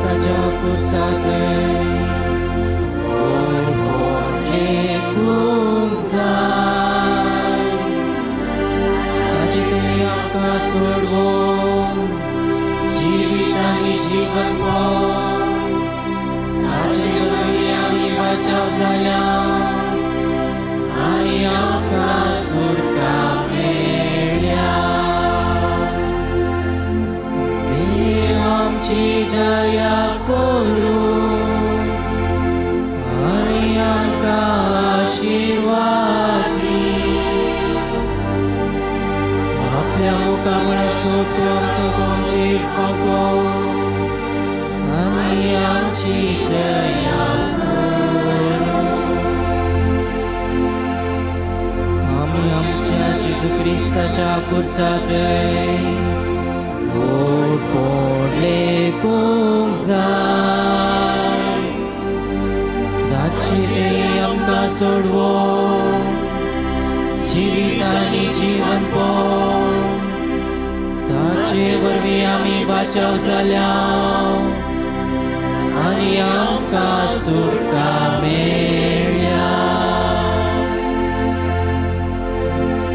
क्रिस्ताच्या कुर्साथंय व्हडपण लेखूंक जाय. ताचें तुवें आमकां सोडोवन जिवीत आनी जीवन पावन ताचे वरवीं आमी बचाव जाल्या आनी आमकां सुटका मेळ्ळ्या. देव आमची दया करूं आनी आमकां आशिर्वाद दी. आपल्या मुखामळाचो तो आमचेर फांको आनी आमची दया करूं. आमी आमच्या जेजू क्रिस्ताच्या कुर्साथंय व्हडपण लेखूंक जाय. ताचें तें आमकां सोडोवन जिवीत आनी जीवन पावन ताचे वरवीं आमी बचाव जाल्या आनी आमकां सुटका मेळ्ळ्या.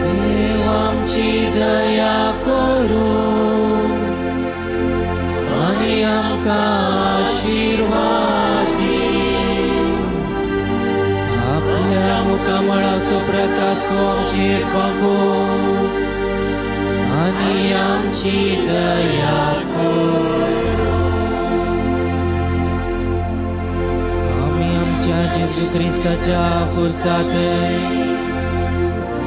देव आमची दया करूं आनी आमकां आशिर्वाद दी. आपल्या मुखामळाचो प्रकाश तो आमचेर फांको आनी आमची दया करूं. आमी आमच्या जेजू क्रिस्ताच्या कुर्साथंय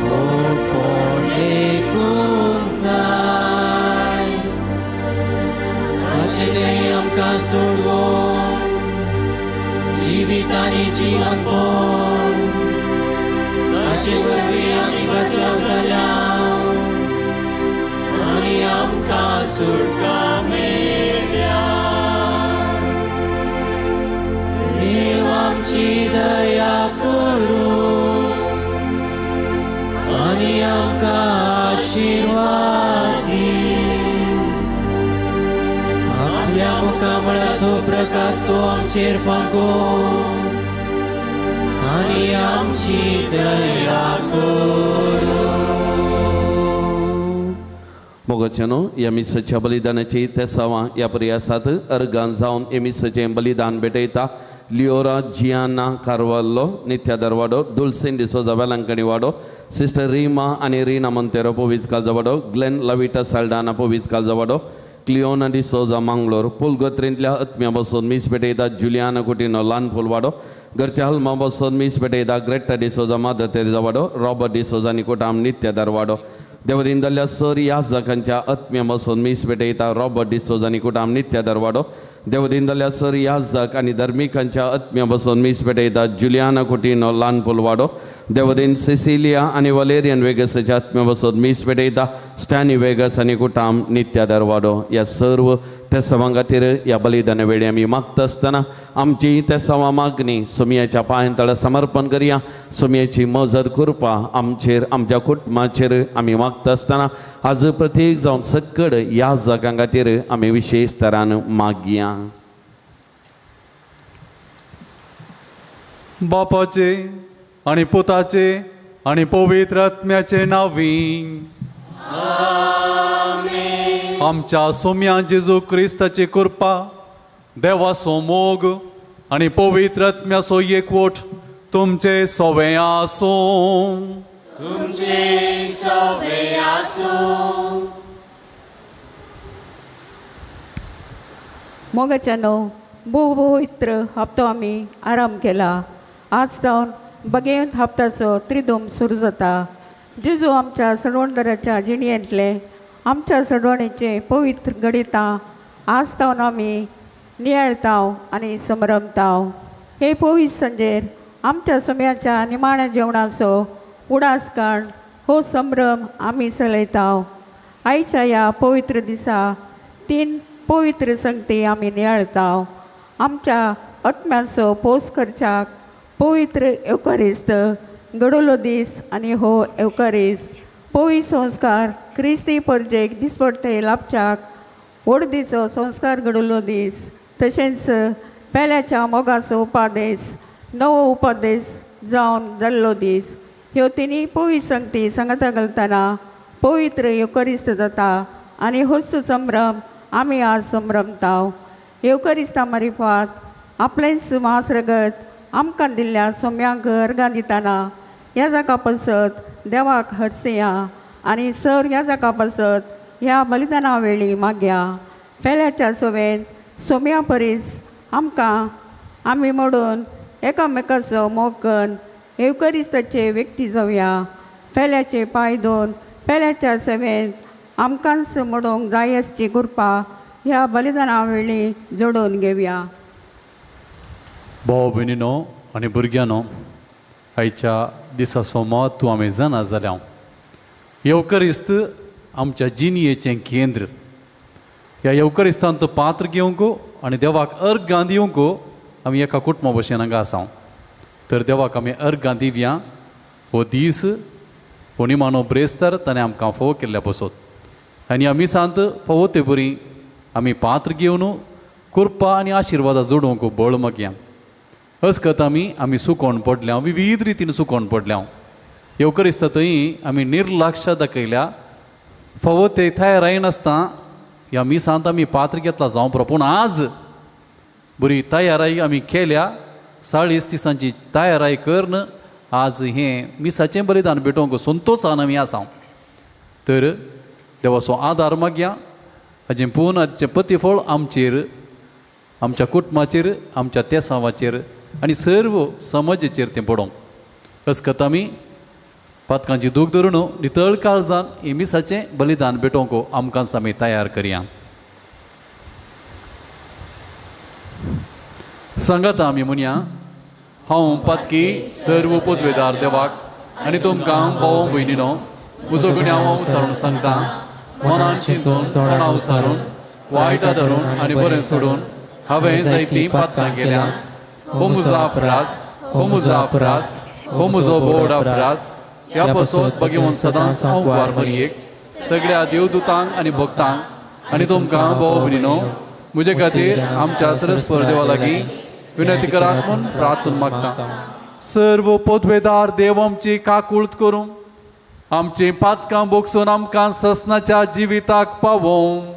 व्हडपण लेखूंक जाय. ताचें तें आमकां सोडोवन जिवीत आनी जीवन पावन ताचे वरवीं आमी बचाव जाल्या आनी आमकां सुटका मेळ्ळ्या. देव आमची दया करूं आनी आमकां आशिर्वाद दी. आपल्या मुखामळाचो प्रकाश तो आमचेर फांको आनी आमची दया करूं. मोगाच्यानो ह्या मिसाच्या बलिदानाची तेसावां ह्या प्रयासात अर्गान जावन हे मिसाचें बलिदान भेटयता. लियोरा जियाना कार्वाल्लो नित्या दरवाडो, दुलसिन डिसोजा वेलांकणी वाडो, सिस्टर रीमा आनी रीना मोंतेरो पोवीज कालजवाडो, ग्लेन लविटा साल्डाना पोवीज कालजवाडो, क्लियोना डिसोजा मांगलोर, पुलगोत्रींतल्या आत्म्या बसून मीस भेटयता जुलियाना कुटिनो ल्हान फुलवाडो, घरच्या हलमा बसून मीस भेटयता ग्रेटा डिसोजा मादर तेरेजा वाडो, रॉबर्ट डिसोजा निकोटाम नित्या दरवाडो. देवदीन जाल्ल्या सर याजकांच्या आत्म्या बसून मीस भेटयता रॉबर्ट डिसोजा निकोटाम नित्या दरवाडो. देवदीन जाल्ल्या सर याजक आनी धर्मिकांच्या आत्म्या बसून मीस भेटयता जुलियाना कुटिनो ल्हान फुलवाडो. देवदीन सिसिलिया आनी वलेरियन वेगसाच्या आत्म्या बसून मीस भेटयता स्टॅनी वेगस आनी कुटाम नित्या दरवाडो. ह्या सर्व तेसावां खातीर ह्या बलिदाना वेळी आमी मागता आसतना आमची तेसावां मागणी सुमयाच्या पांयां तळा समर्पण करया. सुमयाची मजत कृपा आमचेर आमच्या कुटुंबाचेर आमी मागता आसतना आज प्रत्येक जावन सकड ह्या जागां खातीर आमी विशेश तरान मागया. बापाचे आनी पुताचे आनी पवित्र आत्म्याचे नांवी आमच्या सोम्या जेजू क्रिस्ताची कृपा, देवाचो मोग आनी पवित्र आत्म्याचो एकवट तुमचे सवे आसूं. तुमचे सवे आसूं. मोगाच्यानो भोव पवित्र हप्तो आमी आराम केला. आज जावन बगेंत हप्ताचो त्रिदोम सुरू जाता. जेजू आमच्या सडवणदाराच्या जिणयेंतले आमच्या सडवणेचे पवित्र घडितां आज जावन आमी नियाळताव आनी समरमताव. हे पवित्र संजेर आमच्या सुम्याच्या निमाण्या जेवणाचो उडास काण हो संभ्रम आमी चलयताव. आयच्या ह्या पवित्र दिसा तीन पवित्र संगती आमी नियाळताव. आमच्या आत्म्याचो पोस करच्याक पवित्र एवकारिस्त घडवलो दीस आनी हो एवकारिस्त पवित्र संस्कार क्रिस्ती परजेक दिसपट्टे लाभच्याक व्हड दिसो संस्कार घडवलो दीस. तशेंच पेल्याच्या मोगाचो उपादेस नवो उपदेस जावन जाल्लो दीस. ह्यो तिनूय पवित्र संगती सांगाता घालतना पवित्र येवकरिस्त जाता आनी होच संभ्रम आमी आज संभ्रमताव. येवकरिस्ता मारिफात आपलेंच मांस रगत आमकां दिल्ल्या सोम्यांक अर्गां दितना ह्या जाका पासत देवाक हरसया आनी सर ह्या जाका पासत ह्या बलिदाना वेळी मागया. पेल्याच्या सोवेंत सोम्या परीस आमकां आमी मोडून एकामेकाचो मोग करून येवकरिस्ताचे व्यक्ती जावया. पेल्याचे पांय धुवन पेल्याच्या सेवेंत आमकांच मोडूंक जाय आसची कृपा ह्या बलिदाना वेळी जोडून घेवया. भाव भयणीनो आनी भुरग्यांनो, आयच्या दिसाचो म्हत्व आमी जाणा जाल्या. येवकरिस्त आमच्या जिणयेचें केंद्र. ह्या येवकरिस्तांत पात्र घेवंक आनी देवाक अर्गां दिवंक आमी एका कुटुंबा भशेन हांगा आसा. तर देवाक आमी अर्गां दिवया. हो दीस हो निमाणो ब्रेस्तार ताणें आमकां फोव केल्ल्या पसत आनी ह्या मिसांत फावो ते बरी आमी पात्र घेवन कृपा आनी आशिर्वादा जोडूंक बळ मागया. असकत आमी सुकोवन पडल्या, विविध रितीन सुकोवन पडल्या. येवकरिस्ता थंय आमी निर्लक्ष दाखयल्या. फावो ते तयार नासतना ह्या मिसांत आमी पात्र घेतला जावं पुरो, पूण आज बरी तयाराय आमी केल्या. 40 दिसांची तयाराय करून आज हें मिसाचें बलिदान भेटोवंक संतोशान आमी आसा. तर देवाचो आदार मागया. हाजें पूर्ण हाचें प्रतिफळ आमचेर, आमच्या कुटुंबाचेर, आमच्या तेसांवाचेर आनी सर्व समाजाचेर तें पडोवंक. असकत आमी पातकांची दूख धरून नितळ काळजान हें मिसाचें बलिदान भेटोवंक आमकांच आमी तयार करया. सांगाता आमी म्हणया, हांव पातकी सर्व पदवेदार देवाक आनी तुमकां भाव भयणीनो म्हजो गुन्यांव हांव सारून सांगता. मनान चिंतून तोंडा उसारून वायटा धरून आनी बरें सोडून हांवें जायतीं पातकां केल्या. हो म्हजो अपराध, हो म्हजो अपराध, हो म्हजो बोड अपराध. ह्या पासत भगवंत सदांच हांव वार मरयेक सगळ्या देवदूतांक आनी भक्तांक आनी तुमकां भाव भयणीनो म्हजे खातीर आमच्या सरस्वर देवा लागीं विनंती करात म्हूण प्रार्थना मागता. सर्व पदवेदार देव आमची काकूळत करूं, आमची पातकां बोगसून आमकां ससनाच्या जिविताक पावोवं.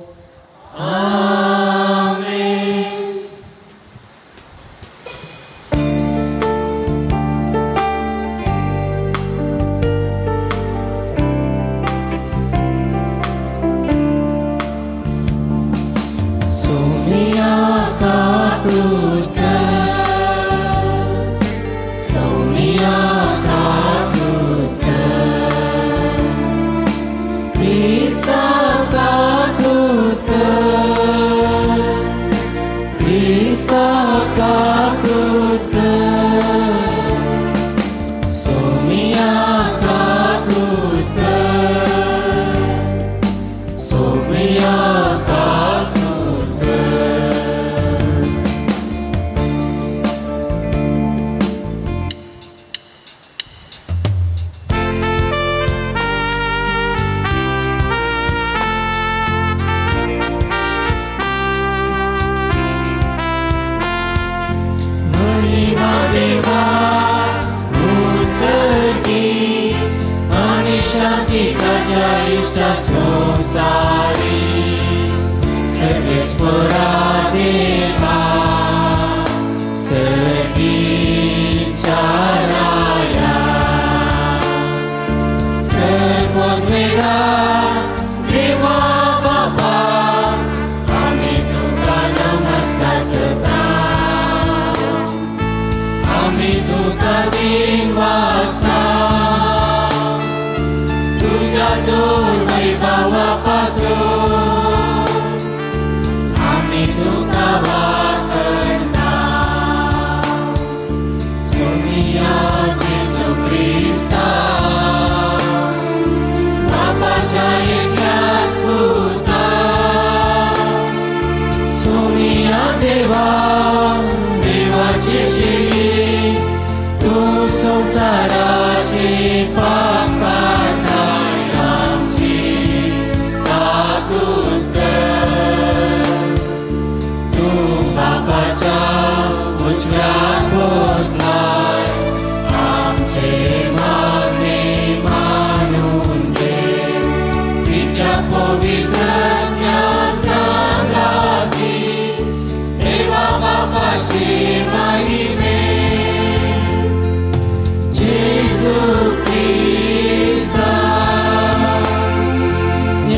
Amin. उजव्याक बसलाय आमचे मागणे मानून घे पित्या पवित्र सांगाती देवा बापाची महिमे जेजू क्रिस्ता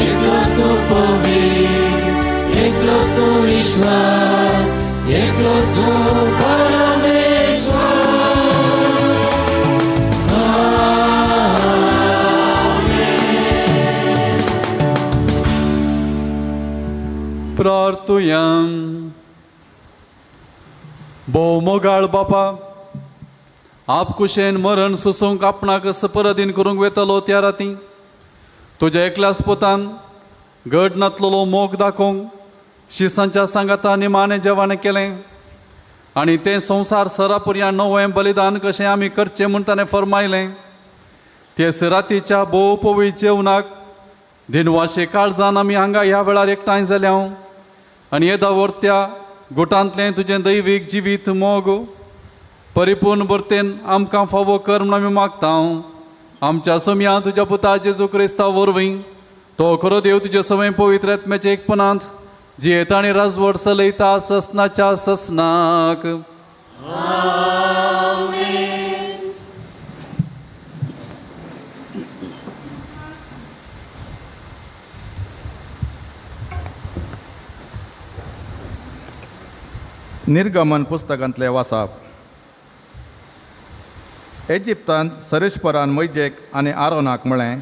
एकलोच तूं पवित्र एकलोच तूं ईश्वर एकलोच तूं परमेश्वर. प्रार्थुया. भोव मोगाळ बापा, आपकुशेन मरण सोसूंक आपणाक परदीन करूंक वेतलो त्या राती तुज्या एकल्याच पुतान घड नातलेलो मोग दाखोवंक शिसांच्या सांगाता निमाणें जेवण केलें आनी तें संवसार सरापुरया नवें बलिदान कशें आमी करचें म्हूण ताणें फर्मायलें. तेच रातीच्या भोव पवित्र जेवणाक दिनवाशे काळजान आमी हांगा ह्या वेळार एकठांय जाल्या आनी येदा त्या गुटांतलें तुजें दैवीक जिवीत मोग परिपूर्ण भरतेन आमकां फावो कर म्हूण आमी मागता. आमच्या सोम्या तुज्या पुता जेजू क्रिस्ता वरवीं तो खरो देव तुजे सवय पवित्र आत्म्याच्या एकपणांत जियेता आनी राजवट चलयता ससनाच्या ससनाक. निर्गमन पुस्तकांतले वासाप. इजिप्तांत सरेश्वरान मोयजेक आनी आरोनाक म्हळें,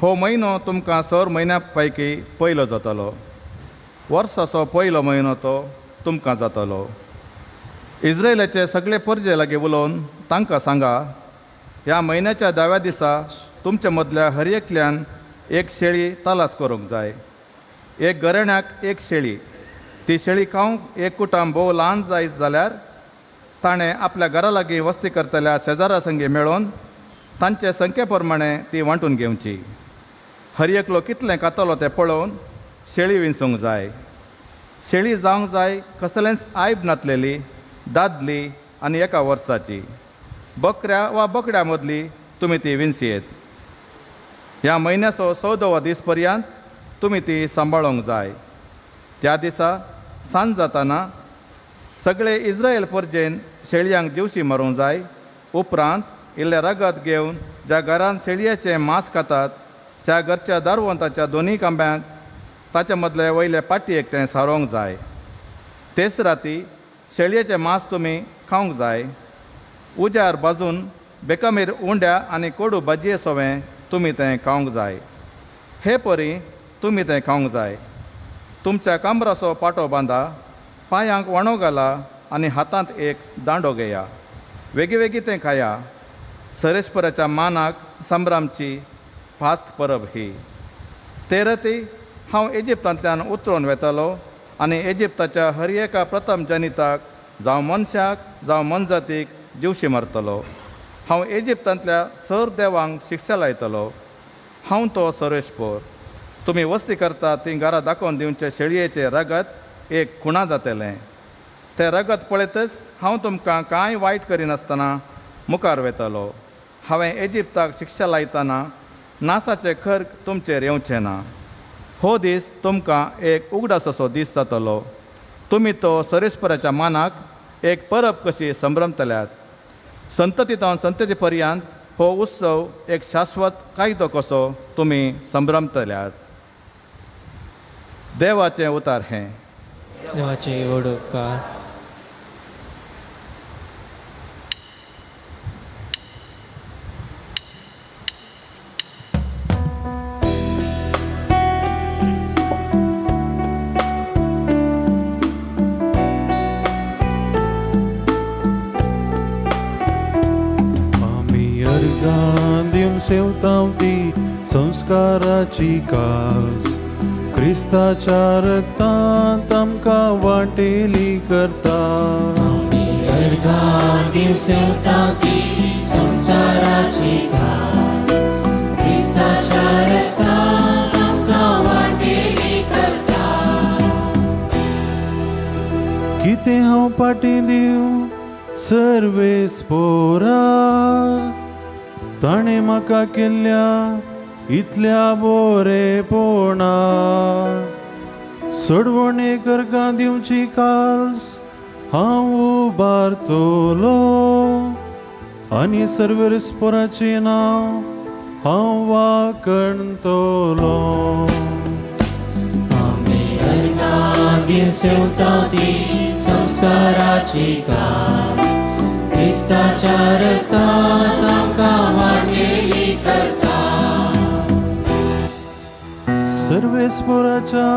हो म्हयनो तुमकां 6 म्हयन्या पैकी पयलो जातलो. वर्साचो पयलो म्हयनो तो तुमकां जातलो. इस्रायलाचे सगळे परजे लागीं उलोवन तांकां सांगा, ह्या म्हयन्याच्या 10व्या दिसा तुमच्या मदल्या हर एकल्यान एक शेळी तलास करूंक जाय. एक घराण्याक एक शेळी. ती शेळी खावंक एक कुटुंब भोव ल्हान जायत जाल्यार ताणें आपल्या घरा लागीं वस्ती करतल्या शेजारा संगी मेळोवन तांचे संख्ये प्रमाणे ती वांटून घेवची. हर एकलो कितलें खातलो तें पळोवन शेळी विंचूंक जाय. शेळी जावंक जाय कसलेंच आयब नातलेली, दादली आनी एका वर्साची. बकऱ्या वा बोकड्या मदली तुमी ती विंचयेत. ह्या म्हयन्याचो 14वो दीस पर्यंत तुमी ती सांबाळूंक जाय. त्या दिसा सांज जाताना सगळे इस्रायल परजेन शेळयांक जिवशी मारूंक जाय. उपरांत इल्लें रगत घेवन ज्या घरान शेळयेचें मांस खातात त्या घरच्या दारवंताच्या दोनूय खांब्यांक ताच्या मदले वयले पाटयेक तें सारोवंक जाय. तेच राती शेळयेचें मांस तुमी खावंक जाय. उज्यार भाजून बेकामीर उंड्या आनी कोडू भाजये सोवें तुमी तें खावंक जाय. हे परी तुमी तें खावंक जाय. तुमच्या कांबराचो पाटो बांदा, पांयांक वाणो घाला आनी हातांत एक दांडो घेया. वेगीं वेगीं तें खाया. सरेश्वराच्या मानाक संभ्रमची फास्क परब ही. ते राती हांव इजिप्तांतल्यान उतरून वेतालो आनी इजिप्ताच्या हर एका प्रथम जनिताक जावं मनशाक जावं मनजातीक जिवशी मारतलो. हांव इजिप्तांतल्या सर देवांक शिक्षा लायतलो. हांव तो सरेश्वर. तुमी वस्ती करता ती घरा दाखोवन दिवचे शेळयेचें रगत एक खुणा जातलें. तें रगत पळयतच हांव तुमकां कांय वायट करिनासतना मुखार वेतलो. हांवें इजिप्ताक शिक्षा लायतना नासाचें खर्ग तुमचेर येवचें ना. हो दीस तुमकां एक उगडास असो दीस जातलो. तुमी तो सरेश्वराच्या मानाक एक परब कशी संभ्रमतल्यात. संतती तावन संतती पर्यंत हो उत्सव एक शाश्वत कायदो कसो तुमी संभ्रमतल्यात. देवाचें उतार हें. देवाचें व्हड उपकार. आमी अर्गां दिवन सेवतांव ती संस्काराची कास क्रिस्ताच्या रक्तांत आमकां वांटेली करता. आमी अर्गां दिवन सेवतांव ती संस्काराची कास क्रिस्ताच्या रक्तांत आमकां वांटेली करता. कितें हांव पाटी दिवं सर्वेस्पोरा, ताणें म्हाका केल्ल्या इतल्या बोरेपणा। सोडवणे करकां दिवची काल्स हांव उबारतलो आनी सर्वेस्पोराचें नांव हांव वाखणतलो। आमी अर्गां दिवसेवता ती संस्काराची कास, क्रिस्ताच्या रक्तांत आमकां वांटेली करता। सर्वेस्पोराच्या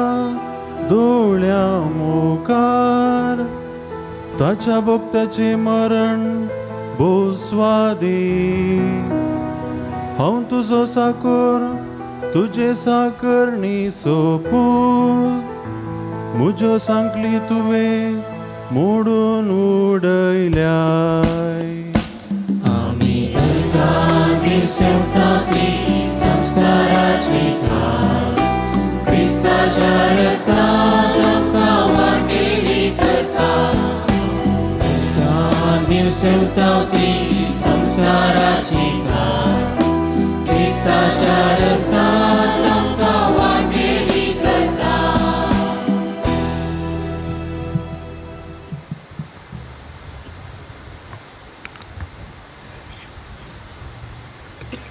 दोळ्यां मुखार ताच्या भक्ताचें मरण भोवस्वादी। हांव तुजो साकर तुजे साकरणी सोपूत, म्हज्यो सांकली तुवें मोडून उडयल्याय। आमी अर्गां दिवसेवता ती संस्काराची कास, क्रिस्ताच्या रक्तांत आमकां वांटेली करता। अर्गां दिवसेवता ती संस्काराची कास, क्रिस्ताच्या रक्तांत आमकां वांटेली करता।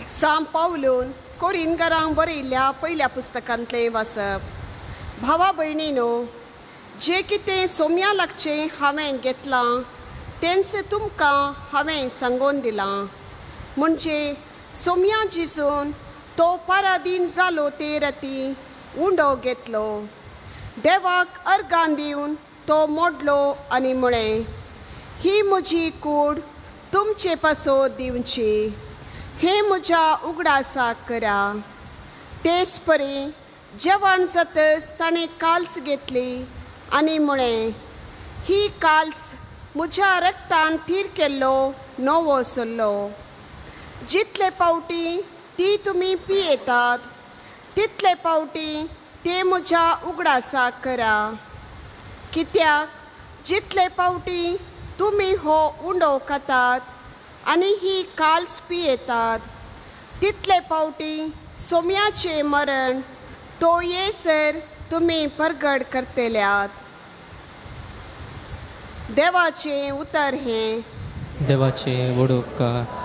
सांव पावलून कोरिनगरांक बरयल्ल्या पयल्या पुस्तकांतलें वाचप। भावा भयणीनो, जें कितें सोम्या लागचें हांवें घेतलां तेंच तुमकां हांवें सांगून दिलां, म्हणजे सोम्या जिजून तो परादीन जालो ते राती उंडो घेतलो, देवाक अर्गां दिवन तो मोडलो आनी म्हळें, ही म्हजी कूड तुमचे पासत दिवची, हे म्हज्या उगडासाक करा। तेच परी जेवण जातच ताणें काल्स घेतली आनी म्हळें, ही काल्स म्हज्या रक्तान थीर केल्लो नवो सल्लो, जितले पावटी ती तुमी पियेतात तितले पावटी ते म्हज्या उगडासाक करा। कित्याक जितले पावटी तुमी हो उंडो खातात आनी ही काल्स पियेतात तितले पावटी सोम्याचें मरण तो येसर तुमी परगट करतल्यात। देवाचें उतर हें। देवाचें व्हड उपकार।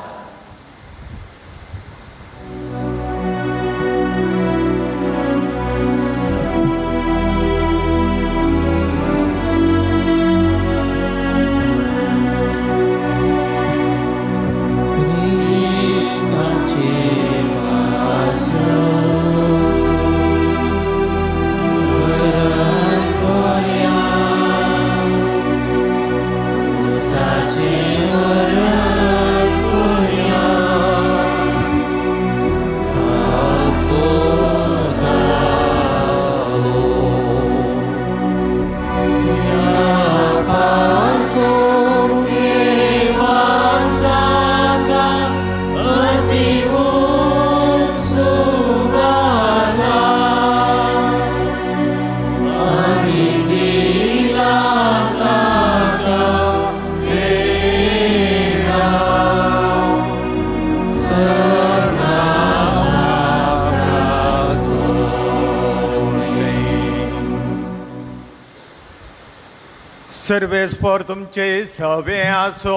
सर्वेस्पोर तुमचे सवे आसो,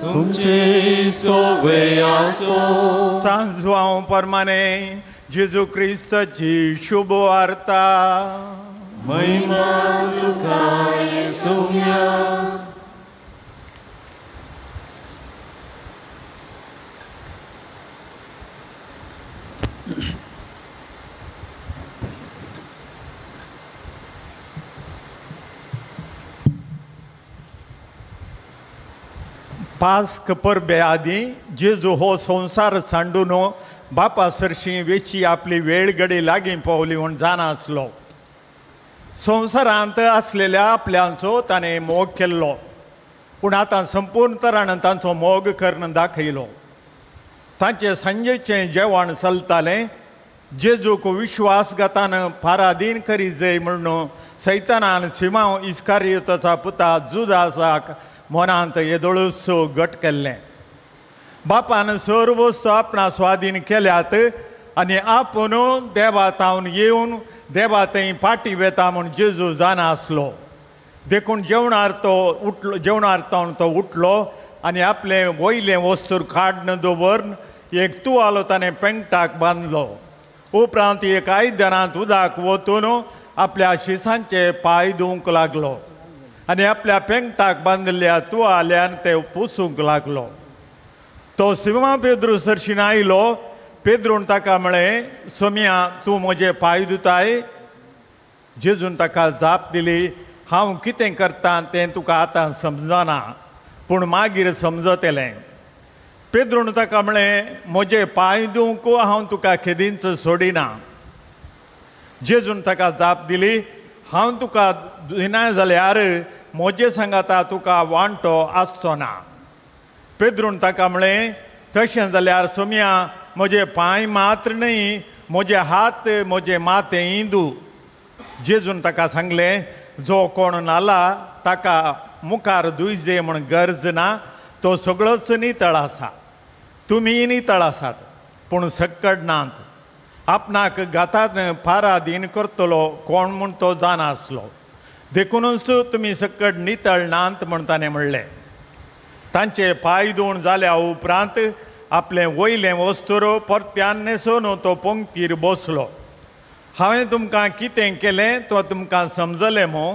तुमचे सवे आसो। सांजवां परमाने जेजू क्रिस्ताची शुभ वार्ता। महिमा तुका येसुम्या। पास्क परबे आदीं जेजू हो संवसार सांडून बापा सरशीं वेची आपली वेळ घडी लागीं पावली म्हूण जाणा आसलो। संवसारांत आसलेल्या आपल्यांचो ताणें मोग केल्लो, पूण आतां संपूर्ण तरान तांचो मोग करून दाखयलो। तांचें सांजेचें जेवण चलतालें। जेजूक विश्वासघातान पारादीन करी जाय म्हणून सैतानान सिमांव इस्कारियोताचा पुता जुदासाक मनांत येदोळूच गट केल्लें. बापान सर वस्तू आपणा स्वाधीन केल्यात आनी आपूण देवा तावन येवन देवा थंय पाटी वेता म्हूण जेजू जाणा आसलो. देखून जेवणार तो उठलो, जेवणार तावन तो उठलो आनी आपलें वयलें वस्तूर काडून दवरून एक तुवालो ताणें पेंगटाक बांदलो. उपरांत एक आयदनांत उदक वतून आपल्या शिसांचे पांय धुवंक लागलो आनी आपल्या पेंगटाक बांदिल्ल्या तुवाल्यान ते पुसूंक लागलो. तो सिमा पेद्रू सरशीन आयलो. पेद्रून ताका म्हळें, सोम्या तूं म्हजे पांय धुताय? जेजून ताका जाप दिली, हांव कितें करतां तें तुका आतां समजना, पूण मागीर समजतलें. पेद्रून ताका म्हळें, म्हजे पांय धुवंक हांव तुका केदींच सोडिना. जेजून ताका जाप दिली, हांव तुका दिना जाल्यार म्हजे सांगाता तुका वांटो आसचो ना. पेद्रून ताका म्हळें, तशें जाल्यार सोम्या म्हजे पांय मात्र न्हय, म्हजे हात म्हजे माथेंय धू. जेजून ताका सांगलें, जो कोण न्हाला ताका मुखार धुयजे म्हूण गरज ना, तो सगळोच नितळ आसा. तुमी नितळ आसात पूण सक्कड नात. आपणाक घातान पारादीन करतलो कोण म्हूण तो जाणा आसलो, देखुनूच तुमी सक्कड नितळ नात म्हूण ताणें म्हणलें. तांचे पांय धुवन जाल्या उपरांत आपलें वयलें वस्तूर परत्यान न्हेसून तो पंक्तीर बसलो. हांवें तुमकां कितें केलें तो तुमकां समजलें मू?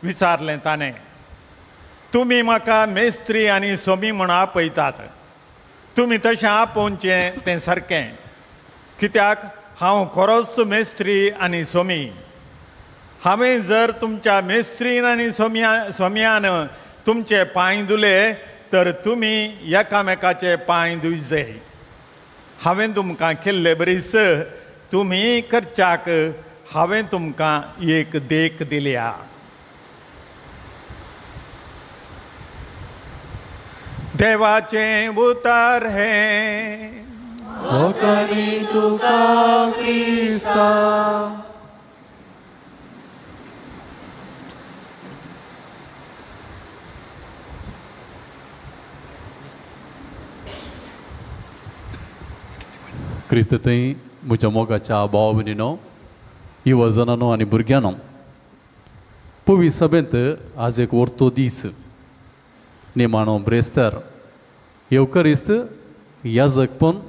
विचारलें ताणें. तुमी म्हाका मेस्त्री आनी सोमी म्हूण आपयतात, तुमी तशें आपोवचें तें सारकें, कित्याक हांव खरोच मेस्त्री आनी सोमी. हांवें जर तुमच्या मेस्त्रीन आनी सोम्यान तुमचे पांय धुले तर तुमी एकामेकाचे पांय धुयजे. हांवें तुमकां केल्ले बरीच तुमी करच्याक हांवें तुमकां एक देख दिल्या. देवाचें उतर हें लोकांनी तुका क्रिस्ता. क्रिस्त थंय म्हज्या मोगाच्या भाव भयणीनो, युवजनानो आनी भुरग्यांनो, पवी सभेंत आज एक वर्तो दीस निमाणो ब्रेस्तर येवकरिस्त याजकपण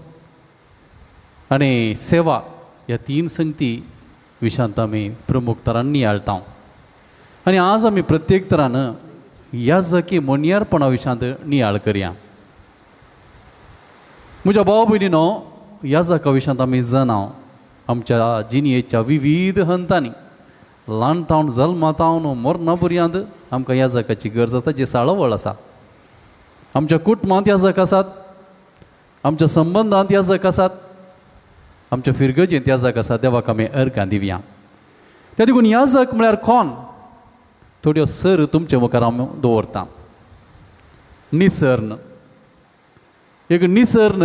आनी सेवा ह्या तीन संगती विशांत आमी प्रमुख तरान नियाळटा. आनी आज आमी प्रत्येक तरान याजकी मोनियारपणा विशांत नियाळ करया. म्हज्या भाव भयणीनो, याजका विशांत आमी जाणां आमच्या जिणेच्या विविध हंतांनी ल्हान तावन जल्मा तावन मरणा पर्यंत आमकां याजकाची गरज आसा, जी साळावळ आसा. आमच्या कुटुंबांत याजक आसात, आमच्या संबंदांत याजक आसात, आमच्या फिरगजेंत याजक आसात. देवाक आमी अर्गां दिवया. त्या देखून याजक म्हळ्यार कोण, थोड्यो सर तुमचे मुखार हांव दवरता. निसर्न, एक निसर्न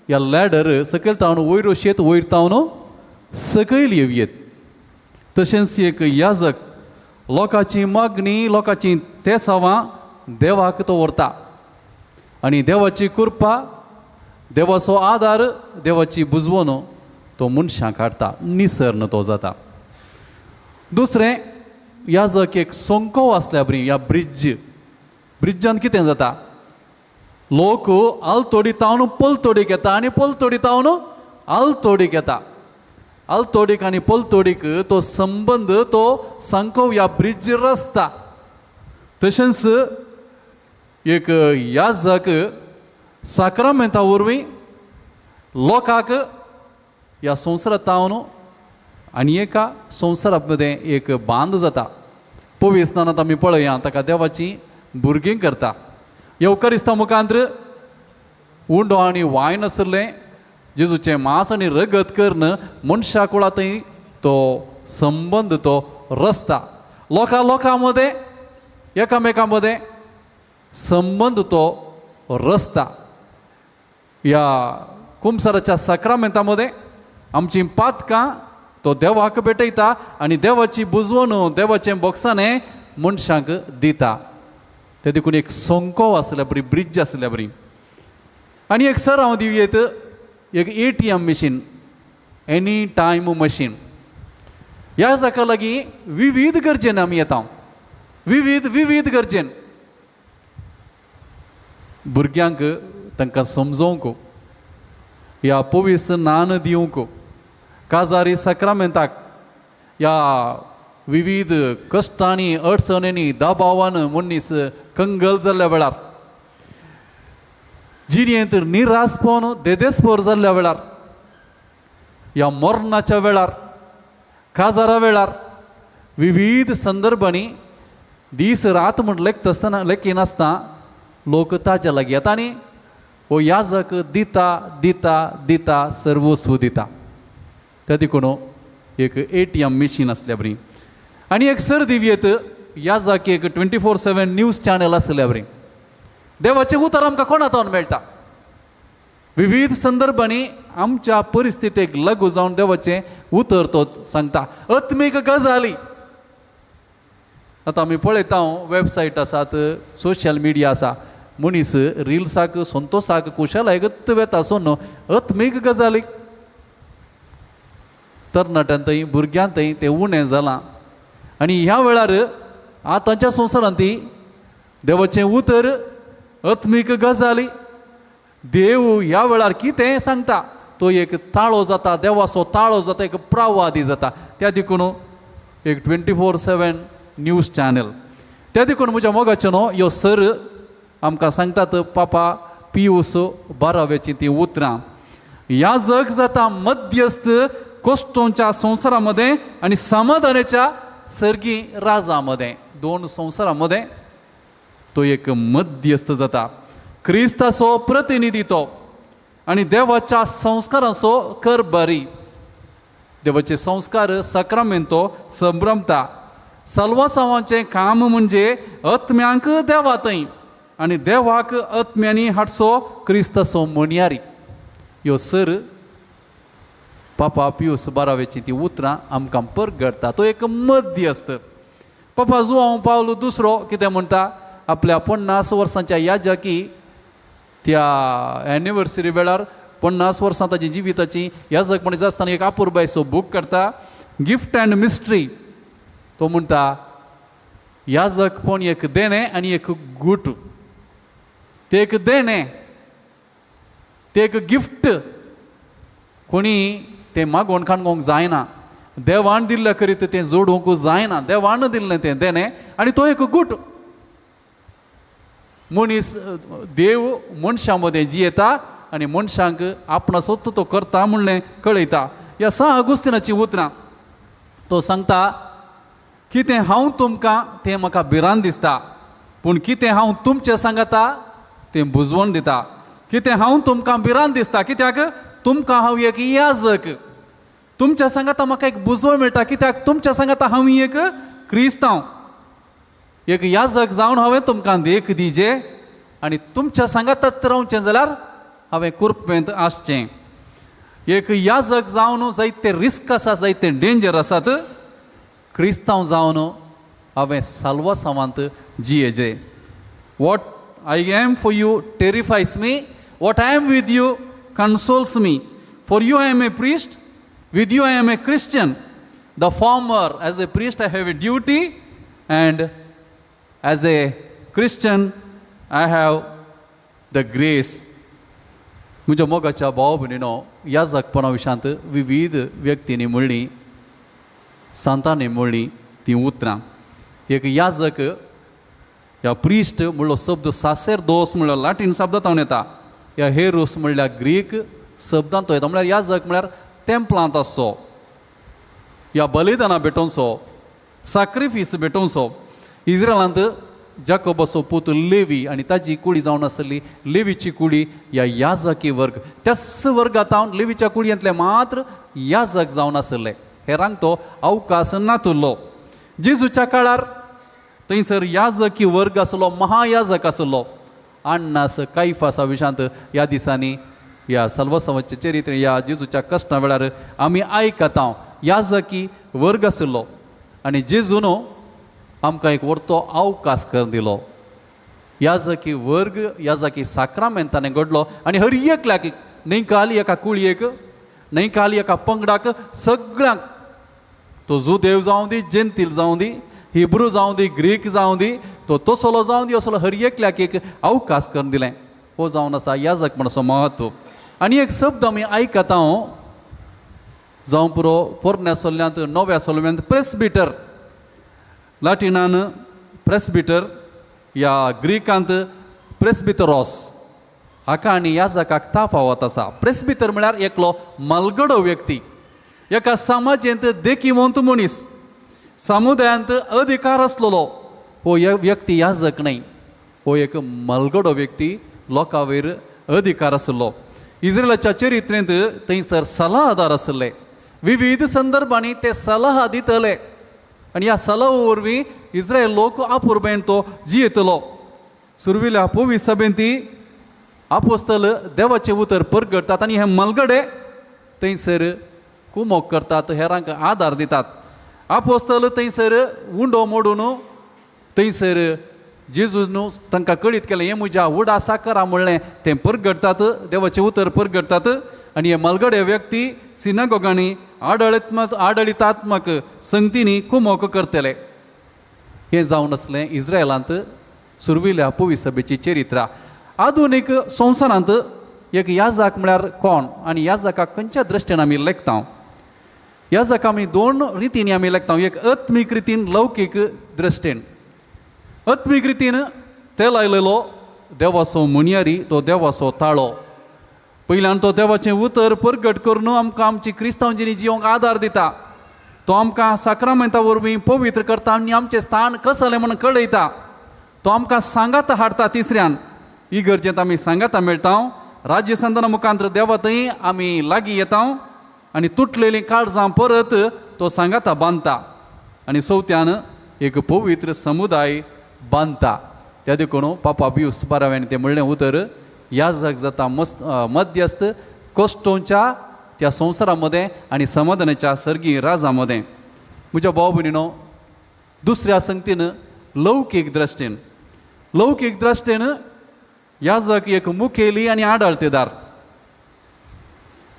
ह्या लॅडर सकयल तावन वयर शेत, वयर तावन सकयल येवयेत. तशेंच एक याजक लोकांची मागणी, लोकांची तेसावां देवाक तो व्हरता आनी देवाची कृपा, देवाचो आदार, देवाची बुजवण तो मनशांक हाडटा, निसर्न तो जाता. दुसरें, याजक एक सोंको आसल्या बरी ह्या ब्रिज, ब्रिजान कितें जाता, लोक आलतोडी तावन पलतोडीक येता आनी पलतोडी तावन आलतोडीक येता. आलतोडीक आनी पलतोडीक तो संबंद, तो सांको ह्या ब्रिज रचता. तशेंच एक याजक साक्रामेंता वरवीं लोकांक ह्या संवसारांत तावन आनी एका संवसारा मदें एक बांद जाता. पवित्र स्नानांत आमी पळया ताका देवाची भुरगीं करता. येवकारिस्ता मुखांत्र उंडो आनी वायन आसलें जेजूचें मांस आनी रगत करून मनशा कुळा थंय तो संबंद तो रचता. लोकां लोकां मदें, एकामेकां मदें संबंद तो रचता. ह्या कुमसाराच्या साक्रामेंता मदें आमचीं पातकां तो देवाक भेटयता आनी देवाची बुजवण देवाचें बोक्साणें मनशांक दिता. ते देखून एक संको आसल्या बरी, ब्रिज आसल्या बरी. आनी एक सर हांव दिवयेत एक ATM machine, any time machine. ह्या जाका लागीं विविध गरजेन आमी येता, विविध विविध गरजेन. भुरग्यांक तांकां समजोवंक ह्या पविस्त नान दिवंक, काजारी साक्रामेंताक ह्या विविध कश्टांनी अडचणींनी दबावान मनीस कंगल जाल्ल्या वेळार, जिणेंत निरासपण देदेस्पोर जाल्ल्या वेळार, ह्या मरणाच्या वेळार, काजारा वेळार, विविध संदर्भांनी दीस रात म्हण लेखतासतना लेखिनासतना लोक ताज्या लागीं येता आनी हो याजक दिता दिता दिता सर्वस्व दिता. त्या देखून एक ATM machine आसल्या बरी. आनी एक सर दिवयेत याजक एक 24/7 न्यूज चॅनल आसल्या बरी. देवाचें उतर आमकां कोणा तावन मेळटा? विविध संदर्भांनी आमच्या परिस्थितीक लागू जावन देवाचें उतर तो सांगता. आत्मीक गजाली आतां आमी पळयता, वेबसायट आसात, सोशल मिडिया आसा, मनीस रिल्साक संतोसाक कुशलायक वेता आसून आत्मीक गजाली तरणाट्यां थंय भुरग्यां थंय तें उणें जालां. आनी ह्या वेळार आतांच्या संवसारांत देवाचें उतर आत्मीक गजाली देव ह्या वेळार कितें सांगता तो एक ताळो जाता, देवाचो ताळो जाता, एक प्रवादी जाता. त्या देखून एक 24/7 न्यूज चॅनल. त्या देखून म्हज्या मोगाचें न्हू ह्यो सर आमकां सांगतात पापा पियूस बाराव्याचीं तीं उतरां. ह्या जग जाता मध्यस्थ कोश्टोंच्या संवसारा मदें आनी समाधानाच्या सर्गी राजा मदें, दोन संवसारा मदें तो एक मध्यस्थ जाता. क्रिस्ताचो प्रतिनिधी तो आनी देवाच्या संस्कारांचो करबारी. देवाचे संस्कार साक्रामेंत तो संभ्रमता. सल्वासांवाचें काम म्हणजे आत्म्यांक देवा थंय आनी देवाक आत्म्यांनी हाडचो क्रिस्ताचो म्हणयारी. ह्यो सर पापा पियूस बारावेची ती उतरां आमकां परगडटा. तो एक मध्यस्थ. पापा जुआंव पावलो दुसरो कितें म्हणटा, आपल्या 50 वर्सांच्या याजकी त्या एनिवर्सरी वेळार 50 वर्सां ताजी जिविताची याजक म्हणीत आसतना एक आपुरबायचो बूक करता, गिफ्ट अँड मिस्ट्री. तो म्हणटा याजकपण एक देणें आनी एक गूट. तें एक देणें, तें एक गिफ्ट, कोणी तें मागोवन खाणगोंक जायना, देवान दिल्ल्या करीत तें जोडूंक जायना, देवान दिल्लें तें देणें आनी तो एक गूट. मनीस देव मनशां मदें जियेता आनी मनशांक आपणाचो तो करता म्हणलें कळयता. ह्या सा आगुस्तिनाचीं उतरां तो सांगता, कितें हांव तुमकां तें म्हाका भिरांत दिसता, पूण कितें हांव तुमचें सांगता तें बुजवण दिता. कितें हांव तुमकां भिरांत दिसता कित्याक तुमकां हांव एक याजक, तुमच्या सांगाता म्हाका एक बुजवण मेळटा कित्याक तुमच्या सांगाता हांव एक क्रिस्तांव, एक याजक जावन हांवें तुमकां देख दिजे आनी तुमच्या सांगातात रावचें जाल्यार हांवें कुर्पेंत आसचें. एक याजक जावन जायते रिस्क आसा, जायते डेंजर आसात, क्रिस्तांव जावन हांवें साल्वासांवांत जियेजे. What I am for you terrifies me, what I am with you consoles me. For you I am a priest, with you I am a Christian. The former, as a priest I have a duty, and as a Christian I have the grace. म्हज्या मोगाच्या भाव भयणीनो, ह्या जगपणा विशांत विविध व्यक्तींनी म्हणली, सांतांनी म्हणली तीं उतरां. एक याजक ह्या प्रिस्ट म्हणलो शब्द सासेरदोस म्हणलो लाटीन शब्दांत येता, ह्या हेरोस म्हणल्यार ग्रीक शब्दांत तो येता. म्हणल्यार याजक म्हळ्यार तेंपलांत आसचो, ह्या बलिदानां भेटोवचो, साक्रिफीस भेटोवचो. इज्रायलांत जाकोबाचो पूत लेवी आनी ताजी कुळी जावन आसली लेवीची कुळी ह्या याजकी वर्ग, त्याच वर्गांत लेवीच्या कुळयेंतले मात्र याजक जावन आसले. हेरांक तो अवकाश नातुल्लो. जेजूच्या काळार थंयसर याजकी वर्ग आसलो, महायाजक आसलो अन्नास कायफासा विशांत. ह्या दिसांनी ह्या सल्वसवाचे चरित्र ह्या जेजूच्या कश्टा वेळार आमी आयकता. याजकी वर्ग आशिल्लो आनी जेजून आमकां एक व्हडतो अवकाश करून दिलो. याजकी वर्ग याजकी साक्रामेंतांनी घडलो आनी हर एकल्याक न्हय खाली एका कुळयेक न्हय खाली एका पंगडाक सगळ्यांक, तो जुदेव जावं दी, जेंतील जावं दी, हिब्रू जावं दी, ग्रीक जावं दी, तो तसलो जावं दी, असलो हर एकल्याक एक अवकाश करून दिलें. हो जावन आसा याजक म्हणसो म्हत्व. आनी एक शब्द आमी आयकता जावं पुरो पोरण्या सोल्ल्यांत नव्या सोल्ल्यांत प्रेसबिटर, लाटिनान प्रेसबिटर या ग्रीकांत प्रेसबितरोस हाका आनी याजकाक ताफावत आसा. प्रेसबितर म्हळ्यार एकलो मलगडो व्यक्ती, एका समाजेंत देखीवंत मनीस, समुदायांत अधिकार आसलेलो हो व्यक्ती याजक न्हय, हो एक मलगडो व्यक्ती, लोकां वयर अधिकार आशिल्लो. इस्रायलाच्या चरित्रेंत थंयसर सलाहदार आशिल्ले, विविध संदर्भांनी ते सलाह दितले आनी ह्या सलाह वरवीं इस्रायल लोक आपुरबेन तो जियेतलो. सुरविल्या पवी सभेंत आपोस्तल देवाचें उतर परगटतात आनी हे मलगडे थंयसर कुमोक करतात, हेरांक आदार दितात. आपोस्तल थंयसर उंडो मोडून थंयसर जेजून तांकां कळीत केलें, हें म्हज्या उडासा करा म्हणलें, तें परगटतात, देवाचें उतर परगटतात आनी हे मलगडे व्यक्ती सिनागोगांनी आडळितात्मक संगतींनी कुमोक करतले. हें जावन आसलें इस्रायलांत सुरविल्या पवी सभेची चरित्रा. आधुनीक संवसारांत एक याजक म्हळ्यार कोण आनी याजकाक खंयच्या दृश्टीन आमी लेखता? याजक आमी दोन रितींनी आमी लेखता, एक आत्मीक रितीन, लौकीक दृश्टीन. आत्मीक रितीन तेल आयलेलो देवाचो मुनयारी, तो देवाचो ताळो. पयल्यान तो देवाचें उतर परगट करून आमकां आमची क्रिस्तांव जिणी जिवंक आदार दिता, तो आमकां साक्रामेंता वरवीं पवित्र करता आनी आमचें स्थान कसलें म्हूण कळयता, तो आमकां सांगाता हाडटा. तिसऱ्यान इगर्जेंत आमी सांगाता मेळटा, राज्य संताना मुखांत देवा थंय आमी लागीं येता आनी तुटलेलीं काळजां परत तो सांगाता बांदता आनी चवथ्यान एक पवित्र समुदाय बांदता. त्या देखून पापा पियूस बाराव्यान तें म्हणलें उतर, याजक जाता मध्यस्थ कश्टोंच्या त्या संवसारा मदें आनी समाधानाच्या सर्गी राजा मदें. म्हज्या भाव भयणीनो, दुसऱ्या संगतीन लौकीक दृश्टीन, लौकीक दृश्टीन याजक एक मुखेली आनी आडळतेदार.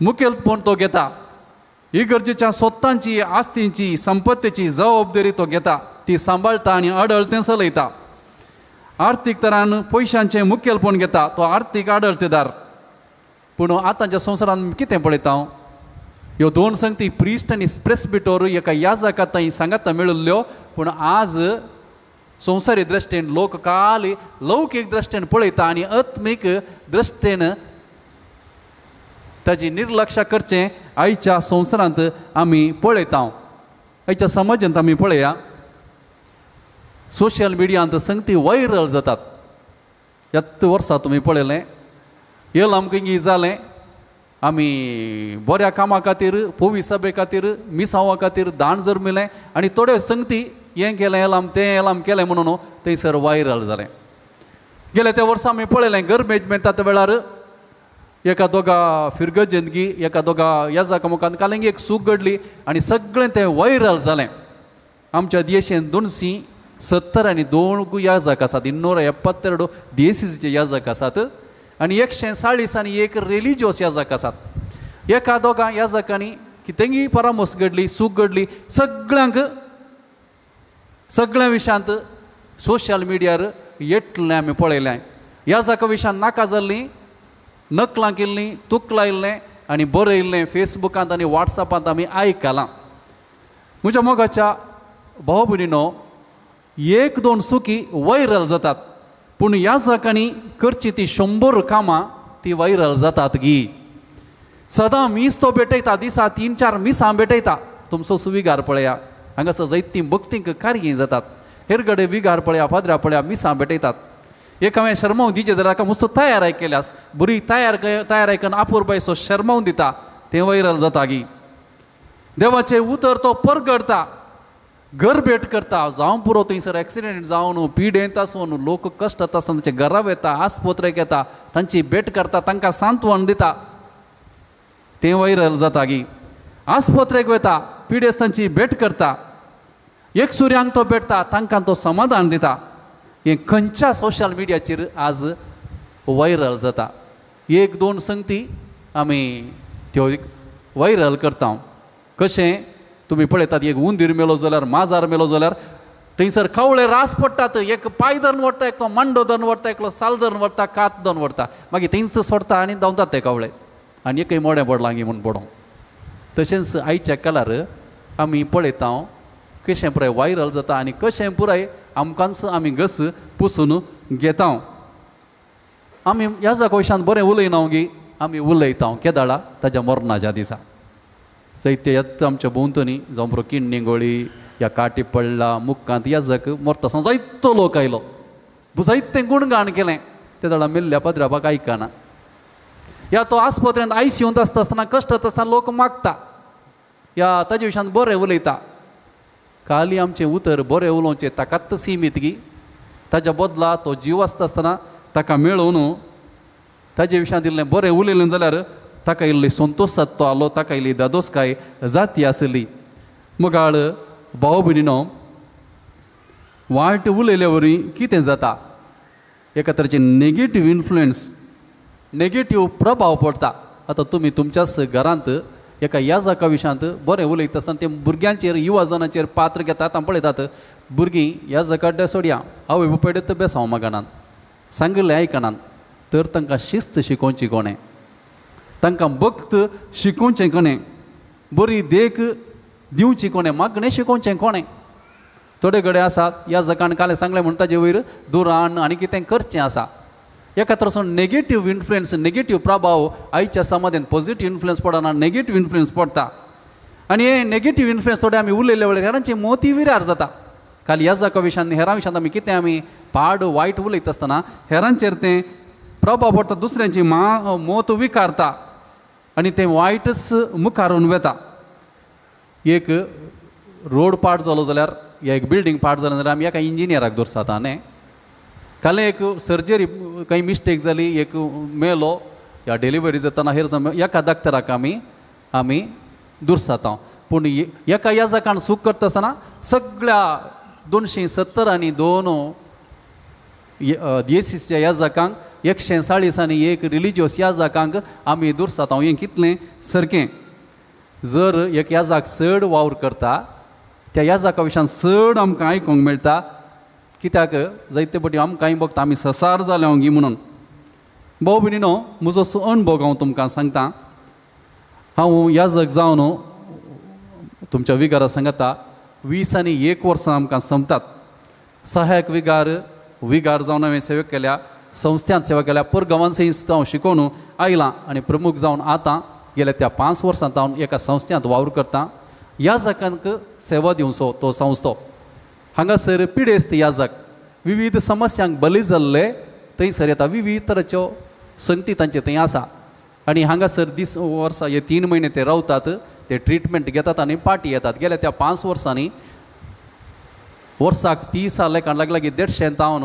मुखेलपण तो घेता, इगर्जेच्या स्वतांची आस्तींची संपत्तीची जबाबदारी तो घेता, ती सांबाळटा आनी आडळतें चलयता. आर्थीक तरान पयशांचें मुखेलपण घेता, तो आर्थीक आडळतेदार. पूण आतांच्या संवसारांत कितें पळयता हांव, ह्यो दोन संगती प्रिस्ट आनी प्रेसबिटोर एका याजका थंय सांगाता मेळिल्ल्यो, पूण आज संवसारी दृश्टीन लोक काल लौकीक दृश्टीन पळयता आनी आत्मीक दृश्टीन ताजी निर्लक्ष करचें आयच्या संवसारांत आमी पळयता. आयच्या समाजांत आमी पळया, सोशल मिडियांत संगती व्हायरल जातात. ह्याच वर्सा तुमी पळयलें, येल आमकां जालें, आमी बऱ्या कामा खातीर, पोवी सभे खातीर, मिसांवा खातीर दान जर मेळ्ळें आनी थोड्यो संगती हें केलें एलाम तें एलाम केलें म्हणून थंयसर व्हायरल जालें. गेल्या त्या वर्सा आमी पळयलें, गरमेज मेळटा त्या वेळार एका दोगा फिरगजेंतगी एका दोगा याजका मुखार कालेंगी एक सूख घडली आनी सगळें तें व्हायरल जालें. आमच्या देशेंत 270 आनी 2 याजक आसात, 272 देसीचे याजक आसात आनी 140 आनी एक रिलिजियस याजक आसात. एका दोगा याजकांनी कितेंगी परामर्श घडली, सूख घडली, सगळ्यांक सगळ्या विशयांत सोशल मिडियार येतलें आमी पळयलें. याजका विशयान नाका जाल्लीं, नकलां केल्लीं, तुकलायल्लें आनी बरयल्लें फेसबुकांत आनी वॉट्सॅपांत आमी आयकलां. म्हज्या मोगाच्या भाव भयणीनो, एक दोन सुकी व्हायरल जातात, पूण याजकांनी करची ती 100 कामां ती व्हायरल जातात गी. सदां मीस तो भेटयता, दिसा 3-4 मिसां भेटयता. तुमचो सुविगार पळया, हांगासर जायतीं भक्तींक कार्य जातात, हेर कडेन विगार पळया, फादरा पळया, मिसां भेटयतात. एक हांवें शर्माव दिचें जाल्यार हाका मस्त तयार केल्यास, बरी तयार तयार आयकन आपुरबायचो शर्माव दिता, तें व्हायरल जाता गी. देवाचें उतर तो परगडता, घर भेट करता, जावं पुरो थंयसर एक्सिडेंट जावन पिडेंत आसून लोक कश्टात आसतना तांच्या घरा वता, आस्पत्रेक येता, तांची भेट करता, तांकां सांत्वन दिता, तें व्हायरल जाता गी. आस्पत्रेक वता, पिडेस्तांची भेट करता, एक सुर्यांक तो भेटता, तांकां तो समाधान दिता. हें खंयच्या सोशल मिडियाचेर आज व्हायरल जाता. एक दोन संगती आमी त्यो व्हायरल करता. कशें तुमी पळयतात, एक उंदीर मेलो जाल्यार, माजार मेलो जाल्यार थंयसर कावळे रास पडटात, एक पांय धरून व्हरता, एकलो मांडो धरून व्हरता, एकलो साल धरून व्हरता, कात धरून व्हरता, मागीर थंयच सोडटा आनी धांवतात ते कावळे आनी एकय मोडें पडलां गी म्हूण पडों. तशेंच आयच्या काळार आमी पळयता कशें पुराय व्हायरल जाता आनी कशें पुराय आमकांच आमी घस पुसून घेता. आमी ह्या जाका बरें उलयना गी, आमी उलयता केदाळा ताज्या मरणाच्या दिसा. जायते येता आमच्या भोंवतणी, जावं पुरो किण्णी गोळी या काटी पडला मुक्कांत ह्या जाक मरता आसतना जायतो लोक आयलो, जायतें गुणगाण केलें, ते दाडा मेल्ल्या पद्रापाक आयकना. या तो आस्पत्रेंत आयसीयूंत आसता आसतना कश्टात आसतना लोक मागता, या ताजे विशयान बरें उलयता. खाली आमचें उतर बरें उलोवचें ताकाच सीमीत गी, ताज्या बदला तो जीव आसता आसतना ताका मेळोवन ताजे विशयांत इल्लें बरें उलयलें जाल्यार ताका इल्ली संतोश जाता आलो, ताका इल्ली दादोसकाय जाती आसली. मुगाळ भाव भयणीनो, वायट उलयल्या वरवीं कितें जाता, एका तरेचे नेगेटीव इन्फ्लुयन्स, नेगेटीव प्रभाव पडटा. आतां तुमी तुमच्याच घरांत एका ह्या जाका विशयांत बरें उलयता आसतना ते भुरग्यांचेर, युवा जणांचेर पात्र घेतात. आमी पळयतात भुरगीं ह्या जाका सोडया, आवय बापायडेच बेसांव मागनात, सांगिल्लें आयकनात, तर तांकां शिस्त शिकोवची कोणें, तांकां भक्त शिकोवचें कोणें, बरी देख दिवची कोणें, मागणें शिकोवचें कोणें. थोडे कडेन आसात ह्या जकान कालें सांगलें म्हण ताजे वयर दुरान आनी कितें करचें आसा. एका तरेचो नेगेटीव इन्फ्लुयन्स, नेगेटीव प्रभाव आयच्या समाजांत पॉझिटीव इन्फ्लुयन्स पडना, नेगेटीव इन्फ्लुयन्स पडटा. आनी हे नेगेटीव इन्फ्लुयन्स थोडे आमी उलयले वेळार हेरांची मोती विरार जाता. खाली ह्या जाका विशयान हेरां विशयांत आमी कितें आमी पाड वायट उलयता आसतना हेरांचेर तें प्रभाव पडटा, दुसऱ्यांची मोत विकारता आनी तें वायटच मुखारून वता. एक रोड पाड जालो जाल्यार या एक बिल्डींग पाड जालें जाल्यार आमी एका इंजिनियराक दवरतात न्ही. काल एक सर्जरी काही मिस्टेक जाली, एक मेलो या डिलिव्हरी जातना हेर एका डॉक्टराक आमी आमी दुरसाता. पूण एका ह्या जाकान सूख करता आसतना सगळ्या 270 आनी 2 देसीच्या ह्या जाकांक 140 आनी 1 रिलिजियस ह्या जाकांक आमी दुरसाता. हें कितलें सारकें. जर एक याजाक चड वावर करता त्या याजाका विशयान चड आमकां आयकूंक मेळटा, कित्याक जायते पटी आमकांय बघता आमी ससार जाले गी म्हणून. भाव भयणीनो, म्हजो अणभव हांव तुमकां सांगता. हांव याजक जावन तुमच्या विगारा सांगता 20 आनी 1 वर्सां आमकां संपतात. सहायक विगार, विगार जावन हांवें सेवा केल्या, संस्थ्यांत सेवा केल्या, परगांवांत हांव शिकोवन आयलां आनी प्रमुख जावन आतां गेल्या त्या 5 वर्सांत हांव एका संस्थ्यांत वावर करता. याजकांक सेवा दिवचो तो संस्थो. हांगासर पिडेस्त याजक विविध समस्यांक बली जाल्ले थंयसर येता, विविध तरेच्यो संगती तांचे थंय आसा आनी हांगासर दीस वर्सां हे 3 म्हयने ते रावतात, ते ट्रिटमेंट घेतात आनी पाटी येतात. गेल्या त्या 5 वर्सांनी वर्साक 30 लेखान लागीं लागीं 150 तावन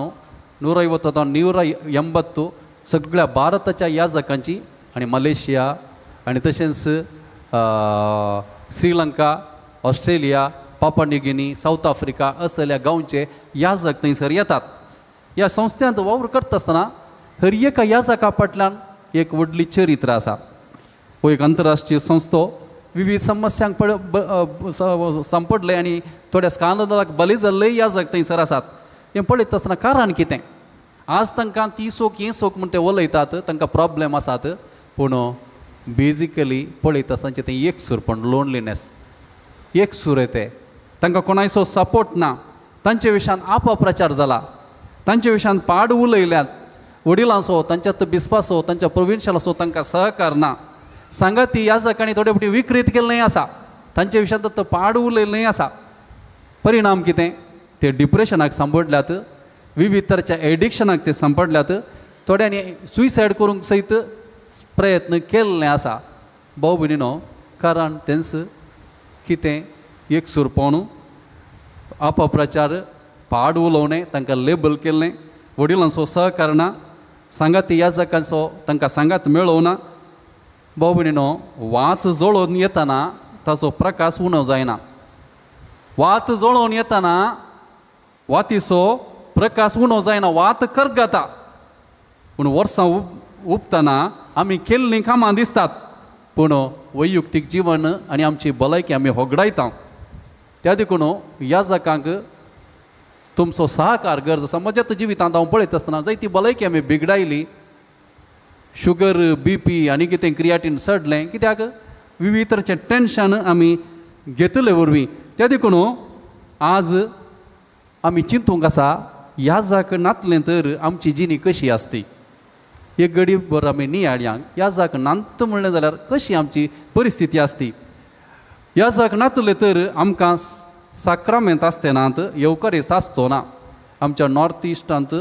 150 तावन 180 सगळ्या भारताच्या याजकांची आनी मलेशिया आनी तशेंच Sri Lanka, Australia, Papua New Guinea, South Africa असल्या गांवचे याजक थंयसर येतात. ह्या संस्थ्यांत वावर करता आसतना हर एका याजका फाटल्यान एक व्हडली चरित्र आसा. हो एक अंतरराष्ट्रीय संस्थो विविध समस्यांक सांपडले आनी थोड्या स्कांदलाक बली जाल्ले याजक थंयसर आसात. हें पळयता आसतना कारण कितें, आज तांकां ती सोक हें सोक म्हूण ते उलयतात, तांकां प्रॉब्लेम आसात, पूण बेजिकली पळयता आसतना तें एकसूरपण, लोनलीनेस, एकसूर ते, तांकां कोणायचो सपोर्ट ना, तांचे विशयान अपप्रचार जाला, तांचे विशयान पाड उलयल्यात, वडिलांचो तांच्या बिस्पाचो तांच्या प्रोविन्शियलाचो तांकां सहकार ना. सांगाती ह्या जाकांनी थोडे फावटी विकृत केल्लें आसा, तांचे विशयांत पाड उलयल्लें आसा. परिणाम कितें, ते डिप्रेशनाक सांपडल्यात, विविध तरेच्या एडिक्शनाक ते सांपडल्यात, थोड्यांनी सुयसायड करूंक सयत प्रयत्न केल्ले आसा. भाव भयणीनो, कारण तेंच कितें एकसूरपण, अपप्रचार, पाड उलोवणें, तांकां लेबल केल्लें, वडिलांचो सहकार ना, सांगाती याजकांचो तांकां सांगात मेळोवना. भाव भयणीनो, वात जळोवन येतना ताचो प्रकाश उणो जायना. वात जळोवन येतना वातीचो प्रकाश उणो जायना, वात करगता. पूण वर्सां उपतना आमी केल्लीं कामां दिसतात, पूण वैयक्तीक जीवन आनी आमची भलायकी आमी होगडायता. त्या देखून याजकांक तुमचो सहकार गरज आसा. म्हज्या जिवितांत हांव पळयत आसतना जायती भलायकी आमी बिगडायली, शुगर, बी पी आनी कितें क्रियाटीन चडलें, कित्याक विविध तरेचें टेंशन आमी घेतले वरवीं. त्या देखून आज आमी चिंतूंक आसा, याजक नातलें तर आमची जिणी कशी आसती. एक घडी भर आमी नियाळयांक याजक नात म्हणलें जाल्यार कशी आमची परिस्थिती आसती. याजक नातले तर आमकां साक्रामेंत आसते नात, येवकारीस्त आसचो ना. आमच्या नॉर्थ इस्टांत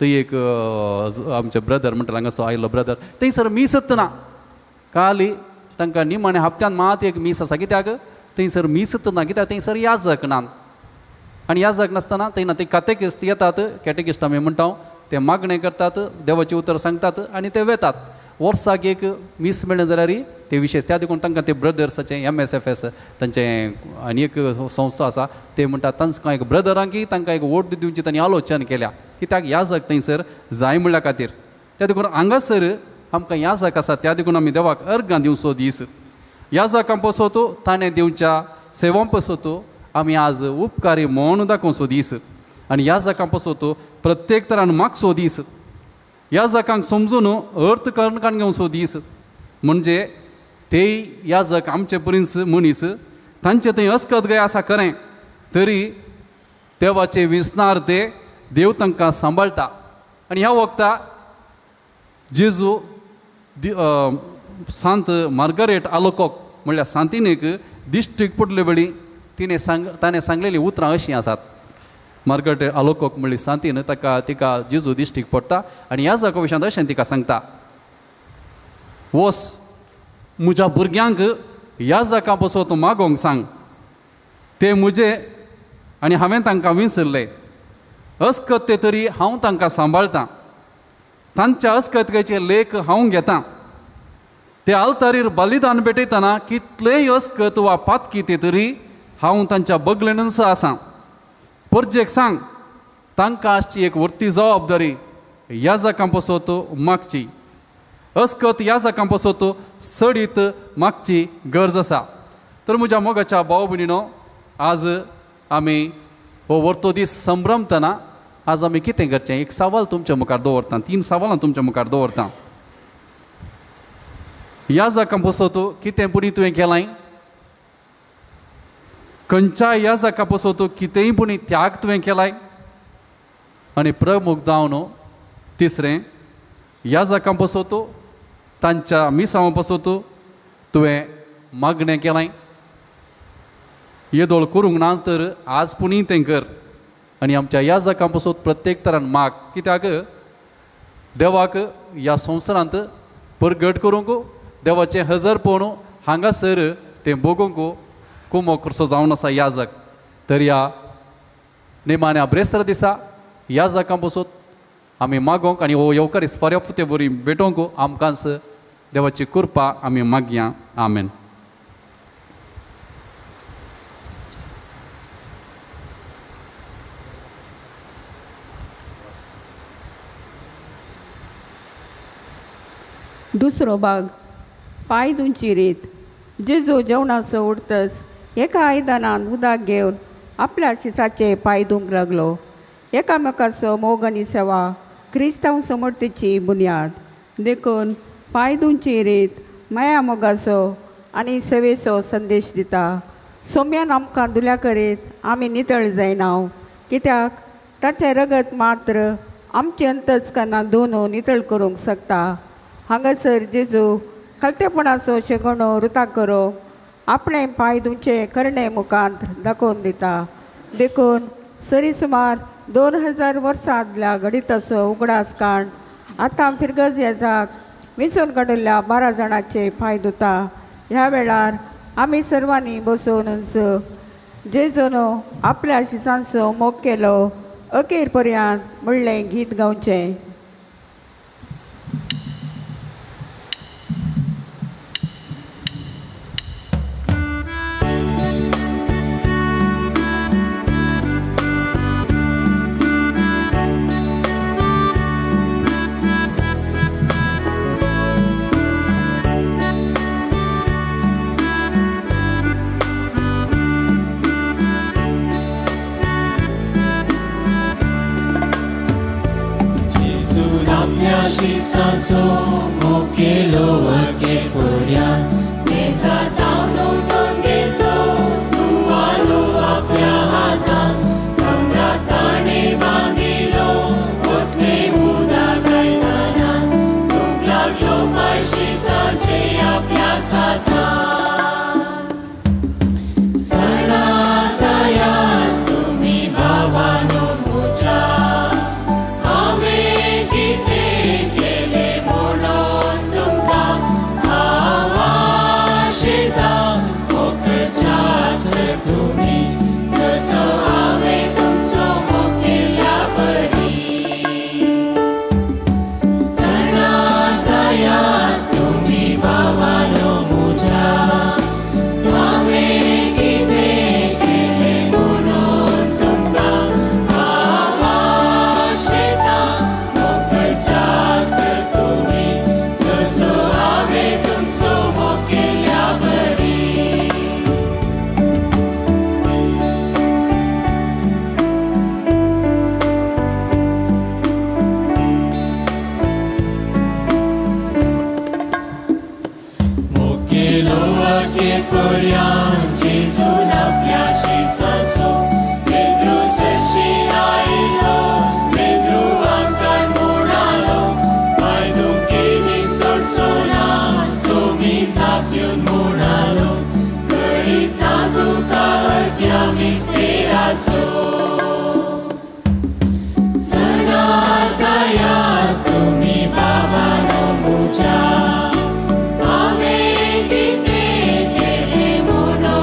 थंय एक आमचे ब्रदर म्हणटा हांगासो आयलो ब्रदर, थंयसर मीसत ना. काली तांकां निमाणे हप्त्यान मात एक मीस आसा, कित्याक थंयसर मीसत ना, कित्याक थंयसर याजक ना. आनी याजक नासतना थंय ना ते कातेकिस्त येतात, कॅटेकिस्ट आमी म्हणटा, ते मागणें करतात, देवाचें उतर सांगतात आनी ते वेतात. वर्साक एक मीस मेळ्ळें जाल्यार ते विशेश. त्या देखून तांकां ते ब्रदर्साचें एम एस एफ एस तांचें आनी एक संस्था आसा, ते म्हणटात तांकां एक ब्रदरांकी तांकां एक वोट दिवची तांणी आलोचन केल्या, कित्याक याजक थंयसर जाय म्हणल्या खातीर. त्या देखून हांगासर आमकां याजक आसा, त्या देखून आमी देवाक अर्गां दिवचो दीस. याजकां पसोत ताणें दिवच्या सेवां पसोत आमी आज उपकारी म्हूण दाखोवचो दीस. आनी याजकां पसोत प्रत्येक तरान मागचो दीस. याजकांक समजून अर्थ करून घेवचो दीस. म्हणजे तेय याजक आमचे प्रिन्स मनीस, तांचे थंय अस्कत गय आसा खरें, तरी देवाचे विसनार ते देव तांकां सांबाळटा. आनी ह्या वखता जेजू सांत मार्गरेट आलोकोक म्हणल्यार सांतिनेक दिश्टीक पडले वेळी तिणें ताणें सांगलेलीं उतरां अशीं आसात. मार्गरेट आलोकोक म्हणली सांतीन ताका तिका जेजू दिश्टीक पडटा आनी ह्या जाका विशयांत अशें तिका सांगता, वस म्हज्या भुरग्यांक ह्या जाका पसत मागोंक सांग, ते म्हजे आनी हांवें तांकां विसरले, अस्कत ते तरी हांव तांकां सांबाळटां, तांच्या अस्कतकायचे लेख हांव घेतां, ते आल्तारीर बलिदान भेटयतना कितलेय अस्कत वा पातकी ते तरी हांव तांच्या बगलेनूच आसा. परजेक सांग तांकां आसची एक व्हडती जबाबदारी याजकां पसत मागची, अस्कत याजकां पसत चडीत मागची गरज आसा. तर म्हज्या मोगाच्या भाव भयणीनो, आज आमी हो व्हरतो दीस संभ्रमतना आज आमी कितें करचें, एक सवाल तुमच्या मुखार दवरता, 3 सवालां तुमच्या मुखार दवरता. याजकां पसत कितें पुणी तुवें केलां, खंयच्या याजका पसत कितेंय पुणी त्याग तुवें केलाय. आनी प्रमुख जावन तिसरें, याजकां पसत तांच्या मिसांवां पसत तुवें मागणें केलां. येदोळ करूंक ना तर आज पुणी तें कर. आनी आमच्या याजकां पसत प्रत्येक तरान माग, कित्याक देवाक ह्या संवसारांत परगट करूंक, देवाचें हजरपण हांगासर तें भोगूंक कुमो करचो जावन आसा याजक. तर ह्या निमाण्या ब्रेस्तार दिसा याजकां पसत आमी मागोंक आनी हो येवकारीस्त फाल्यां ते बरी भेटोवंक आमकांच देवाची कृपा आमी मागया. आमेन. दुसरो भाग, पांय धुवची रीत. जेजू जेवणाचो उरतच एका आयदनान उदक घेवन आपल्या शिसाचे पांय धुवंक लागलो. एकामेकाचो मोग आनी सेवा क्रिस्तांव समर्थेची बुन्याद. देखून पांय धुवची रीत माया मोगाचो आनी सेवेचो संदेश दिता. सोम्यान आमकां धुल्या करीत आमी नितळ जायना, कित्याक ताचें रगत मात्र आमचें अंतस्करणां धुवन नितळ करूंक शकता. हांगासर जेजू खालतेपणाचो शेगणो रुता करूंक आपणें पांय धुवचे करणे मुखांत दाखोवन दिता. देखून सरी सुमार 2000 वर्सां आदल्या घडिताचो उगडास काण आतां फिरगज येजाक विंचून काडिल्ल्या 12 जाणांचे पांय धुता. ह्या वेळार आमी सर्वांनी बसूनच जेजून आपल्या शिसांचो मोग केलो अखेर पर्यंत म्हणलें गीत गावचें. शिसाचो मुखेलो अखेपर्यांत मेजातावन उठून घेतलो तुवालो आपल्या हातान कमराक ताणें बांदिलो ओतलें उदक आयदनान दूख लागलो पांय शिसाचे आपल्या सातान. सणा जायात तुमी भावानो म्हज्या हांवें कितें केलें म्हणून तुमकां हांव आशेतां मोखच्याच तुमी जसो हांवें तुमचो मोग केल्ल्या परी. सणा जायात तुमी भावानो म्हज्या हांवें कितें केलें म्हणून तुमकां हांव आशेतां मोखच्याच तुमी जसो हांवें तुमचो मोग केल्ल्या परी. मुखेलो अखेपर्यांत जेजून आपल्या शिसाचो पेद्रू सरशी आयलो पेद्रू आंकान म्हणालो पांय दुखेली सोडचो ना सोमी जाप दिवन म्हणालो कळीत ना तुका अर्द्या मिस्तेराचो. सणा जायात तुमी बाबानो म्हज्या हांवें कितें केलें म्हणून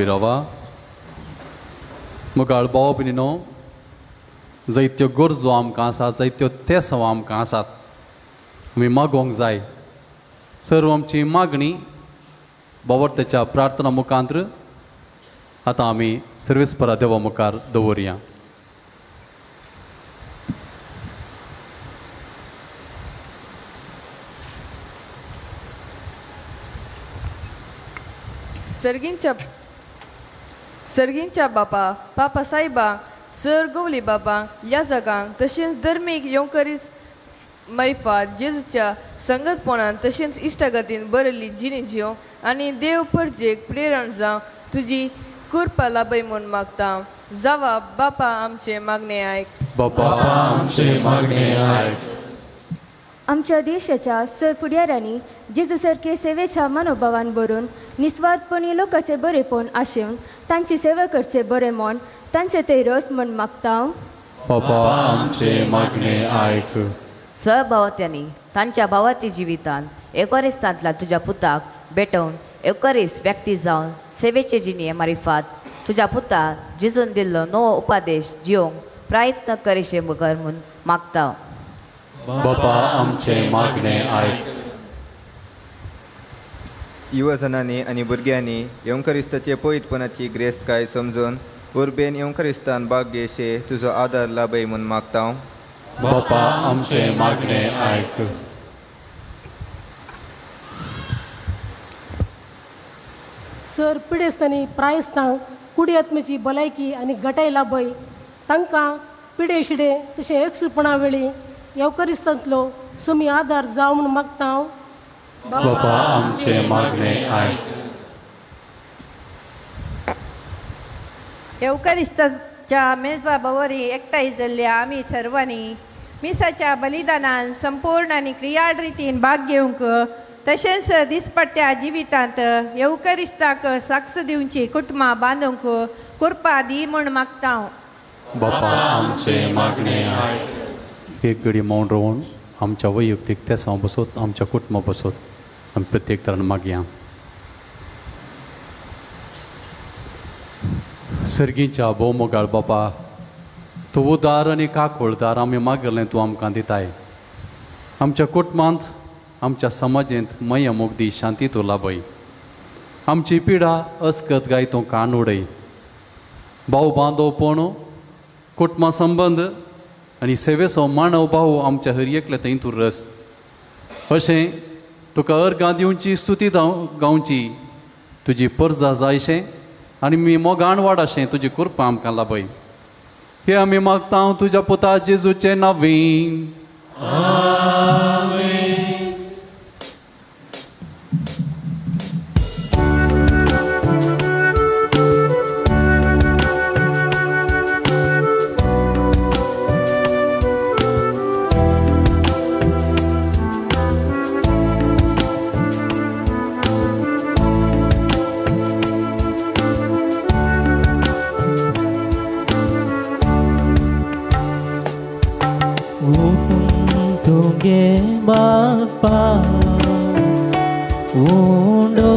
उबी रावा. मुखार भाव भयणीनो, जायत्यो गरजो आमकां आसात, जायत्यो तेसांव आमकां आसात, आमी मागोवंक जाय. सर्व आमची मागणी बावर्तेच्या प्रार्थना मुखांत्र आतां आमी सर्वेस्परा देवा मुखार दवरया. सर्गींच्या बापा, पापा साहेबा, सर गवली बाबा, ह्या जगांक तशेंच धर्मीक येवकरीस मारिफात जेजूच्या संगतपणान तशेंच इश्टागतीन बरयल्ली जिणी जिवंक आनी देव परजेक प्रेरण जावं तुजी कृपा लाभय म्हूण मागता. जावा बापा आमचे मागणे आयक. बापा आमचे मागणे आयक. आमच्या देशाच्या सर फुडाऱ्यांनी जेजू सारके सेवेच्या मनोभावान भरून निस्वार्थपणी लोकांचे बरेपण आशेवन तांची सेवा करचे बरें म्हूण तांचे ते रस म्हूण मागता. बापा आमचे मागणे आयक. सहभावत्यांनी तांच्या भावाच्या जिवितान एकोरिस्तांतल्या तुज्या पुताक भेटोवन एकोरीस व्यक्ती जावन सेवेचे जिणये मारिफात तुज्या पुताक जिजून दिल्लो नवो उपादेश जिवंक प्रयत्न करिशे बगर म्हूण मागता. बापा आमचे मागणे आयक. युवजनांनी आनी भुरग्यांनी येवकरिस्ताचे पवित्रपणाची ग्रेस्तकाय समजून उर्बेन येवकरिस्तान भाग घेशे तुजो आदार लाभय म्हूण मागता. बापा आमचे मागणे आयक. सर पिडेस्तांनी प्रायस्तांक कुडी आत्म्याची भलायकी आनी घटाय लाभय तांकां पिडे शिडे तशें एकसुरपणा वेळी येवकरिस्तांतलो सुमी आदार जावं म्हूण मागता. बापा आमचे मागणे आयक. येवकरिस्ताच्या मेजा भोवरी एकठांय जाल्ल्या आमी सर्वांनी मिसाच्या बलिदानान संपूर्ण आनी क्रियाळ रितीन भाग घेवंक तशेंच दिसपट्ट्या जिवितांत येवकरिस्ताक साक्ष दिवची कुटुंबां बांदूंक कृपा दी म्हूण मागता. बापा आमचे मागणे आयक. एक घडी मौन रावन आमच्या वैयक्तीक तेसांव बसत आमच्या कुटुंबा बसत आमी प्रत्येक तरान मागया. सर्गीच्या भोवमोगाळ बापा, तूं उदार आनी काकोळदार, आमी मागलें तूं आमकां दिताय. आमच्या कुटुंबांत आमच्या समाजेंत मया मोगदी शांती तूं लाभय. आमची पिडा अस्कत गाय तूं कान उडय. भाव बांदवपण कुटुंबा संबंद आनी सेवेचो मानव भाव आमच्या हर एकल्या थंय तूं रस. अशें तुका अर्गां दिवची स्तुती गावची तुजी परजा जायशें आनी मी मोगान वाडाशें तुजी कृपा आमकां लाभय. हे आमी मागता तुज्या पुता जेजूचें नांवीन. बापा उंडो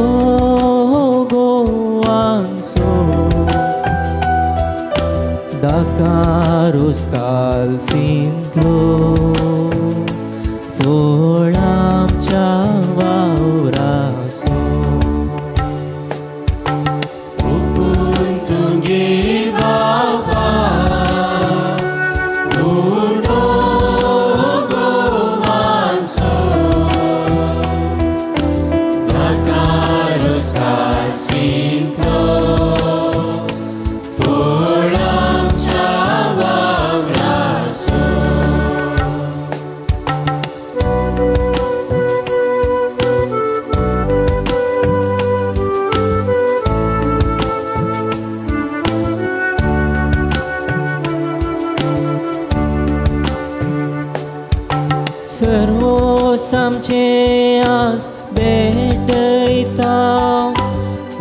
गोवांसो दाकारूस कालसींतलो फळामच्या वावरासो उठून तुगे बापा उंडो सर्वोसामचे आस भेटयता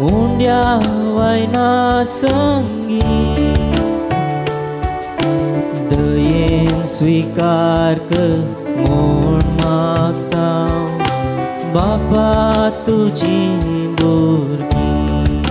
उंड्या वयना संगी दयेन स्वीकार कर म्हूण मागता बापा तुजी भुरगीं.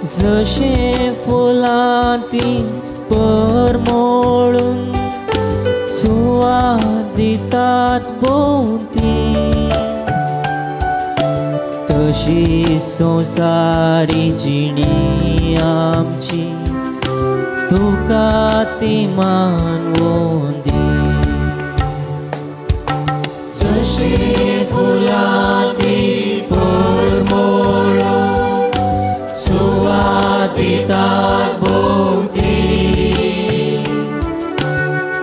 जशें फुलां तीं परमळून सुवात दितात भोंवती तशी संवसारी जिणी आमची तुका ती मानवोंदी. जशी फुलां ती परमळून सुवात दितात भोंवती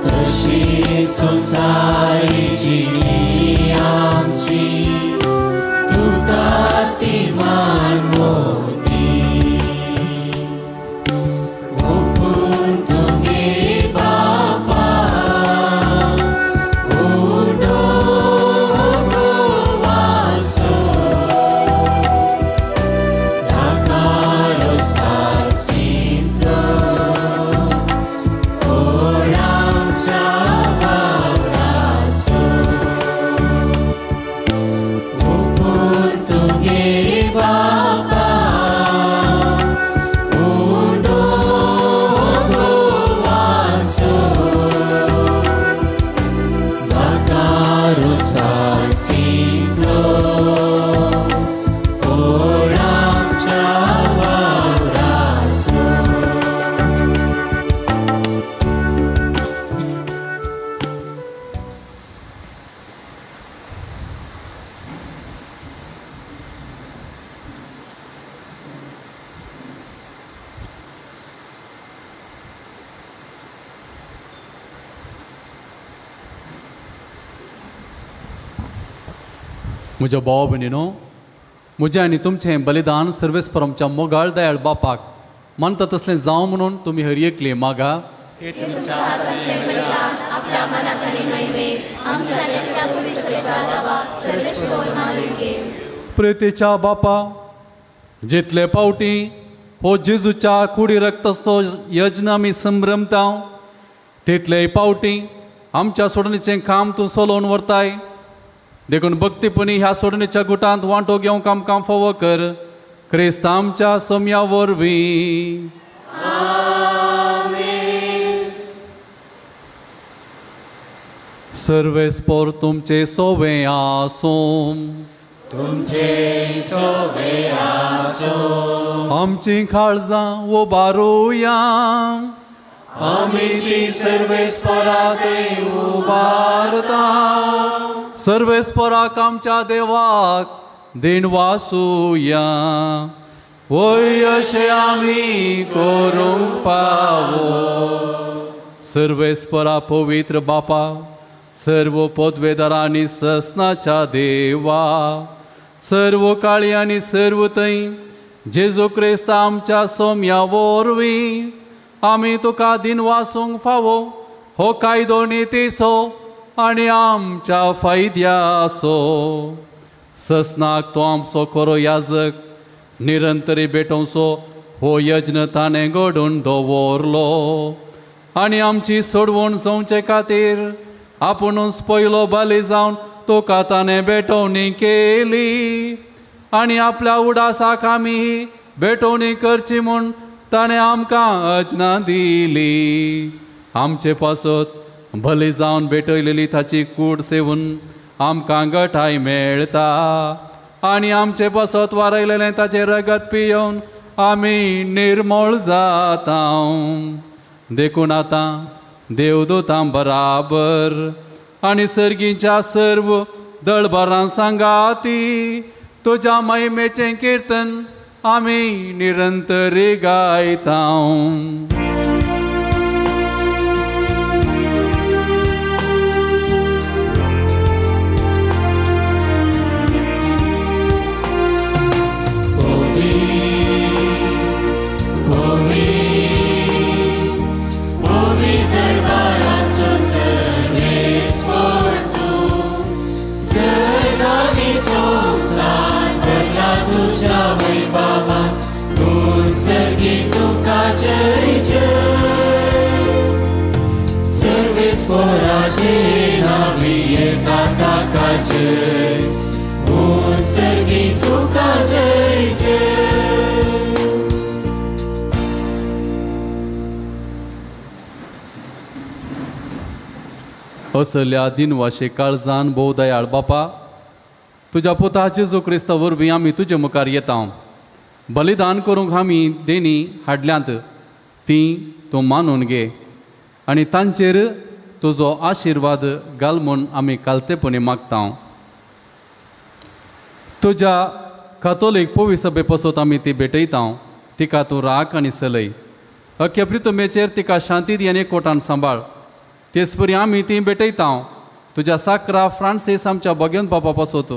तशी संवसारी जिणी आमची तुका ती मानवोंदी. ओपून तुगे बापा उंडो गोवाचो धाकारो स्काचिंतलो फोडांच्या वावराचो. ओपून तुगे बापा उंडो गोवाचो धाकारो स्काचिंतलो फोडांच्या वावराचो. म्हज्या भाव भयणीनो, म्हजें आनी तुमचें बलिदान सर्वेस्पर आमच्या मोगाळ दयाळ बापाक मानता तसलें जावं म्हणून तुमी हर एकली मागा. हे तुमच्या हातांतलें बलिदान आपल्या मनात आनी महिमेत आमच्या नित्या पवित्रतेच्या नांवाक सर्वेस्पर मानून घे. प्रेतेच्या बापा, जितले पावटी हो जेजूच्या कुडी रक्ताचो यज्ञ आमी संभ्रमता तितले पावटी आमच्या सोडणीचें काम तूं चलोवन व्हरताय. देखून भक्तीपणी ह्या सोडणीच्या गुटांत वांटो घेवंक आमकां फावो कर क्रिस्त आमच्या सोम्या वरवीं. सर्वेस्पर तुमचे सोवे आसूं. तुमचे सोवे आसूं. आमची काळजां उबारुया. आमी ती सर्वेस्परा थंय उबारता. सर्वेस्पराक आमच्या देवाक देण वासुया. वय अशें आमी करूंक फावो. सर्वेस्परा पवित्र बापा, सर्व पदवेदार आनी ससनाच्या देवा, सर्व काळी आनी सर्व थंय जेजू क्रिस्त आमच्या सोम्या वरवीं आमी तुका दिन वासूंक फावो. हो कायदो नितीचो आनी आमच्या फायद्याचो. ससनाक तो आमचो खरो याजक निरंतरी भेटोवचो हो यज्ञ ताणें घडोवन दवरलो आनी आमची सोडवण जावचे खातीर आपुणूच पयलो बली जावन तुका ताणें भेटवणी केली आनी आपल्या उडासाक आमी भेटवणी करची म्हूण ताणें आमकां अजना दिली. आमचे पासत भली जावन भेटयलेली ताची कूड सेवून आमकां गठाय मेळटा आनी आमचे पासत वारयलेलें ताचें रगत पियोवन आमी निर्मळ जाता. देखून आतां देवदूतां बराबर आनी सर्गीच्या सर्व दळभरां सांगाती तुज्या महिमेचें किर्तन आमी निरंतरी गायता. तुझ्या वैभवान गुण सर्गी तुका जय जय. असल्या दिनवाशे काळजान भोव दयाळ बापा, तुज्या पुता जेजू क्रिस्ता वरवीं आमी तुजे मुखार येता। बलिदान करूंक आमी देणी हाडल्यांत ती तूं मानून घे आनी तांचेर तुजो आशिर्वाद घाल म्हूण आमी कालतेपणी मागता। तुज्या कातोलीक पवी सभे पसत आमी ती भेटयता, तिका तूं राख आनी सलय। अख्ख्या प्रितमेचेर तिका शांती दी आनी एकवटान सांबाळ। तेचपरी आमी ती भेटयता तुज्या साकरा फ्रांसीस आमच्या भगवंत बापा पासत,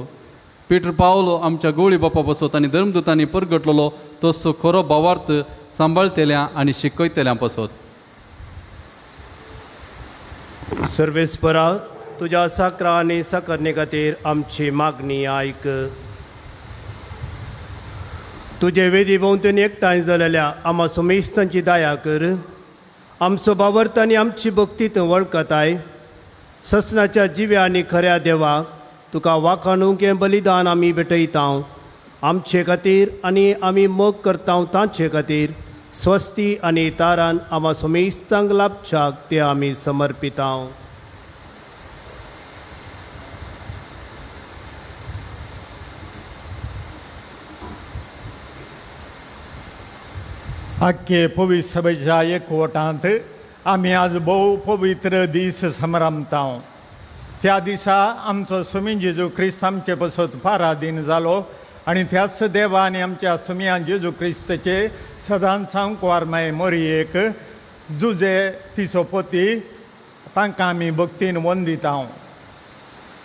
पीटर पावलो आमच्या गोळी बापा पासत आनी धर्मदूतांनी परगटलेलो तसो खरो भावार्थ सांबाळटेल्या आनी शिकयतल्या पासत। सर्वेस्परा, तुज्या साकरा आनी साकरणे खातीर आमची मागणी आयक। तुजे वेदी भोंवतणी एकठांय जालेल्या आमा समेस्तांची दया कर। आमचो भावार्थ आनी आमची भक्ती तूं वळखताय। ससनाच्या जिव्या आनी खऱ्या देवा, तुका वाखाणूंक हें बलिदान आमी भेटयता। आमचे खातीर आनी आमी मोग करता तांचे खातीर स्वस्ती आनी तारान आमा समेस्तांक लाभच्याक ते आमी समर्पिता। आख्खे पवित्र सभेच्या एकवटांत आमी आज भोव पवित्र दीस समरमता। त्या दिसा आमचो स्वामी जेजू क्रिस्त आमचे पसत पारादीन जालो आनी त्याच देवा आनी आमच्या स्वामयान जेजू क्रिस्ताचे सदांच सांकवारमाय मोरयेक जुजे तिचो पती तांकां आमी भक्तीन वंदिता।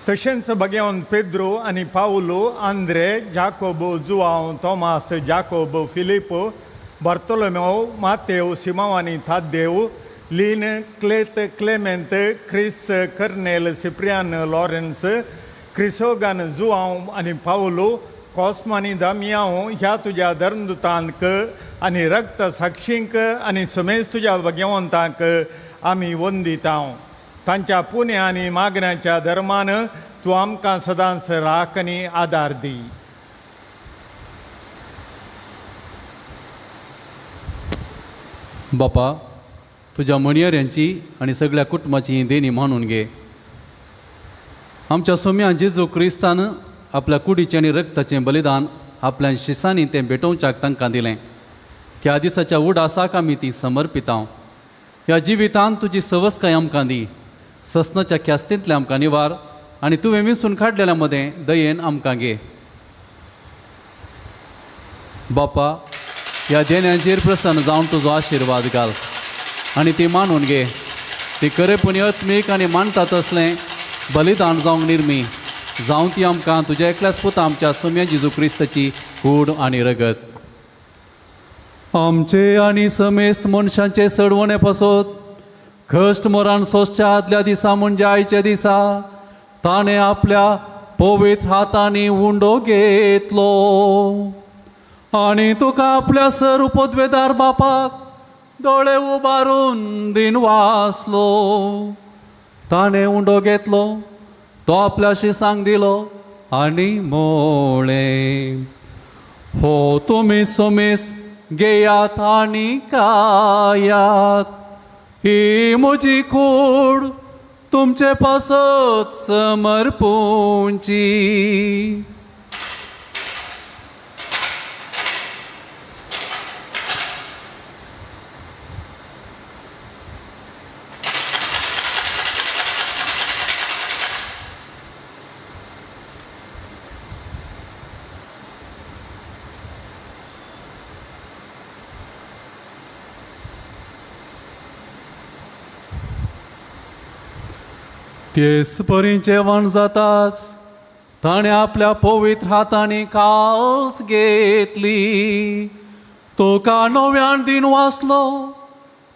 तशेंच भगेवन पेद्रो आनी पावलो, आंद्रे, जाकोब, जुआंव, तोमास, जाकोब, फिलिप, बार्तोलोमेव, मातेव, सिमांव आनी थादेव, लीन, क्लेत, क्लेमेंत, क्रिस, कर्नेल, सिप्रियान, लॉरेन्स, क्रिसोगान, जुआंव आनी पावलो, कॉस्मा आनी दामियांव ह्या तुज्या धर्मदूतांक आनी रक्त साक्षींक आनी समेज तुज्या भगवंतांक आमी वंदिता। तांच्या पुण्या आनी मागण्याच्या धर्मान तूं आमकां सदांच राख आनी आदार दी। बापा, तुज्या म्हणयाऱ्यांची आनी सगळ्या कुटुंबाची देणी मानून घे। आमच्या सोम्या जेजू क्रिस्तान आपल्या कुडीचें आनी रक्ताचें बलिदान आपल्या शिसांनी तें भेटोवच्याक तांकां दिलें। त्या दिसाच्या उडासाक आमी ती समर्पिता। ह्या जिवितांत तुजी सवस्काय आमकां दी, ससनाच्या ख्यास्तींतलें आमकां निवार आनी तुवें विसून काडलेल्या मदें दयेन आमकां घे। बापा, ह्या देण्यांचेर प्रसन्न जावन तुजो आशिर्वाद घाल आनी ती मानून घे। ती खरेपणी आत्मीक आनी मानता तसलें बलिदान जावंक निर्मी जावं ती आमकां तुज्या एकल्याच पुता आमच्या सोम्या जेजू क्रिस्ताची कूड आनी रगत। आमचे आनी समेस्त मनशांचे सडवणे पासत कश्ट मरण सोंसच्या आदल्या दिसा म्हणजे आयच्या दिसा ताणें आपल्या पवित्र हातांनी उंडो घेतलो आनी तुका आपल्या सर पदवेदार बापाक दोळे उबारून दिन वासलो। ताणें उंडो घेतलो, तो आपल्याशी सांग दिलो आनी म्हळें, हो तुमी समेस्त घेयात आनी खायात, ही म्हजी कूड तुमचे पासत समर्पूंची। तेच परी जेवण जाताच ताणें आपल्या पवित्र हातांनी कास घेतली, तुका नव्यान दिन वाचलो,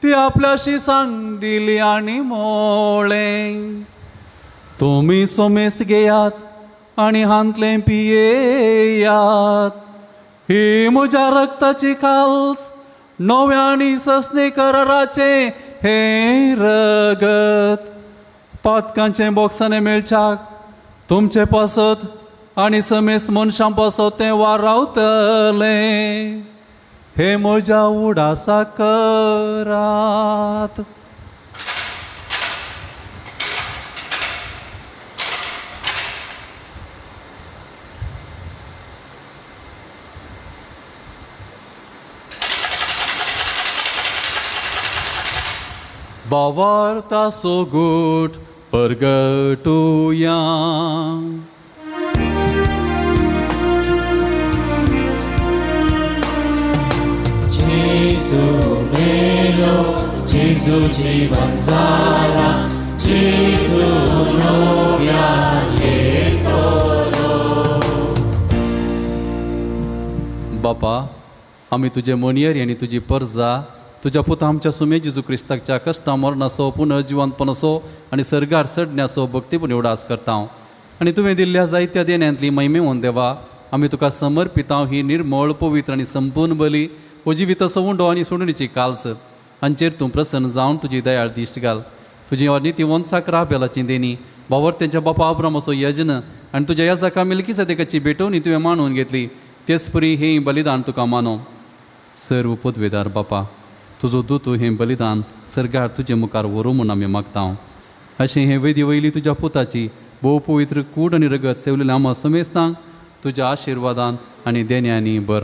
ती आपल्याशी सांग दिली आनी म्हळें, तुमी समेस्त घेयात आनी हांतलें पियेयात, ही म्हज्या रक्ताची काल्स नव्या आनी सस्नी कराराचें हें रगत। पातकांचें बोक्सांनी मेळच्याक तुमचे पासत आनी समेस्त मनशां पासत तें वारावतलें, हे म्हज्या उडासा करात। भावार्थाचो गूट परगटुया. जेजू मेलो, जेजू जीवन जाला, जेजू नव्यान येतलो. बापा, आमी तुजे मोनियरी आनी तुजी परजा तुज्या पुता आमच्या सुमे जेजू क्रिस्ताच्या कश्टां मरणाचो पुनर्जिवंतपणाचो आनी सर्गार चडण्याचो भक्तीपूर्ण उडास करता. आनी तुवें दिल्ल्या जायत्या देण्यांतली महिमेवन देवा आमी तुका समर्पितांव ही निर्मळ पवित्र आनी संपूर्ण बली हो जिविताचो उंडो आनी सोडणीची काल्स हांचेर तूं प्रसन्न जावन तुजी दयाळ दिश्ट घाल. तुजी नितीवंत साकरा बेलाची देणी बावर तेंच्या बापा अब्रामाचो यजन आनी तुज्या याजाका मिल्कीसदेकाची भेटवणी तुवें मानून घेतली तेच परी हें बलिदान तुका मानो. सर्व पदवेदार बापा, तुजो दूत हें बलिदान सर्गार तुजे मुखार व्हरूं म्हूण आमी मागता. अशें हें वेदी वयली तुज्या पुताची भोव पवित्र कूड आनी रगत सेवलेल्या आमा समेस्तांक तुज्या आशिर्वादान आनी देण्यांनी भर.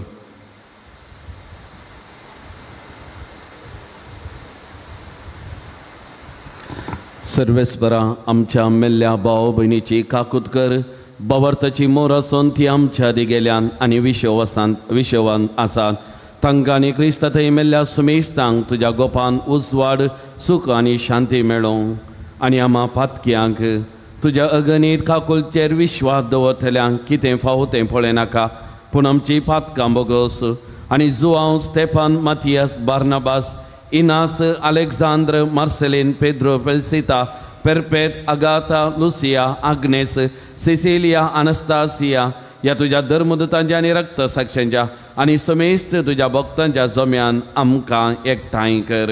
सर्वेस्परा आमच्या मेल्ल्या भाव भयणीची काकूत कर. बावर्ताची मोर आसून ती आमच्या आदी गेल्यान आनी विशवान आसात. तांकां आनी क्रिस्ता थंय मेल्ल्या सुमेस्तांक तुज्या गोपान उजवाड सूख आनी शांती मेळों. आनी आमा पातक्यांक तुज्या अगणीत काकुलचेर विश्वास दवरतल्यांक कितें फावो तें पळयनाका, पूण आमची पातकां बोगस. आनी Joao, Stefan, Mathias, Barnabas, Inas, Alexandra, Marcelin, Pedro, Felicita, Perpet, Agatha, Lucia, Agnes, Cecilia, Anastasia ह्या तुज्या धर्मदूतांच्या आनी रक्तसाक्षांच्या आनी समेस्त तुज्या भक्तांच्या जम्यान आमकां एकठांय कर.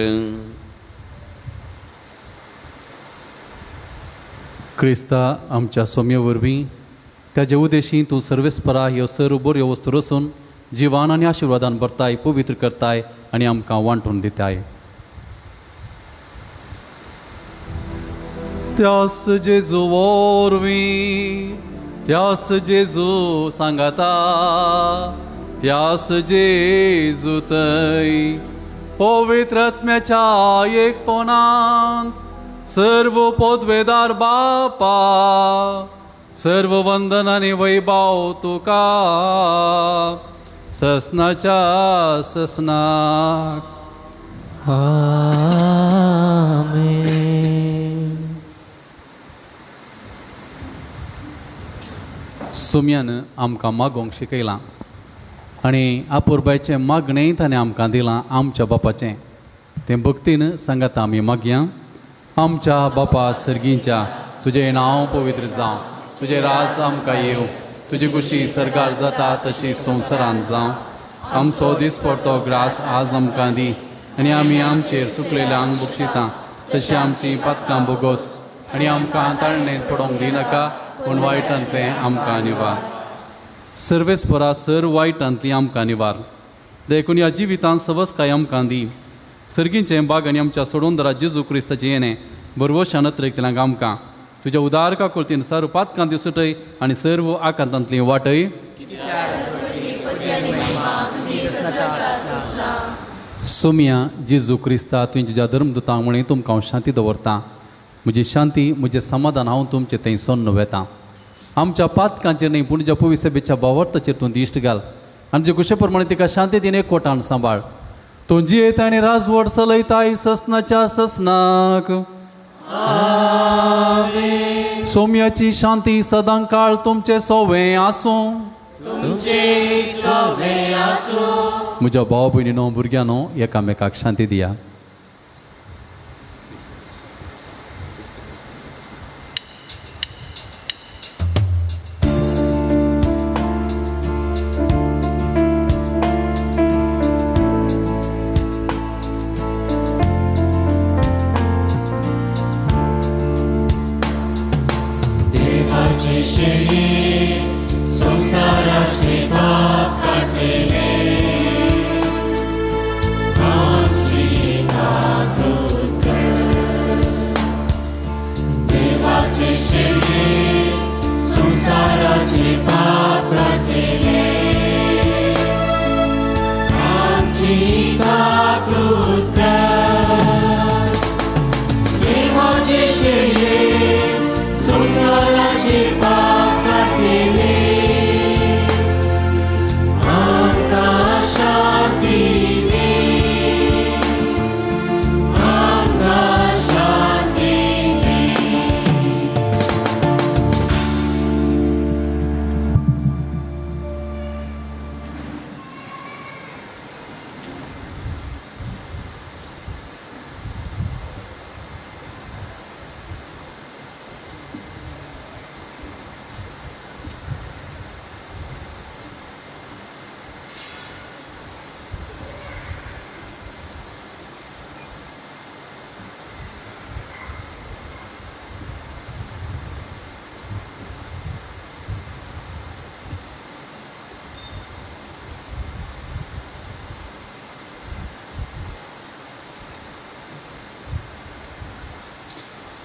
क्रिस्ता आमच्या सोम्या वरवीं ताजे उदेशी तूं सर्वेस्परा ह्यो सर्व बऱ्यो वस्तू रसून जिवान आनी आशिर्वादान भरताय, पवित्र करताय आनी आमकां वांटून दिताय. त्यास जेजू वरवीं, त्यास जेजू सांगाता, त्यास जेजू थंय पवित्र आत्म्याच्या एकपणांत सर्व पदवेदार बापा सर्व वंदन आनी वैभव तुका ससनाच्या ससनाक. आमेन. सुम्यान आमकां मागोवंक शिकयलां आनी आपुरबायचें मागणें ताणें आमकां दिलां आमच्या बापाचें. तें भक्तीन सांगाता आमी मागया. आमच्या बापा सर्गींच्या, तुजें नांव पवित्र जावं, तुजें राज आमकां येवं, तुजी खुशी सर्गार जाता तशी संवसारांत जावं. आमचो दिसपडतो ग्रास आज आमकां दी आनी आमी आमचेर सुकलेल्यांक बक्षिता तशी आमची पातकां बोगोस आनी आमकां ताळणेंत पडोवंक दिनाका, पूण वायटांतलें आमकां निवार. सर्वेस्परा सर वायटांतली आमकां निवार. देखून ह्या जिवितांत सवसकाय आमकां दी. सर्गींचें बाग आनी आमच्या सोडोंदरा जेजू क्रिस्ताचें येणें बरवशान अत्रेकतल्यांक आमकां तुज्या उदार काकुळतीन सर्व पातकां दिसुटय आनी सर्व आकांतांतली वाटय. सोम्या जेजू क्रिस्ता, तुवें तुज्या धर्मदूतांक म्हळें तुमकां हांव शांती दवरता, म्हजी शांती म्हजें समाधान हांव तुमचें थंय सोन्न वेता. आमच्या पातकांचेर न्हय पूण तुज्या पवित्र भावार्थाचेर तूं दिश्ट घाल आनी तुजे कुशे प्रमाणे तिका शांती दिन एकवटान सांबाळ. तूं जियेता आनी राजवट चलयताय ससनाच्या ससनाक. सोम्याची शांती सदां काळ तुमचे सोवे आसूं. म्हज्या भाव भयणीनो भुरग्यांनो एकामेकाक शांती दिया.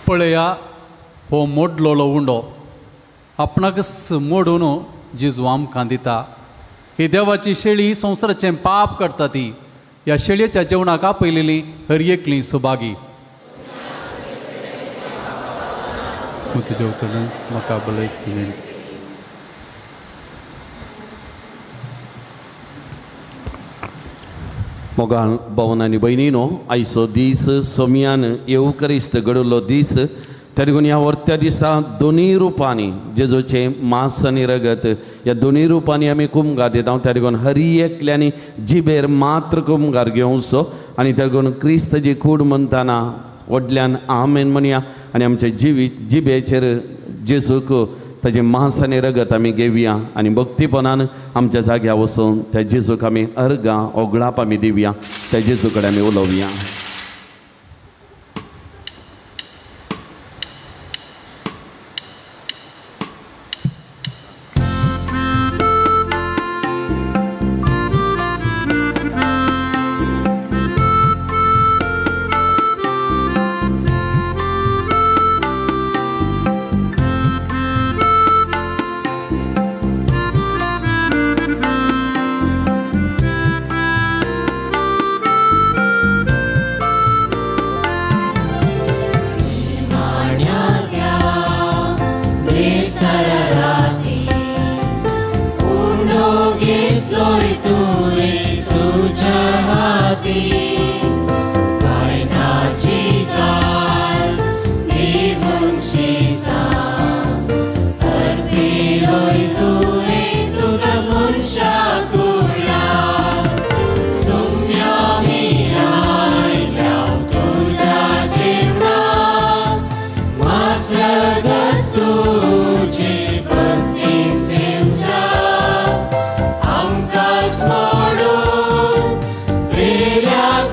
पळया हो मोडलोलो उंडो आपणाकच मोडून जेजू आमकां दिता. ही देवाची शेळी संवसाराचें पाप करता ती ह्या शेळयेच्या जेवणाक आपयलेली हर एकली सुभागी. तुज्या उतरच म्हाका भलायकी मेळटा. मोगाळ भवन आनी भयणीनो, आयचो दीस सोमयान येवकरिस्त घडयल्लो दीस. त्या देखून ह्या वर्त्या दिसा दोनूय रुपांनी जेजूचें मांस आनी रगत ह्या दोनूय रुपांनी आमी कुमगार दिता. त्या देखून हर एकल्यांनी जिबेर मात्र कुमगार घेवचो आनी त्या देखून क्रिस्तची कूड म्हणटाना व्हडल्यान आमेन म्हणया आनी आमच्या जिबेचेर जेजूक ताजें मांस आनी रगत आमी घेवया आनी भक्तीपणान आमच्या जाग्यार वचून त्या जेजूक आमी अर्गां ओगळाप आमी दिवया, त्या जेजू कडेन आमी उलोवया. Mira.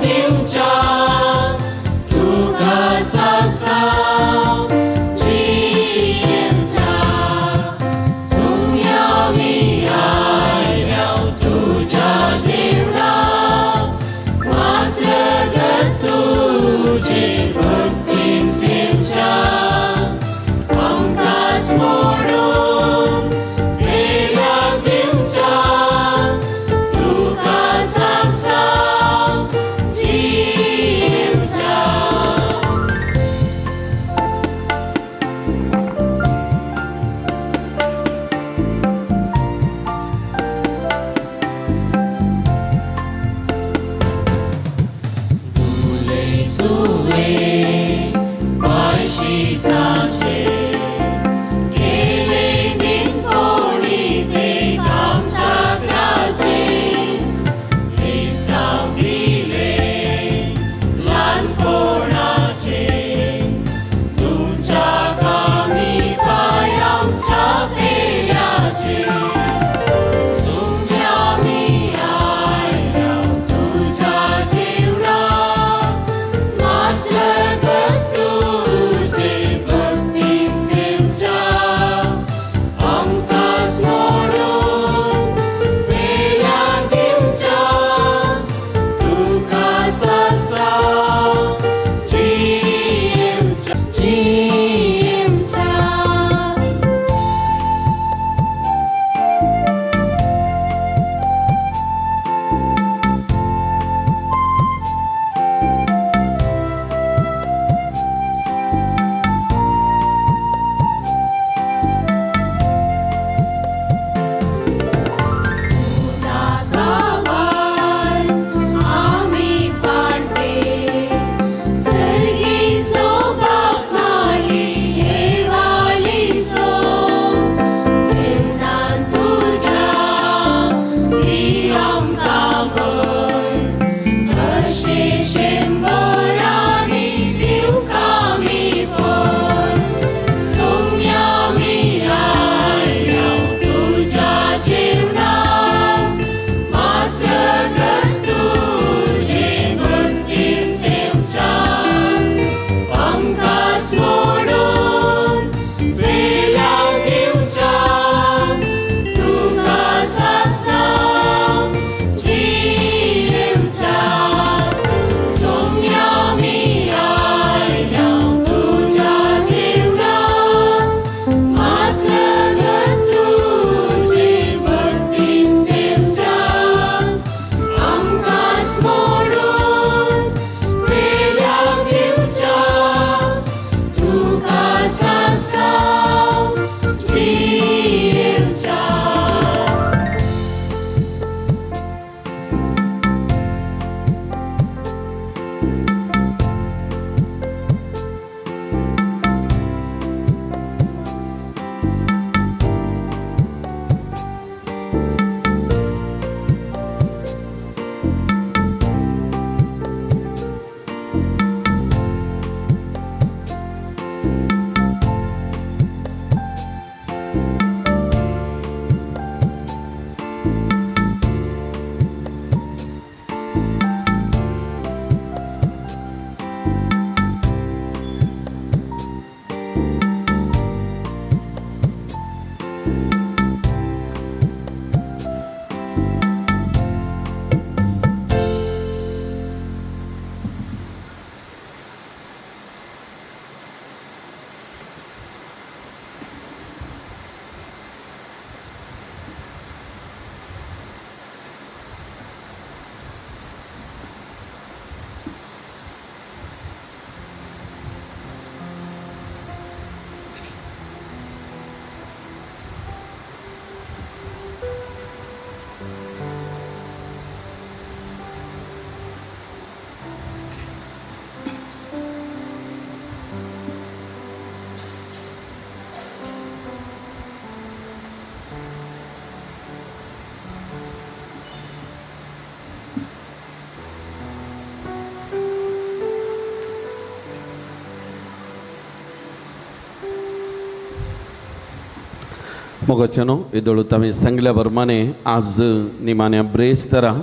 मोगाच्यानो येदोळू आमी सांगल्या प्रमाणे आज निमाण्या ब्रेस्तरा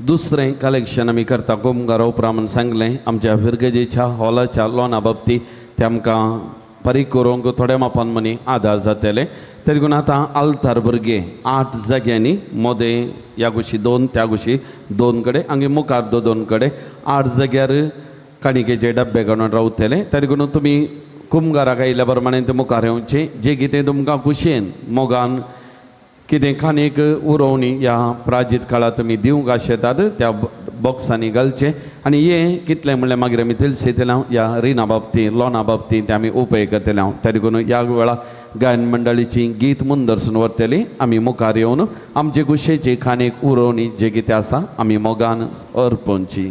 दुसरें कलेक्शन आमी करता. गोमगारा उपरांत म्हूण सांगलें आमच्या फिरगजेच्या हॉलाच्या लोना बाबतींत ते आमकां फारीक करूंक थोड्या मापान मनी आदार जातले. तरी करून आतां आल्तार भुरगे 8 जाग्यांनी मोदें ह्या कुशी 2 त्या कुशी 2 कडेन आनी मुखार 2 कडेन 8 जाग्यार काणिकेचे डब्बे काडून रावतले. तरी करून तुमी कुमगाराक आयिल्ल्या प्रमाणे ते मुखार येवचें. जें कितें तुमकां खुशयेन मोगान कितें खाणीक उरोवणी ह्या प्राजीत काळार तुमी दिवंक आशेतात त्या बॉक्सांनी घालचें. आनी हें कितलें म्हणल्यार मागीर आमी तिलसेतले ह्या रिणा बाबतींत लोना बाबतींत ते आमी उपेग करतले. तरी करून ह्या वेळार गायन मंडळीची गीत मुंदरसून व्हरतली. आमी मुखार येवन आमचे खुशयेची खाणीक उरोवणी जें कितें आसा आमी मोगान अर्पणची.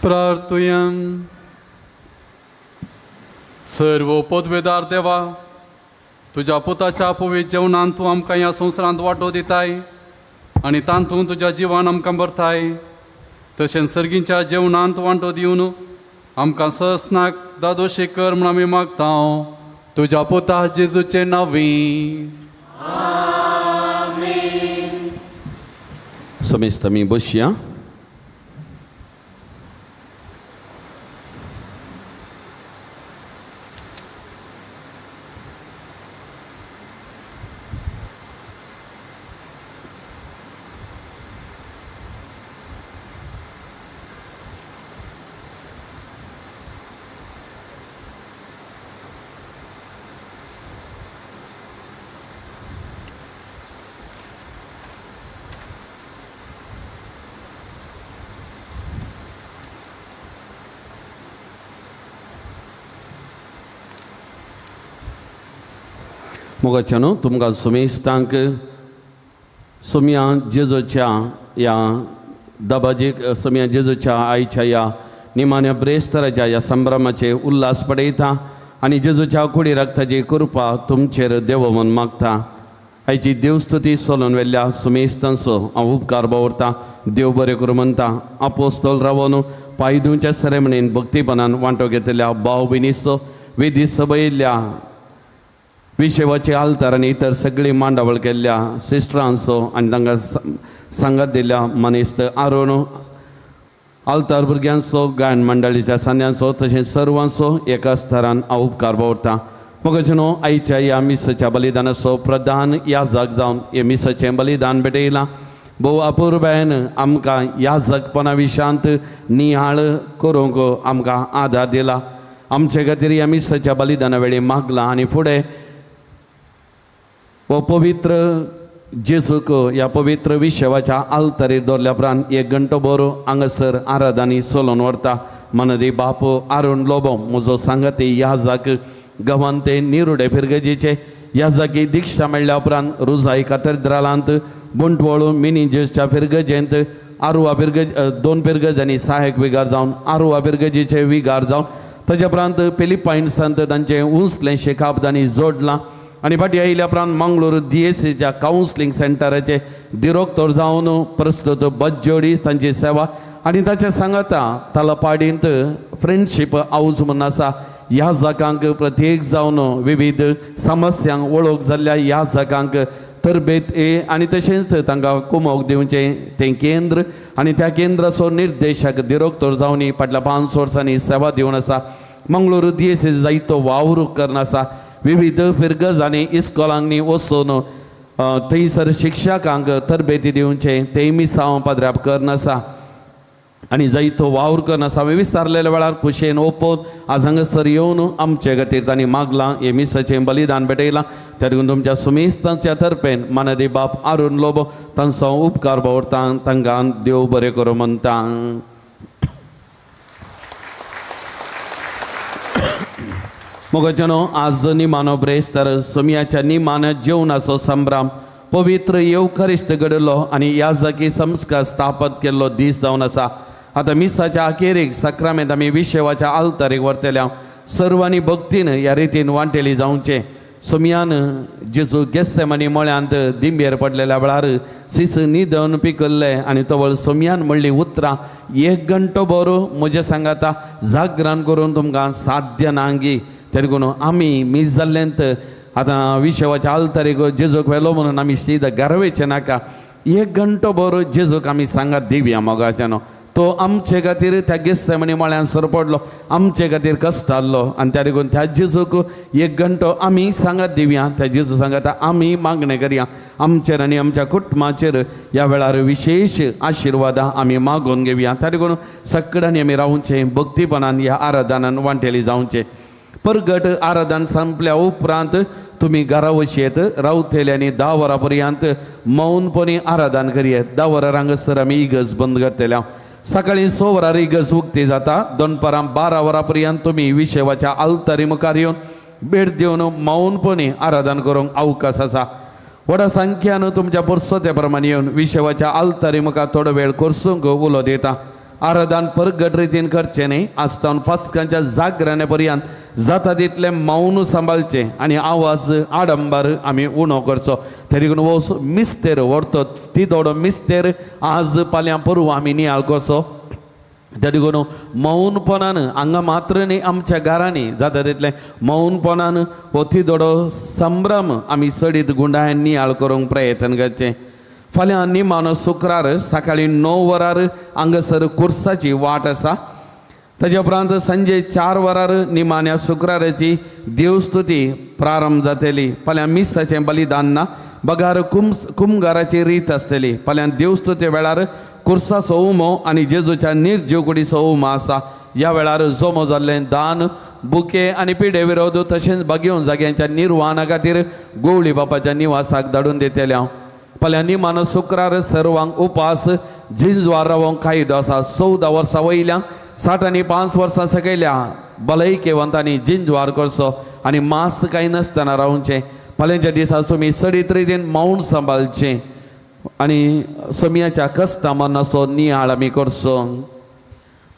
प्रार्थुया. सर्व पदवेदार देवा, तुज्या पुताच्या पवित्र जेवणान तूं आमकां ह्या संवसारांत वांटो दिताय आनी तातूंत तुज्या जिवान आमकां भरताय. तशेंच सर्गींच्या जेवणांत वांटो दिवन आमकां सस्नाक दादोशी कर म्हूण आमी मागता तुज्या पुता जेजूचे नांवी. समेस्त आमी बसया. मोगाच्या न्हू तुमकां सुमेस्तांक सोम्या जेजूच्या ह्या दबाजीक सोम्या जेजूच्या आयच्या ह्या निमाण्या ब्रेस्तराच्या ह्या संभ्रमाचे उल्हास पडयता आनी जेजूच्या कुडी रक्ताची कृपा तुमचेर देव म्हूण मागता. आयची देवस्तुती सोलून व्हेल्ल्या सुमेस्तांचो हांव उपकार दवरता. देव बरें करूं म्हणटा. आपोस्तोल रावन पांय दिवच्या सेरेमनीन भक्तीपणान वांटो घेतल्या भाव भयणीचो वेदी सभयिल्ल्या विशेवाचे आल्तार आनी इतर सगळी मांडावळ केल्ल्या सिस्टरांचो आनी तांकां सांगात दिल्ल्या मनेस्त आरोण आल्तार भुरग्यांचो गायन मंडळीच्या सांद्यांचो तशेंच सर्वांचो एका स्तरान हांव उपकार दवरता. मोगाचे न्हू आयच्या ह्या मिसाच्या बलिदानाचो प्रधान याजक जावन हे मिसाचें बलिदान भेटयलां. भोव अपुरबायेन आमकां ह्या जगपणा विशांत निहाळ करूंक आमकां आदार दिला. आमचे खातीर ह्या मिसाच्या बलिदाना वेळी मागलां आनी फुडें हो पवित्र जेजूक ह्या पवित्र विशवाच्या आल्तारीर दवरल्या उपरांत एक घंटो बरो हांगासर आराधानी चलोवन व्हरता. मनदी बाप आरुण लोबो म्हजो सांगाती ह्या जाक गवान ते निरुडे फिरगजीचे ह्या जागी दीक्षा मेळ्ळ्या उपरांत रुजाई कातरद्रालांत बुंटवळ मिनी जेजच्या फिरगजेंत आरुवा फिरगज 2 फिरगज आनी सहायक विगार जावन आरुवा फिरगजीचे विगार जावन ताज्या उपरांत फिलिपायन्सांत तांचें उंचलें शेकाप तांणी जोडलां आनी फाटीं आयिल्ल्या उपरांत मंगळूर DSCच्या कावन्सिलींग सेंटराचे दिरोक्तोर जावन प्रस्तुत बज्जोडी तांची सेवा आनी ताच्या सांगाता तलपाडींत फ्रेंडशीप हावज म्हूण आसा. ह्या जागांक प्रत्येक जावन विविध समस्यांक वळख जाल्ल्या ह्या जागांक तरबेत ए आनी तशेंच तांकां कुमोक दिवचें तें केंद्र आनी त्या केंद्राचो निर्देशक दिरोक्तोर जावन फाटल्या 5 वर्सांनी सेवा दिवन आसा. मंगळूर DSC जायतो वावर करून आसा. विविध फिरगज आनी इस्कॉलांनी वचून थंयसर शिक्षकांक तरबेती दिवचें तेंय मिसांव पाद्र्याप करून आसा आनी जायतो वावर करून आसा. हांवें विस्तारलेल्या वेळार खुशयेन ओपोवन आज हांगासर येवन आमचे खातीर तांणी मागलां, हें मिसाचें बलिदान भेटयलां. त्या देखून तुमच्या सुमेस्तांच्या तर्फेन मानदी बाप आरुण लोबो तांचो उपकार बावरता. तांकां देव बरें करूं म्हणटा. मोगाच्यानो आज निमानो ब्रेस तर सोमयाच्या निमान जेवणाचो संभ्रम पवित्र येवखरिस्त घडलो आनी ह्या जागी संस्कार स्थापन केल्लो दीस जावन आसा. आतां मिसाच्या अखेरीक साक्रामेंत आमी विशेवाच्या आल्तारीक व्हरतल्या सर्वांनी भक्तीन ह्या रितीन वांटेली जावचें. सोमयान जेजू गेस्सेमनी मळ्यांत दिंबेर पडलेल्या वेळार सिस न्हिदून पिकल्ले आनी तवळ सोमयान म्हणली उतरां एक घंटो बरो म्हजें सांगाता जागरण करून तुमकां साध्य नांगी. तेरगून आमी मीस जाल्लेंत आतां विशेवाच्या आल्तारीक जेजूक व्हेलो म्हणून आमी सीद गारवेचें नाका. एक घंटो बरो जेजूक आमी सांगात दिवया. मोगाच्यानो तो आमचे खातीर त्या गेस्तेमनी मळ्यान सरपडलो, आमचे खातीर कश्टाल्लो आनी त्या देखून त्या जेजूक एक घंटो आमी सांगात दिवया. त्या जेजू सांगाता आमी मागणें करया आमचेर आनी आमच्या कुटुंबाचेर ह्या वेळार विशेश आशिर्वादां आमी मागून घेवया. त्या देखून सगळ्यांनी आमी रावचें भक्तीपणान ह्या आराधनान वांटेली जावचें. परगट आराधन संपल्या उपरांत तुमी घरा वचयेत रावतले आनी 10 वरां पर्यंत मौनपणी आराधन करयेत. 10 वरां हांगासर आमी इगर्ज बंद करतले. सकाळीं 6 वरां इगर्ज उक्ती जाता. दनपारां 12 वरां पर्यंत तुमी विशेवाच्या आल्तारी मुखार येवन भेट दिवन मौनपणी आराधन करूंक अवकाश आसा. व्हडा संख्यान तुमच्या पुरसोते प्रमाण येवन विशेवाच्या आल्तारी मुखार थोडो वेळ करसूंक उलो दिता. आराधन परगट रितीन करचें न्ही. आसतावन पास्कांच्या जागरणे पर्यंत जाता तितलें मौन सांबाळचें आनी आवाज आडंबर आमी उणो करचो. तरी हो मिस्तेर व्हरतो ती थोडो मिस्तेर आज फाल्यां परवां आमी नियाळ करचो. त्या देखून मौनपणान हांगा मात्र न्ही आमच्या घरांनी जाता तितलें मौनपणान हो तिदोडो संभ्रम आमी चडीत गुंडायन नियाळ करूंक प्रयत्न करचें. फाल्यां निमानो शुक्रार सकाळीं 9 वरार हांगासर कुर्साची वाट आसा. ताज्या उपरांत सांजे 4 वरार निमाण्या शुक्राराची देवस्तुती प्रारंभ जातली. फाल्यां मिसाचें बलिदान ना बगार कुमगाराची रीत आसतली. फाल्यां देवस्तुती वेळार कुर्साचो उमो आनी जेजूच्या निर्जीव कुडीचो उमो आसा. ह्या वेळार जमो जाल्लें दान बुके आनी पिडे विरोध तशेंच बागेवन जाग्यांच्या निर्वाणा खातीर गोवळी बापाच्या निवासाक धाडून दितले हांव. फाल्यां निमानो शुक्रार सर्वांक उपास झिंजवार रावोंक कायदो आसा. 14 वर्सां वयल्या 60 आनी 5 वर्सां सकयल्या भलायकेवंतांनी झिंजवार करचो आनी मास्क कांय नासतना रावचें. फाल्यांच्या दिसा तुमी सडीत रितीन मौन सांबाळचें आनी सोमयाच्या कश्टा मरणाचो नियाळ आमी करचो.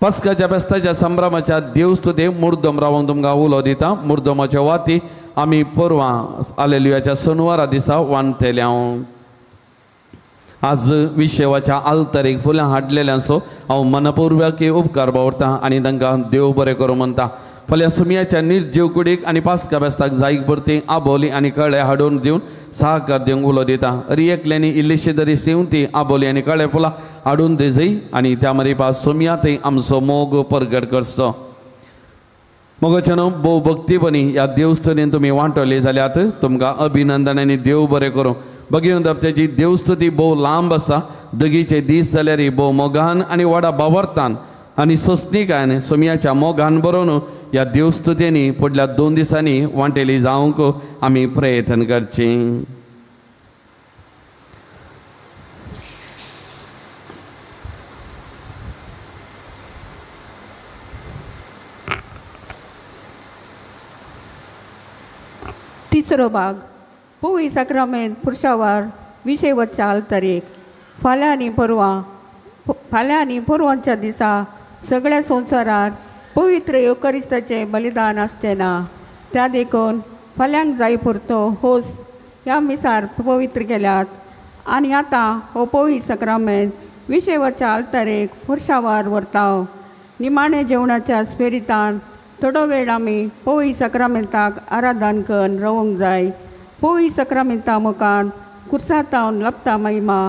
पस्काच्या फेस्ताच्या संभ्रमाच्या देवस्तुते मुर्दम रावून तुमकां उलो दिता. मुर्दमाच्या वाती आमी परवां आलेलुयाच्या सनवारा दिसा वांटतले हांव. आज विशेवाच्या आल्तारीक फुलां हाडलेल्यांचो हांव मनपूर्वक उपकार बावरता आनी तांकां देव बरें करूं म्हणटा. फाल्यां सुमयाच्या निर्जीव कुडीक आनी पास्का फेस्ताक जायक भरती आबोली आनी कळे हाडून दिवन सहकार दिवंक उलो दिता. अरी एकल्यांनी इल्लीशी तरी शेंवती आबोली आनी कळे फुलां हाडून दिजय आनी त्या मरिपा सुमया थंय आमचो मोग परगट करचो. मोगाच्यानो भोव भक्तीपणी ह्या देवस्तुतीन तुमी वांटवली जाल्यार तुमकां अभिनंदन आनी देव बरें करूं. बगेवन दप्त्याची देवस्तुती भोव लांब आसा. दगीचे दीस जाल्यार भोव मोगान आनी व्हडा बावरतान आनी सोंसणीकायन सोमयाच्या मोगान बरोवन ह्या देवस्तुतेंनी फुडल्या 2 दिसांनी वांटेली जावंक आमी प्रयत्न करचें. तिसरो भाग पोवी साक्रामेंत पुरशावार विशेवच्या आल्तरेक. फाल्यां आनी परवां फाल्यां आनी परवांच्या दिसा सगळ्या संवसारार पवित्र येवकरिस्ताचें बलिदान आसचें ना. त्या देखून फाल्यांक जाय पुरतो होस ह्या मिसार पवित्र केल्यात आनी आतां हो पोवी साक्रामेंत विशेवाच्या आल्तरेक पुरशावार व्हरता. निमाणें जेवणाच्या स्पेरितान थोडो वेळ आमी पोवी साक्रामेंताक आराधन करून रावंक जाय. पोवी साक्रामेंता मुखार कुर्सातावन लाभता महिमा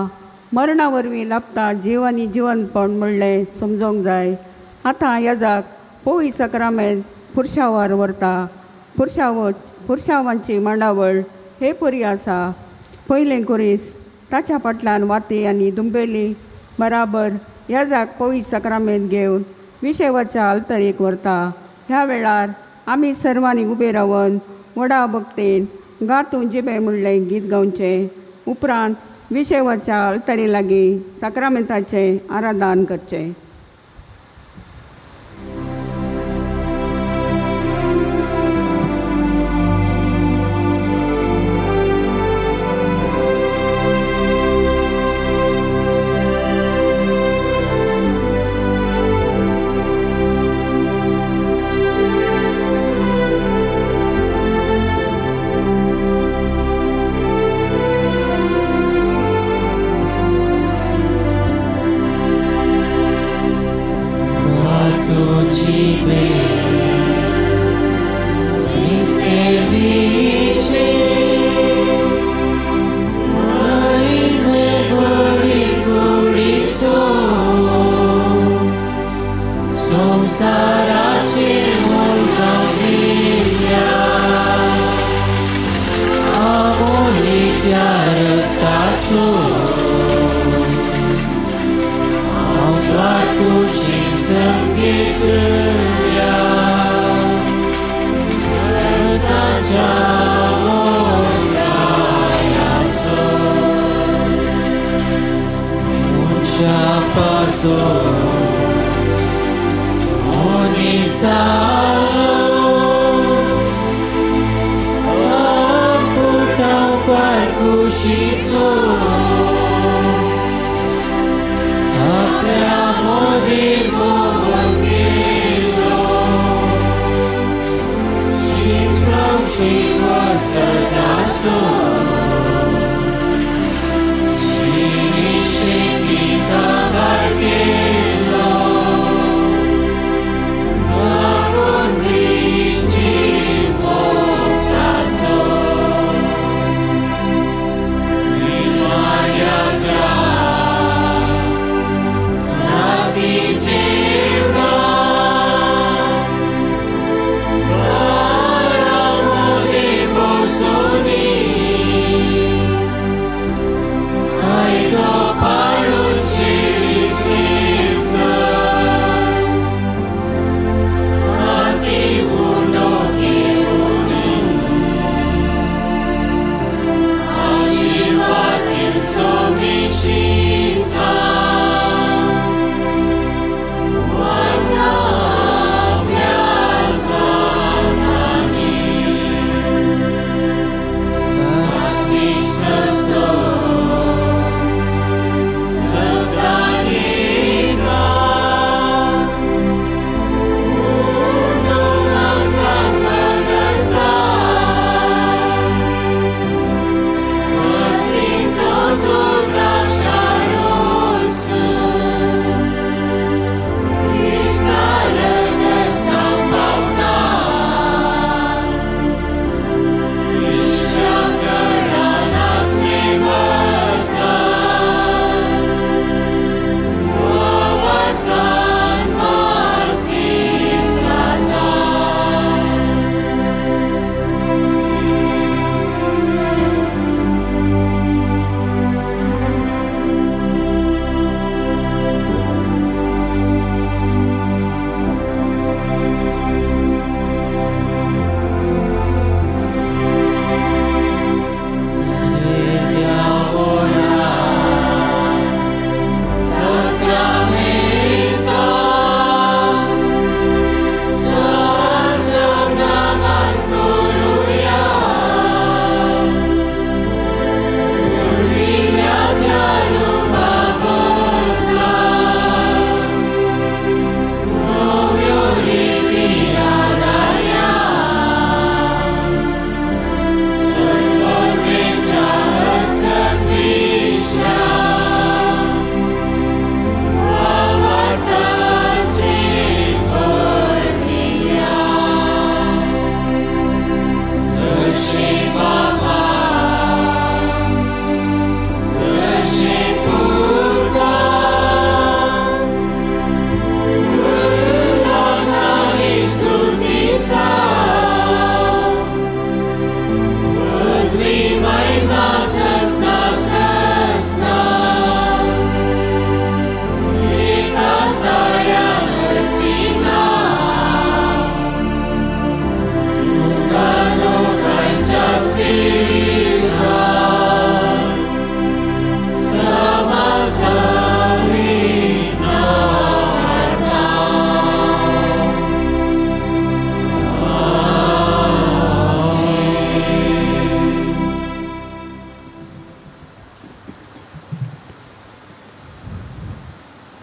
मरणा वरवीं लाभता जीव आनी जिवनपण म्हणलें समजोंक जाय. आतां याजाक पोवी साक्रामेंत पुरशावार व्हरता. पुरशावांची मांडावळ हे परी आसा. पयलें कुरीस ताच्या फाटल्यान वाती आनी दुंबेली बराबर याजाक पोवी साक्रामेंत घेवन विशेवाच्या आल्तरेक व्हरता. ह्या वेळार आमी सर्वांनी उबे रावन व्हडा भक्तेन गातूं जिबे म्हणलें गीत गावचें. उपरांत विशेवाच्या आल्तरी लागीं साक्रामेंताचें आराधन करचें. J.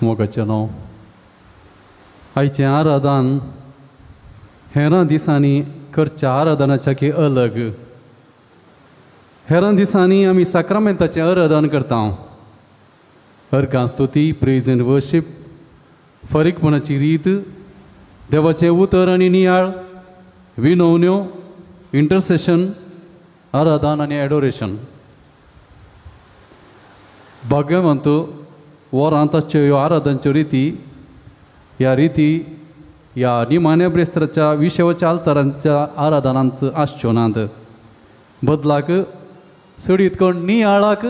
मोगाचें नांव आयचें आराधन हेरां दिसांनी करच्या आराधनाच्या की अलग. हेरां दिसांनी आमी साक्रामेंताचें आराधन करता, अर्गां स्तुती, प्रेज एंड वर्शीप, फारीकपणाची रीत, देवाचें उतर आनी नियाळ, विनवण्यो, इंटरसेशन, आराधन आनी एडोरेशन. भाग्यवंत वरांत आसच्यो ह्यो आराधनच्यो रिती, ह्या रिती ह्या निमाण्या ब्रेस्ताराच्या विशेवाच्या आल्तारांच्या आराधनांत आसच्यो नात. बदलाक चडीत करून नियाळाक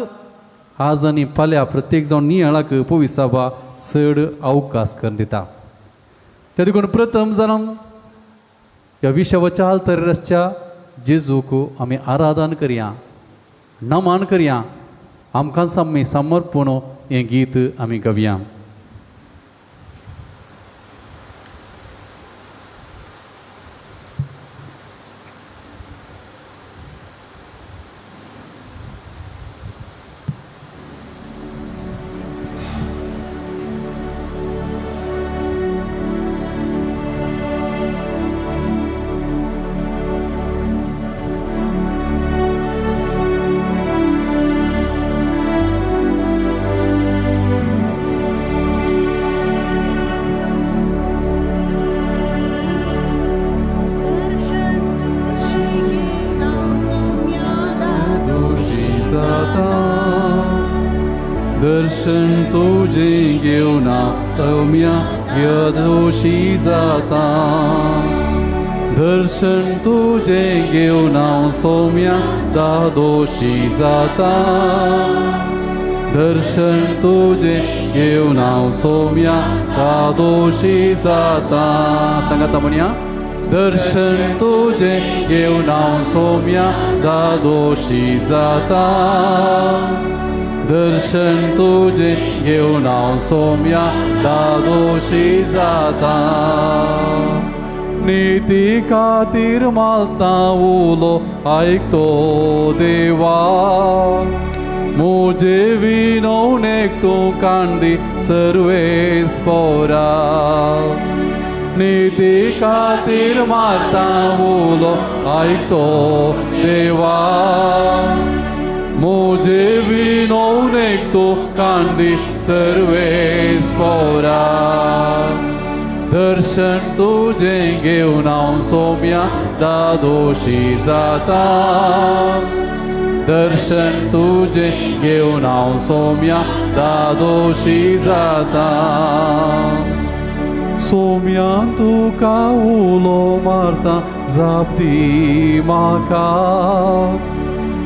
आज आनी फाल्यां प्रत्येक जावन नियाळाक पविसाबा चड अवकाश करून दिता. त्या देखून प्रथम जावन ह्या विशेवाच्या आल्तारार आसच्या जेजूक आमी आराधन करया, नमन करया, आमकां सामकें समर्पण हें गीत आमी गावया. दर्शन तुझे घेवन सौम्या यदोशी जाता, दर्शन तुझे घेवन सौम्या दादोशी जाता, दर्शन तुझे घेवन सौम्या दादोशी जाता. सांगाता म्हणया, दर्शन तुझे घेवन सौम्या दादोशी जाता, दर्शन तुझे घेवन सौम्या दादोशी जाता. निती खातीर मालता उलो आयकतो देवा, मुजे विनवणेक तूं कांदी सर्वेस पोरा. निती खातीर मारता उलो आयकतो देवा, मुजे विनवणेक तूं कांदी सर्वेस पोरा. दर्शन तुझे घेवन हांव सौम्या दादोशी जाता, दर्शन तुझे घेवन हांव सौम्या दादोशी जाता. सौम्या तुका उलो मारता जाप दी म्हाका,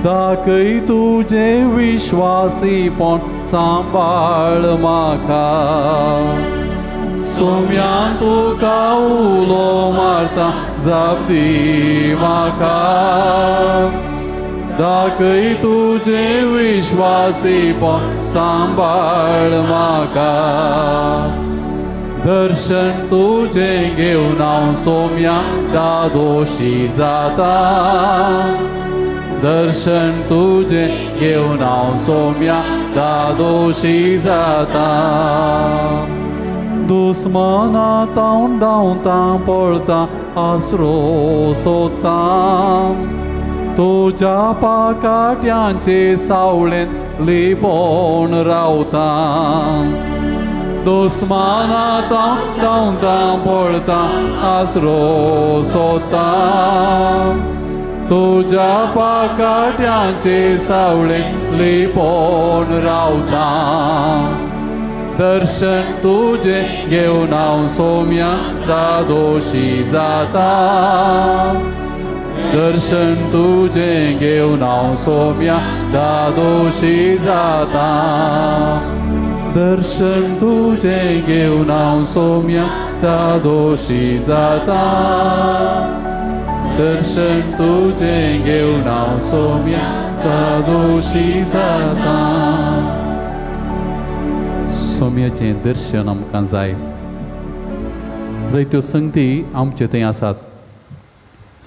दाखय तुजें विश्वासीपण सांबाळ म्हाका. सौम्या तुका उलो मारता जाप दी म्हाका, दाखय तुजें विश्वासीपण सांबाळ म्हाका. दर्शन तुजें घेवन हांव सौम्या दादोशी जाता, दर्शन तुजें घेवन हांव सौम्या दादोशी जाता. दुस्मना तावन धांवता पळता आसरो सोदता, तुज्या पाकाट्यांचे सावळेंत लिपोवन रावता. दुस्मना तावन धांवता पळता आसरो सोदता, तुज्या पाकाट्यांचे सावळेंत लिपोवन रावता. दर्शन तुजें घेवन हांव सौम्या दादोशी जाता, दर्शन तुजें घेवन हांव सौम्या दादोशी जाता. दर्शन तुजें घेवन हांव सौम्या दादोशी जाता, दर्शन तुजें घेवन हांव सौम्या दादोशी जाता. सौम्याचें दर्शन आमकां जाय. जायत्यो संगती आमचे थंय आसात.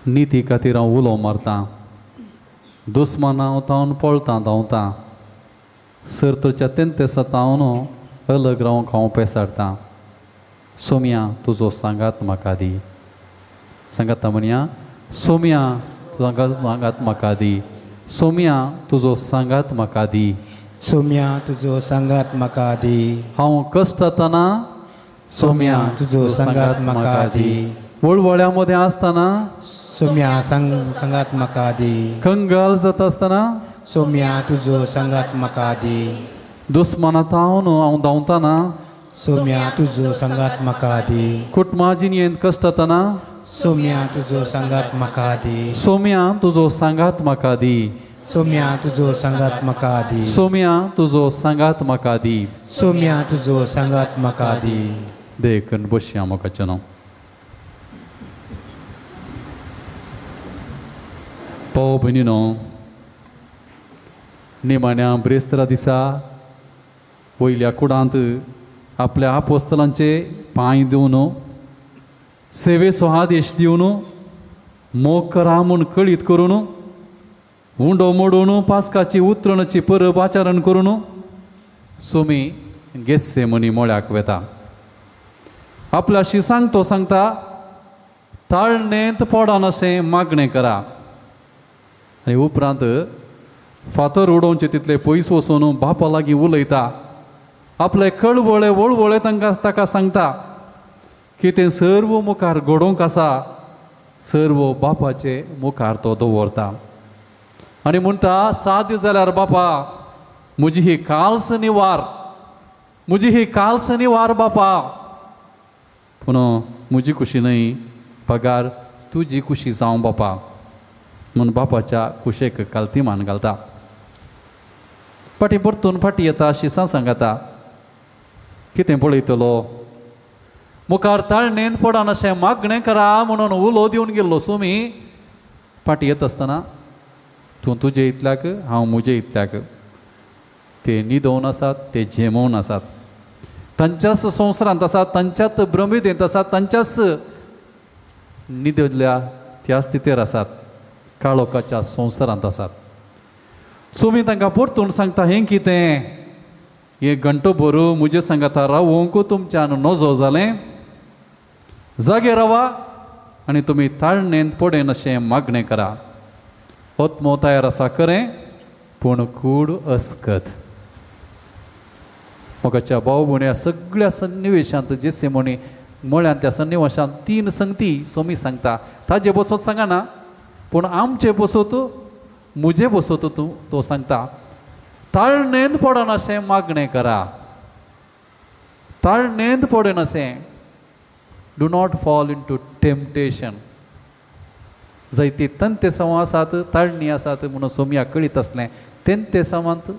निती खातीर हांव उलो मारतां, दुस्माना हांव तावन पळतां धांवतां, सर्तच्या तेंते सतावन अलग रावंक हांव पेसारतां. सोम्या तुजो सांगात म्हाका दी. सांगाता म्हणया, सोम्या तुजो सांगात म्हाका दी. सोम्या तुजो सांगात म्हाका दी. सोम्या तुजो सांगात म्हाका दी. हांव कश्टतना सोम्या तुजो सांगात म्हाका दी. वळवळ्या मदें आसतना सोम्या सांगात म्हाका दी. कंगाल जाता आसतना सोम्या तुजो सांगात म्हाका दी. दुस्माना तावन हांव धांवतना सोम्या तुजो सांगात म्हाका दी. कुटुंबा जिणेंत कश्टतना सोम्या तुजो सांगात म्हाका दी. सोम्या तुजो सांगात म्हाका दी. सोम्या तुजो सांगात म्हाका दी. सोम्या तुजो सांगात म्हाका दी. सोम्या तुजो सांगात म्हाका दी. देखून बसया मोगाचें नांव. भाव भयणीनो, निमाण्या ब्रेस्तारा दिसा वयल्या कुडांत आपल्या आपोस्तलांचे पांय दिवन सेवेचो आदेश दिवन मोग करा म्हूण कळीत करून उंडो मोडून पास्काची उतरणाची परब आचरण करून सोमी गेस्सेमनी मळ्याक वेता. आपल्याशी सांगतो सांगता ताळणेंत पडनाशें मागणें करा. आनी उपरांत फातर उडोवचे तितले पयस वचून बापा लागीं उलयता. आपले कळवळे वळवळे तांकां ताका सांगता की तें सर्व मुखार घडोवंक आसा, सर्व बापाचे मुखार तो दवरता आनी म्हणटा, साध्य जाल्यार बापा म्हजी ही काल्स निवार, म्हजी ही काल्स निवार बापा, पूण म्हजी खुशी न्हय पगार तुजी खुशी जावं बापा म्हूण बापाच्या कुशेक कालती मान घालता. फाटीं परतून फाटीं येता, शिसां सांगता, कितें पळयतलो मुखार ताळणेंत पडनाशें मागणें करा म्हणून उलो दिवन गेल्लो सोमी फाटीं येता आसतना तूं तुजे इतल्याक हांव म्हजे इतल्याक. ते न्हिदोवन आसात, ते झेमोवन आसात, तांच्याच संवसारांत आसात, तांच्याच भ्रमिदेंत आसात, तांच्याच न्हिदल्या त्या स्थितीर आसात, काळोखाच्या संवसारांत आसात. सोमी तांकां परतून सांगता, हें कितें हें घंटो भरू म्हजे सांगाता रावोंक तुमच्यान नजो जालें, जागे रावा आनी तुमी ताळणेंत पडेन अशें मागणें करा. आत्मो तयार आसा खरें पूण कूड अस्कत. मोगाच्या भाव भयणी, सगळ्या सन्निवेशांत जेसेमनी मळ्यांतल्या सन्निवेशांत तीन संगती सोमी सांगता. ताजे बसत सांगना पूण आमचे बसत म्हजे बसत तूं तो सांगता, ताळणेंत पडनाशें मागणें करा, ताळणेंत पडनाशें. Do not fall into temptation. जायती तंते सवां आसात, ताळणी आसात म्हणून सोमया कळीत आसलें, तेंते सवांत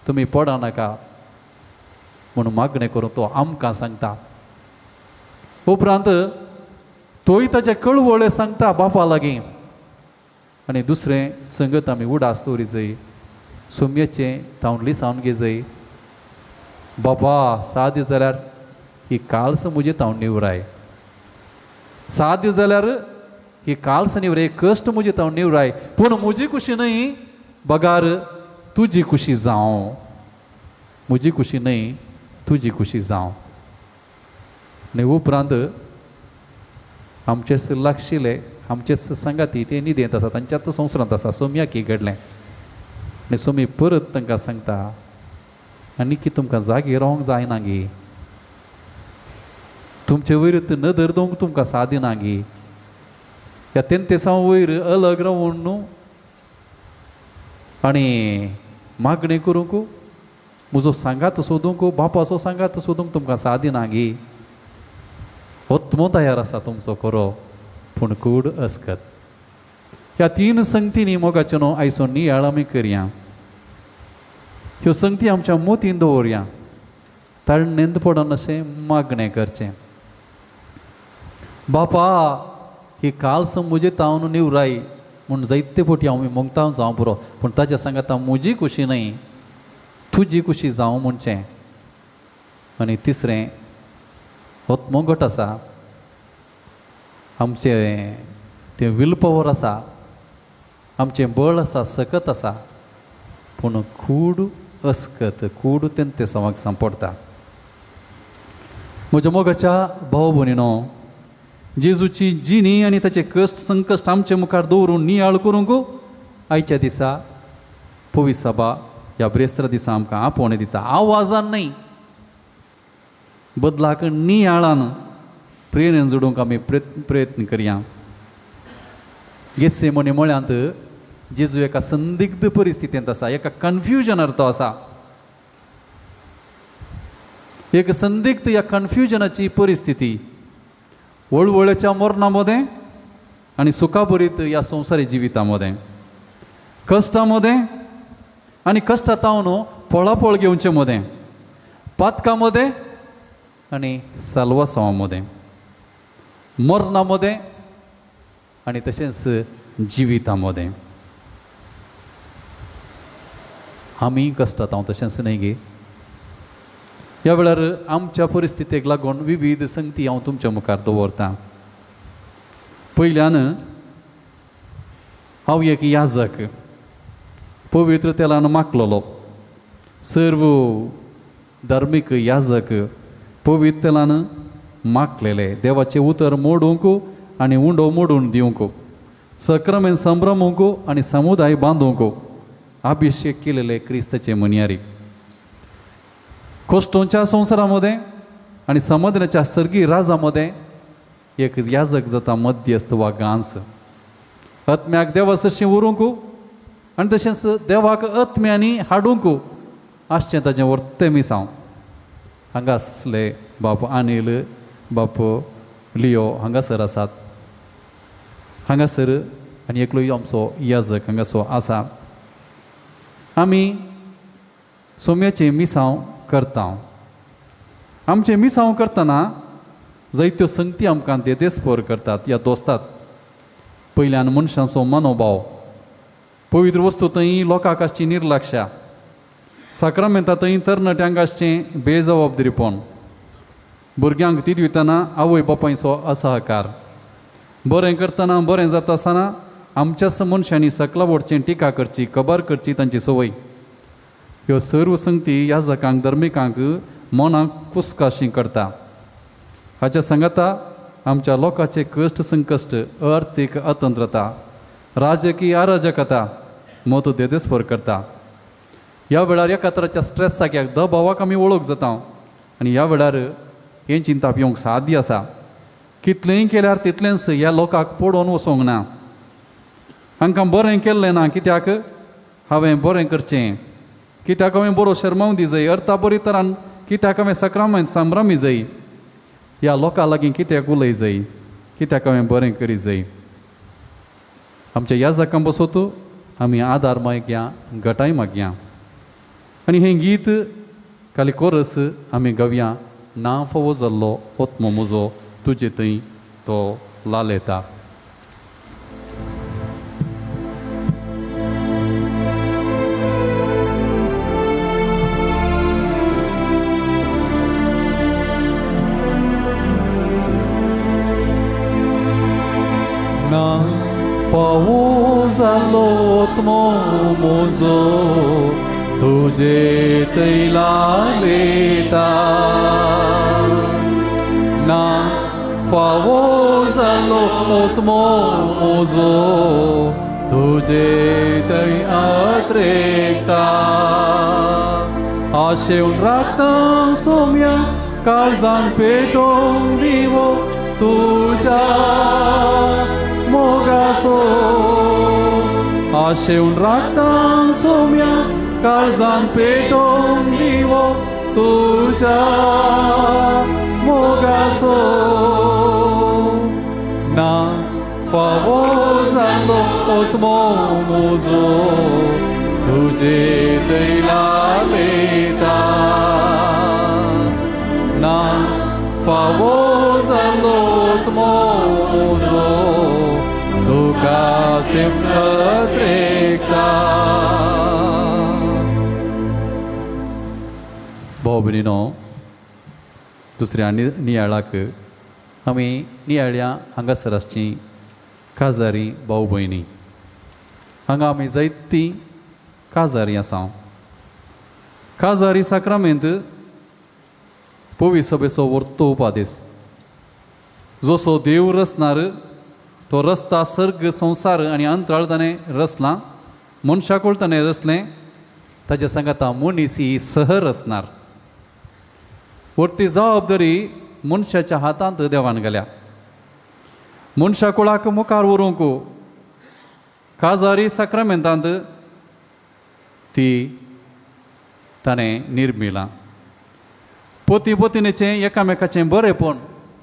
तुमी पडनाका म्हणून मागणें करून तो आमकां सांगता. उपरांत तोय ताचे कळवळे सांगता बापा लागीं. आनी दुसरें संगत आमी उडास दवरी जाय, सोमयेचें तावन लिसावन घे जाय, बापा साध्य जाल्यार ही काल्स म्हजे तावन निवराय, साध्य जाल्यार ही काल्स निवराय, कश्ट म्हजे तावन निवराय, पूण म्हजी खुशी न्हय बगार तुजी खुशी जावं, म्हजी खुशी न्हय तुजी खुशी जावं. आनी उपरांत आमचेच लागशिल्ले आमचेच सांगाती ते न्हिदेंत आसा, तांच्याच संवसारांत आसा. सोमया की घडलें आनी सोमी परत तांकां सांगता, आनी की तुमकां जागे रावंक जायना गी, तुमचे वयर नदर दवरूंक तुमकां सादी ना गी, ह्या तेंतेसां वयर अलग रावून न्हू आनी मागणें करूंक म्हजो सांगात सोदूंक बापाचो सांगात सोदूंक तुमकां सादी ना गी, आत्मो तयार आसा तुमचो खरो पूण कूड अस्कत. ह्या तीन संगतींनी मोगाचें न्हू आयचो नियाळ आमी करया, ह्यो संगती आमच्या मोतीन दवरया, ताळणेंत पडनाशें मागणें करचें. बापा ही काल्स म्हजे तावन निवराय म्हूण जायते फावटी हांव मोगता जावं पुरो, पूण ताज्या सांगाता म्हजी खुशी न्हय तुजी खुशी जावं म्हणचें. आनी तिसरें, आत्मो घट आसा, आमचें तें विलपवर आसा, आमचें बळ आसा, सकत आसा, पूण कूड अस्कत, कूड तें सवाक सांपडटा. म्हज्या मोगाच्या भाव भयणीनो, जेजूची जिणी आनी ताचे कश्ट संकश्ट आमचे मुखार दवरून नियाळ करूंक आयच्या दिसा पवित्र सभा ह्या ब्रेस्तारा दिसा आमकां आपोवणें दिता. आवाजान न्हय, बदलाक नियाळान प्रेरणा जोडूंक आमी प्रयत्न करया. गेत्सेमनी मळ्यांत जेजू एका संदिग्ध परिस्थितींत आसा, एका कन्फ्युजनार तो आसा. एक संदिग्ध ह्या कन्फ्युजनाची परिस्थिती, वळवळच्या मरणा मदें आनी सुखाभरीत ह्या संवसारी जिविता मदें, कश्टां मदें आनी कश्टां तावन पळापळ घेवचे मदें, पातकां मदें आनी साल्वासांवा मदें, मरणा मदें आनी तशेंच जिविता मदें. आमी कश्टात हांव तशेंच न्हय गे. ह्या वेळार आमच्या परिस्थितीक लागून विविध संगती हांव तुमच्या मुखार दवरतां. पयल्यान हांव एक याजक, पवित्र तेलान माखलेलो, सर्व धार्मीक याजक पवित्र तेलान माखलेले, देवाचें उतर मोडूंक आनी उंडो मोडून दिवंक, सक्रमेन संभ्रमूंक आनी समुदाय बांदूंक अभिशेक केलेले क्रिस्ताचे मनियारी. कोश्टोंच्या संवसारा मदें आनी समाधानाच्या सर्गी राजा मदें एक याजक जाता मध्यस्थ वा गांस. आत्म्याक देवा सरशीं उरूंक आनी तशेंच देवाक आत्म्यांनी हाडूंक आसचें ताजें वर्तें मिसांव. हांगा आसले बाप अनिल, बाप लियो हांगासर आसात, हांगासर आनी एकलो आमचो याजक हांगासो आसा. आमी सोम्याचें मिसांव करता. आमचें मिसांव करतना जायत्यो संगती आमकां देदेस्पोर करतात या दोस्तात. पयल्यान मनशांचो मनोभाव, पवित्र वस्तू थंय लोकांक आसची निर्लक्षा, साक्रामेंता थंय तरणाट्यांक आसचें बेजबाबदारीपण, भुरग्यांक तिदवितना आवय बापायचो असहकार, बरें करतना बरें जाता आसतना आमच्याच मनशांनी सकला वडचें, टिका करची, कबार करची तांची संवय. ह्यो सर्व संगती याजकांक धर्मिकांक मनाक कुसकाशी करता. हाच्या सांगाता आमच्या लोकांचे कश्ट संकश्ट, अर्थीक अतंत्रता, राजकीय अराजकता मत देदेस्पर करता. ह्या वेळार एका तराच्या स्ट्रेसाक, दबावाक आमी वळख जाता आनी ह्या वेळार हें चिंताप येवंक साध्य आसा. कितलेंय केल्यार तितलेंच ह्या लोकांक पडोवन वचोंक ना. हांकां बरें केल्लें ना, कित्याक हांवें बरें करचें, कित्याक हांवें बरो शर्माव दी जाय, अर्था बरी तरान कित्याक हांवें सक्रामेंत संभ्रमी जाय, ह्या लोकां लागीं कित्याक उलय जाय, कित्याक हांवें बरें करी जाय. आमच्या ह्या जाकां बसोत आमी आदार मागया, गटाय मागया आनी हें गीत खाली कोरस आमी गावया. ना फावो जाल्लो आत्मो म्हजो तुजे थंय तो लालेता. ना फावो जाल्लो आत्मो म्हजो तुजे थंय लालेता, ना फावो जाल्लो आत्मो म्हजो तुजे थंय अत्रेकता. आशेवन राखता सोम्या काळजान पेटोवन दिवो तुज्या मोगासो, आशेवन राखता सोम्या काळजान पेटोवन दिवो तुज्या मोगासो. ना फावो जाल्लो आत्मो म्हजो तुजे थंय लालेता, ना फावो जाल्लो आत्मो म्हजो तुका सिमत रेखता. भाव भयणीनो, दुसऱ्या नियाळाक आमी नियाळया हांगासर आसची काजारी भाव भयणी. हांगा आमी जायतीं काजारी आसा. काजारी साक्रामेंत पवी सभेचो वर्तो उपादेस. जसो देव रचणार तो रस्ता सर्ग संवसार आनी अंतराळ ताणें रचलां, मनशाकूळ ताणें रचलें, ताच्या सांगाता मनीस ही सह रचणार. वरती जबाबदारी मनशाच्या हातांत देवान घाल्या. मनशाकुळाक मुखार व्हरूंक काजारी साक्रामेंतांत ती ताणें निर्मिलां. पती पतिनेचें एकामेकाचें बरेंपण,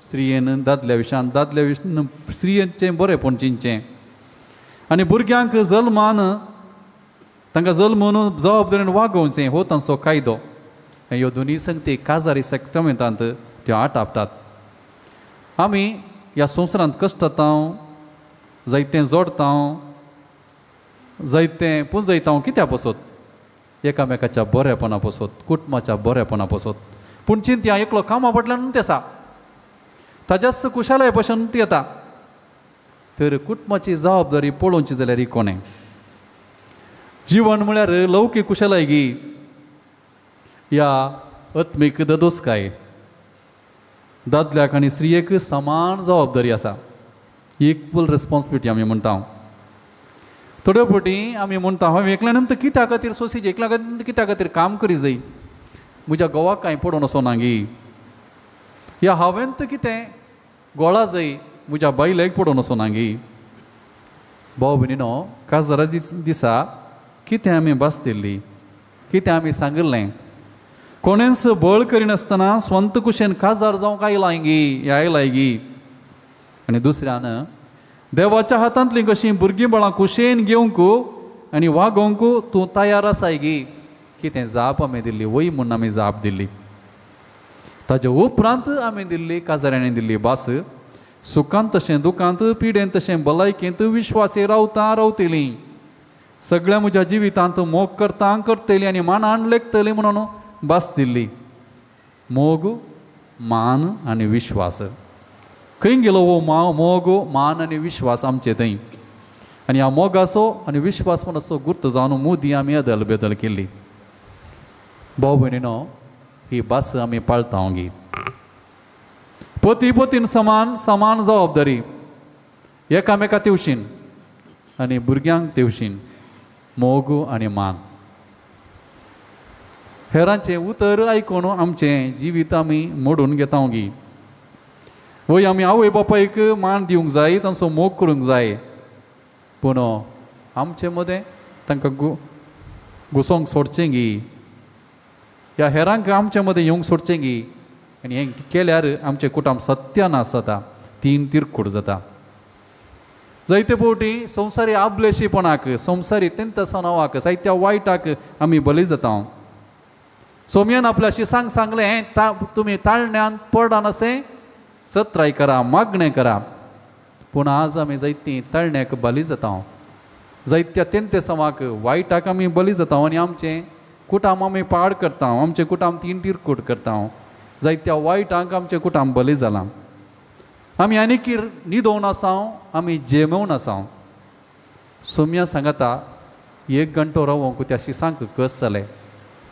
स्त्रियेन दादल्या विशान, दादल्या विशान स्त्रियेचें बरेंपण चिंतचें आनी भुरग्यांक जल्मान तांकां जल्मून जबाबदारीन वागोवचें हो तांचो कायदो. ह्यो दोनूय संगती काजारी साक्रामेंतांत त्यो आटापतात. आमी ह्या संवसारांत कश्टता, जायतें जोडता, जायतें पुंजयता, कित्या पसत? एकामेकाच्या बरेपणा पसत, कुटुंबाच्या बरेपणा पसत. पूण चिंत्या एकलो कामा फाटल्यान न्हू आसा, ताज्याच कुशालाय भशेन ती येता. तर कुटुंबाची जबाबदारी पळोवची जाल्यार ही कोणें? जिवन म्हळ्यार लौकीक कुशलाय गी ह्या आत्मीक ददोसकाय. दादल्याक आनी स्त्रियेक समान जबाबदारी आसा, इक्वल रिस्पॉन्सिबिलिटी आमी म्हणटा. थोड्यो फावटी आमी म्हणटा हांवें एकल्यान तर कित्या खातीर सोसीचें, एकल्या खातीर कित्या खातीर काम करी जाय, म्हज्या घोवाक कांय पडून वचना गी, ह्या हांवें तर कितें गोळा जाय म्हज्या बायलेक पडून वचना गी. भाव भयणीनो, काजारा दिसा कितें आमी भास दिल्ली, कितें आमी सांगिल्लें? कोणेंच बळ करिनासतना स्वंत कुशेन काजार जावंक आयलाय गी, आयलाय गी. आनी दुसऱ्यान देवाच्या हातांतलीं कशीं भुरगीं बाळां कुशेन घेवंक आनी वागोवंक तूं तयार आसाय गी. कितें जाप आमी दिल्ली? वय म्हूण आमी जाप दिल्ली. ताजे उपरांत आमी दिल्ली काजाऱ्यांनी दिल्ली भास, सुखांत तशें दुखांत, पिडेंत तशें भलायकेंत विश्वासी रावता रावतली, सगळ्या म्हज्या जिवितांत मोग करता करतली आनी मानान लेखतली म्हणून भास दिल्ली. मोग, मान आनी विश्वास. खंय गेलो हो मोग, मान आनी विश्वास आमचे थंय? आनी ह्या मोगाचो आनी विश्वास म्हणसो गुर्त जावन मुदी आमी अदल बेदल केल्ली. भाव भयणीनो, ही भास आमी पाळता गी. पती पतीन समान समान जबाबदारी, एकामेका तेवशीन आनी भुरग्यांक तेवशीन मोग आनी मान. हेरांचें उतर आयकून आमचें जिवीत आमी मोडून घेता गी. वय आमी आवय बापायक मान दिवंक जाय, तांचो मोग करूंक जाय, पूण आमचे मदें तांकां घुसोंक सोडचें गी, ह्या हेरांक आमचे मदें येवंक सोडचें गी. आनी हें केल्यार आमचें कुटुंब सत्यानाश जाता, तीन तिरकूट जाता. जायते फावटी संवसारी आबलेशीपणाक, संवसारी तेंतसनावाक, जायत्या वायटाक आमी बली जाता. सोमयान आपल्या शिसांक सांगलें, तुमी ताळण्यान पडनासें सत्राय करा, मागणें करा. पूण आज आमी जायतीं ताळण्याक बली जाता, जायत्या तेंतेसांवाक, वायटाक आमी बली जाता आनी आमचें कुटाम आमी पाड करता, आमचें कुटाम तीन तिरकूट करता, जायत्या वायटांक आमचें कुटाम बली जालां. आमी आनीक न्हिदोवन आसाव, आमी जेमेवन आसाव. सोम्या सांगाता एक घंटो रावोंक त्या शिसांक कस जालें.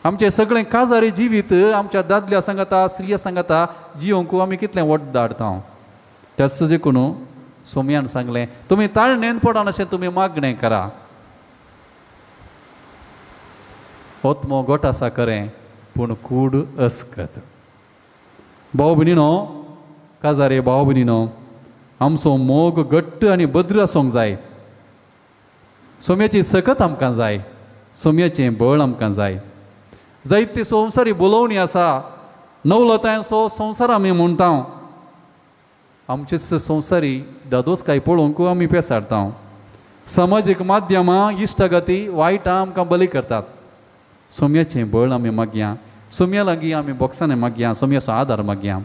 आमचें सगळें काजारी जिवीत आमच्या दादल्या सांगाता, स्त्रिया सांगाता जियोंक आमी कितलें वट धाडता. त्याच देखून सोमयान सांगलें, तुमी ताळणेन पडनाशें तुमी मागणें करा. ओतमो गोट आसा खरें, पूण कूड अस्कत. भाव भयणीनो, काजारे भाव भयणीनो, आमचो मोग घट्ट आनी बद्र आसूंक जाय. सोम्याची सकत आमकां जाय, सोम्याचें बळ आमकां जाय. जायती संवसारी बोलोवणी आसा, नवलतायांचो संवसार आमी म्हणटा. आमचेच संवसारी दादोसकाय पळोवंक आमी पेसाडटा. समाजीक माध्यमां, इश्टागती वायटां आमकां बली करतात. सोम्याचें बळ आमी मागया, सोम्या लागीं आमी बोक्सांनी मागया, सोम्याचो आदार मागया.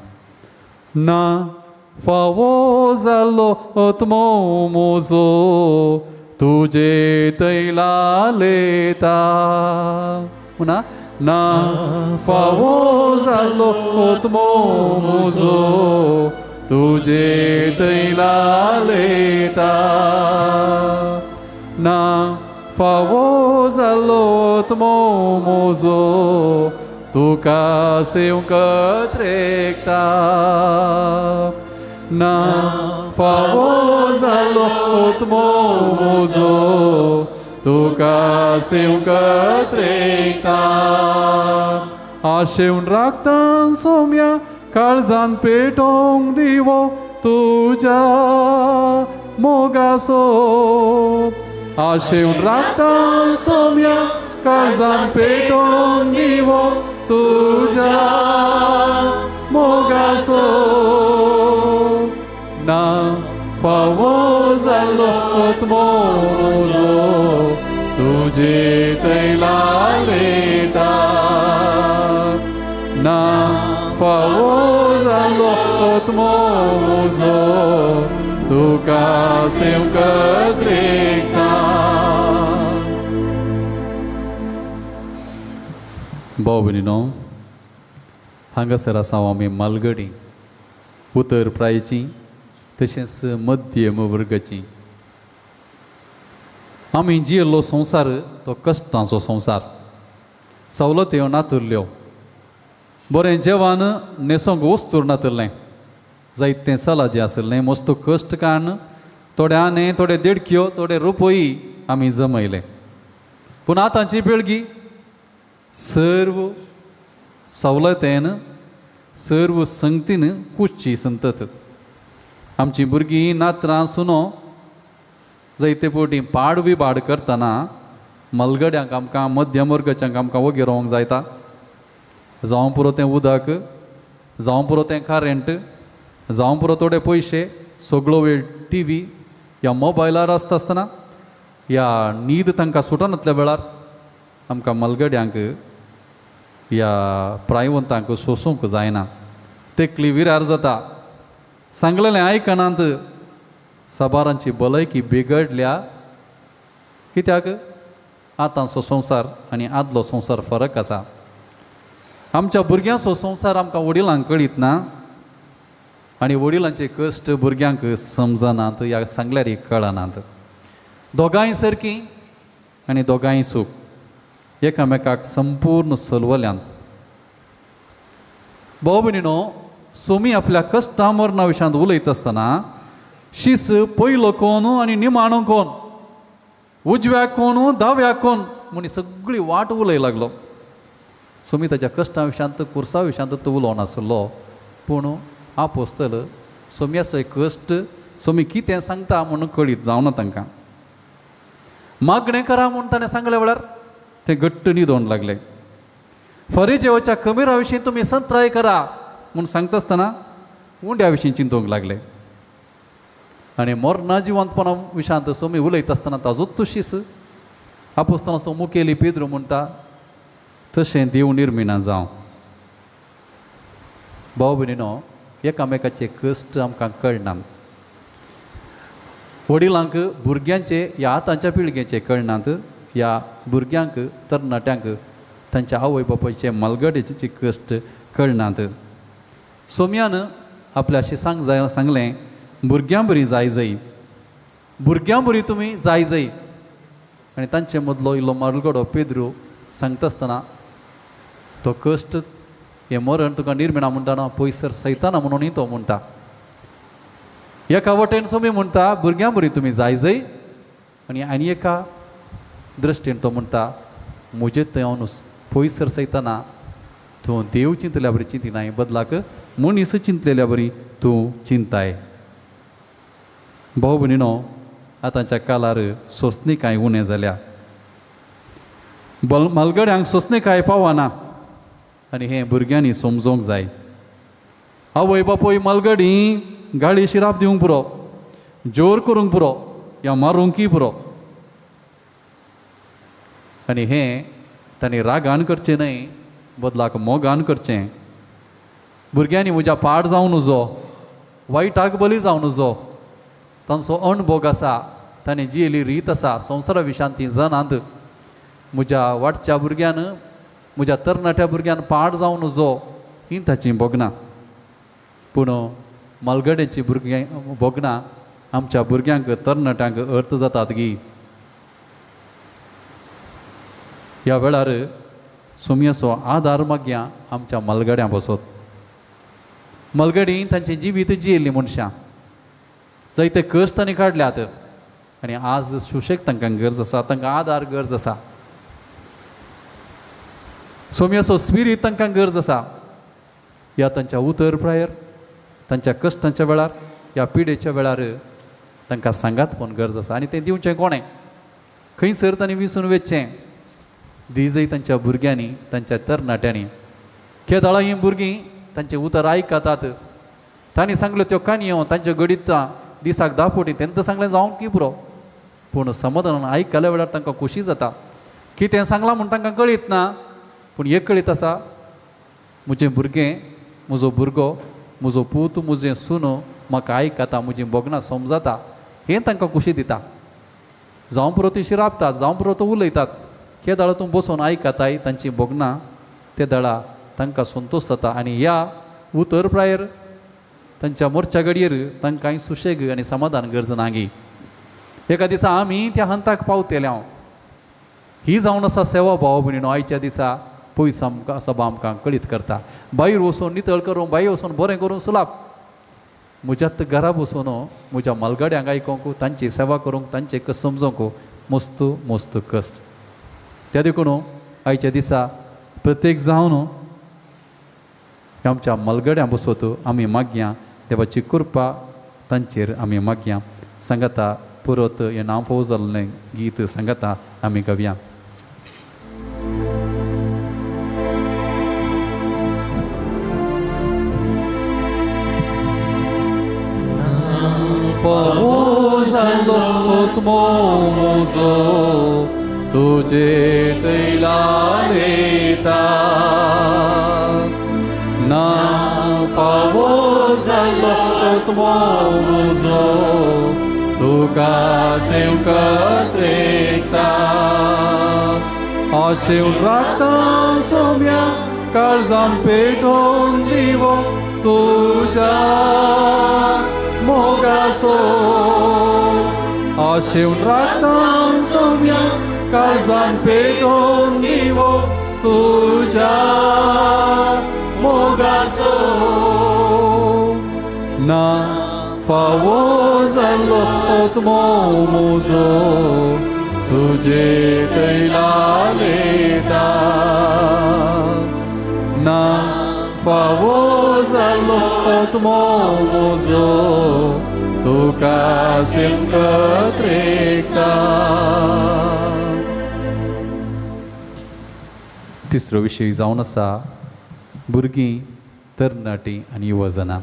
ना फावो जालो आत्मो म्हजो तुजे तैला लेता, म्हणा ना फावो जालो आत्मो म्हजो तुजे तैला लेता, ना फावो जालो आत्मो म्हजो तुका सेवकत रेखता ना फावो जालो आत्मो म्हजो तुका सेवकत रेखता आशेवन राखता सोम्या काळजान पेटोवंक दिवो तुज्या मोगासो आशेवन राखता सोम्या काळजान पेटोवंक दिवो तुज्या मोगासो ना फावो जालो आत्मो म्हजो तुजे तैला लेता ना फावो जालो आत्मो म्हजो तुका सेवकत रेखता. भाव भयणीनो, हांगासर आसा आमी मालगडी उतर प्रायची तशेंच मध्यम वर्गाची. आमी जियेल्लो संवसार तो कश्टांचो संवसार, सवलत्यो नातुरल्यो, बरें जेवण न्हेसोंक वस्तूर नातुरलें, जायतें सलाजें आसलें, मस्त कश्ट काडून थोडे आणे थोडे देडक्यो थोडे रुपय आमी जमयले. पूण आतांची पिळगी सर्व सवलतेन सर्व संगतीन कुसची संतत. आमची भुरगीं नातरां सुनो जायते फावटी पाड विबाड करतना मलगड्यांक आमकां मध्यम वर्गाच्यांक आमकां वगी रावंक जायता. जावं पुरो तें उदक, जावं पुरो तें करेंट, जावं पुरो थोडे पयशे, सगळो वेळ टी व्ही ह्या मोबायलार आसता आसतना ह्या न्हीद तांकां सुटनातल्या वेळार आमकां मलगड्यांक ह्या प्रायवंतांक सोसूंक जायना. तेकली विरार जाता, सांगलेलें आयकनात, साबारांची भलायकी बिगडल्या. कित्याक आतांचो संवसार आनी आदलो संवसार फरक आसा. आमच्या भुरग्यांचो संवसार आमकां वडिलांक कळीत ना आनी वडिलांचे कश्ट भुरग्यांक समजनात ह्या सांगल्यार कळनात. दोगांय सारकीं आनी दोगांय सूख एकामेकाक संपूर्ण सलवल्यान. भाव भयणीनो, सोमी आपल्या कश्टां मरणा विशयांत उलयत आसतना शीस पयलो कोण आनी निमाणो कोण, उजव्याक कोण दाव्याक कोण म्हूण सगळी वाट उलय लागलो. सोमी ताच्या कश्टां विशयांत कुर्सा विशयांत तो उलोवं नासलो, पूण आपोस्तल सोम्याचो कश्ट सोमी कितें सांगता म्हणून कळीत जावना तांकां. मागणें करा म्हूण ताणें सांगले वेळार ते घट्ट न्हिदोन लागले. फरेजेवाच्या कमिरा विशीं तुमी संत्राय करा म्हूण सांगता आसतना उंड्या विशीं चिंतूंक लागले. आनी मरणा जिवंतपणा विशांत सोमी उलयता आसतना ताजोच तो शीस आपोस्तनाचो मुखेली पेद्रू म्हणटा तशें देव निर्मिणा जावं. भाव भयणीनो, एकामेकाचे कश्ट आमकां कळना, वडिलांक भुरग्यांचे ह्या आतांच्या पिळगेचे कळनात, ह्या भुरग्यांक तरणाट्यांक तांच्या आवय बापायचे मालगडेचे कश्ट कळनात. सोम्यान आपल्या अशें सांगलें, भुरग्यां बरी जाय जाय, भुरग्यां बरी तुमी जाय जाय. आनी तांचे मदलो इल्लो मालगडो पेद्रू सांगता आसतना तो कश्ट हें मरण तुका निर्मिणा म्हणटाना पयसर सैताना म्हणूनय तो म्हणटा. एका वटेन सोमी म्हणटा भुरग्यां बरी तुमी जाय जाय, आनी आनी एका दृश्टीन तो म्हणटा म्हजे थंय हांव पयसर सैताना तूं देव चिंतल्या बरी चिंतिनाय, बदलाक मनीस चिंतलेल्या बरी तूं चिंताय. भाव भयणीनो, आतांच्या काळार सोंसणीकाय उणें जाल्या, मालगड्यांक सोंसणीकाय पावना आनी हें भुरग्यांनी समजोंक जाय. आवय बापूय मालगडी गाळी शिराप दिवंक पुरो, जोर करूंक पुरो, या मारूंकय पुरो, आनी हें तांणी रागान करचें न्हय, बदलाक मोगान करचें. भुरग्यांनी म्हज्या पाड जावं नजो, वायटाक बली जावं नजो, तांचो अणभोग आसा, तांणी जियेली रीत आसा, संवसारा विशयांत ती जाणात. म्हज्या वाटच्या भुरग्यान म्हज्या तरणाट्या भुरग्यान पाड जावं नजो ही ताची भोगना. पूण मालगड्याची भुरग्यां भोगना आमच्या भुरग्यांक तरणाट्यांक अर्थ जातात की ह्या वेळार सोमयाचो आदार मागया आमच्या मलगड्यां बसत. मलगडी तांचें जिवीत जियेल्लीं मनशां, जायते कश्ट तांणी काडल्यात आनी आज सुशेग तांकां गरज आसा, तांकां आदार गरज आसा, सोमयाचो स्पिरीत तांकां गरज आसा. ह्या तांच्या उतर प्रायर, तांच्या कश्टांच्या वेळार, ह्या पिडेच्या वेळार तांकां सांगात पण गरज आसा. आनी तें दिवचें कोणें, खंयसर तांणी विसून वचचें दिजय तांच्या भुरग्यांनी, तांच्या तरणाट्यांनी. केदळां हीं भुरगीं तांचें उतर आयकतात, तांणी सांगल्यो त्यो काणयो तांच्यो घडीत दिसाक 10 फावटी तेंकां सांगलें जावंक की पुरो, पूण समाधानान आयकल्या वेळार तांकां खोशी जाता. कितें सांगलां म्हूण तांकां कळीत ना, पूण एक कळीत आसा, म्हजें भुरगें, म्हजो भुरगो, म्हजो पूत, म्हजें सुनो म्हाका आयकता, म्हजीं भोगणां समजता, हें तांकां खोशी दिता. जावं पुरो ती शिरापतात, जावं पुरो तो उलयतात, केदळा तूं बसून आयकताय तांचीं भोगणां, ते दळा तांकां संतोश जाता. आनी ह्या उतर प्रायर तांच्या मोर्च्या घडयेर तांकां सुशेग आनी समाधान गरज नागी. एका दिसा आमी त्या हंताक पावतले. हांव ही जावन आसा सेवा भाव भयणीनो. आयच्या दिसा पयस आमकां सभा आमकां कळीत करता, भायर वचून नितळ करूं, भायर वचून बरें करूं सुलाप, म्हज्यात घरा बसून म्हज्या मलगड्यांक आयकोंक, तांची सेवा करूंक, तांचे कश्ट समजोंक मस्त मस्त कश्ट. त्या देखून आयच्या दिसा प्रत्येक जावन आमच्या मलगड्यां बसत आमी मागया देवाची कृपा तांचेर आमी मागया. सांगाता पुरत हें नांव फोव जाल्लें गीत सांगाता आमी गावया. फावो जालो आत्मो म्हजो तुजे तैलालेता, ना फावो जालो आत्मो म्हजो तुका सेवकत रेखता, आशेवन राखता सोम्या काळजान पेटोवन दिवो तुज्या मोगासो, आशेवन राखता सोम्या काळजान पेटोवन दिवो तुज्या मोगासो, ना फावो जालो आत्मो म्हजो तुजे तैलालेता, ना फावो जालो आत्मो म्हजो तुका सेवकत रेखता. तिसरो विशय जावन आसा भुरगीं, तरणाटीं आनी युवजनां.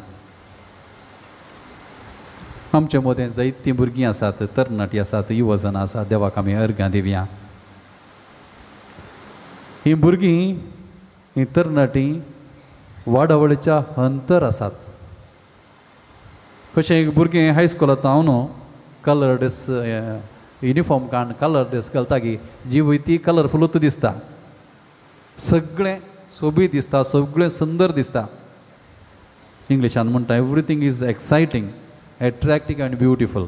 आमचे मदें जायतीं भुरगीं आसात, तरणाटीं आसात, युवजनां आसात. देवाक आमी अर्घां दिवया. हीं भुरगीं, हीं तरणाटीं वाडावळीच्या अंतर आसात. कशें एक भुरगें हायस्कुलांत हांव न्हू कलर ड्रेस युनिफॉर्म काण कलर ड्रेस घालता की जी वय ती कलरफुलूच दिसता, सगळें सोबीत दिसता, सगळें सुंदर दिसता. इंग्लिशान म्हणटा everything is exciting, attractive and beautiful.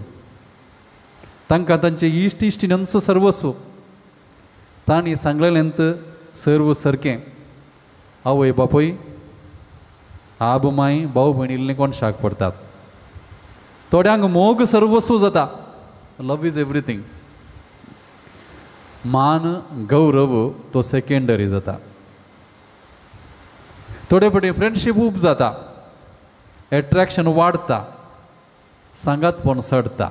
तांकां तांचे इश्ट इश्टिणींचो सर्वस्व, तांणी सांगलेलेंत सर्व सारकें. आवय बापूय, आब माय, भाव भयण इल्लें कोणशाक पडटात. थोड्यांक मोग सर्वस्व जाता, लव is everything. मान गौरव तो सेकेंडरी जाता. थोडे फावटी फ्रेंडशीप उब जाता, एट्रेक्शन वाडटा, सांगातपण चडटा.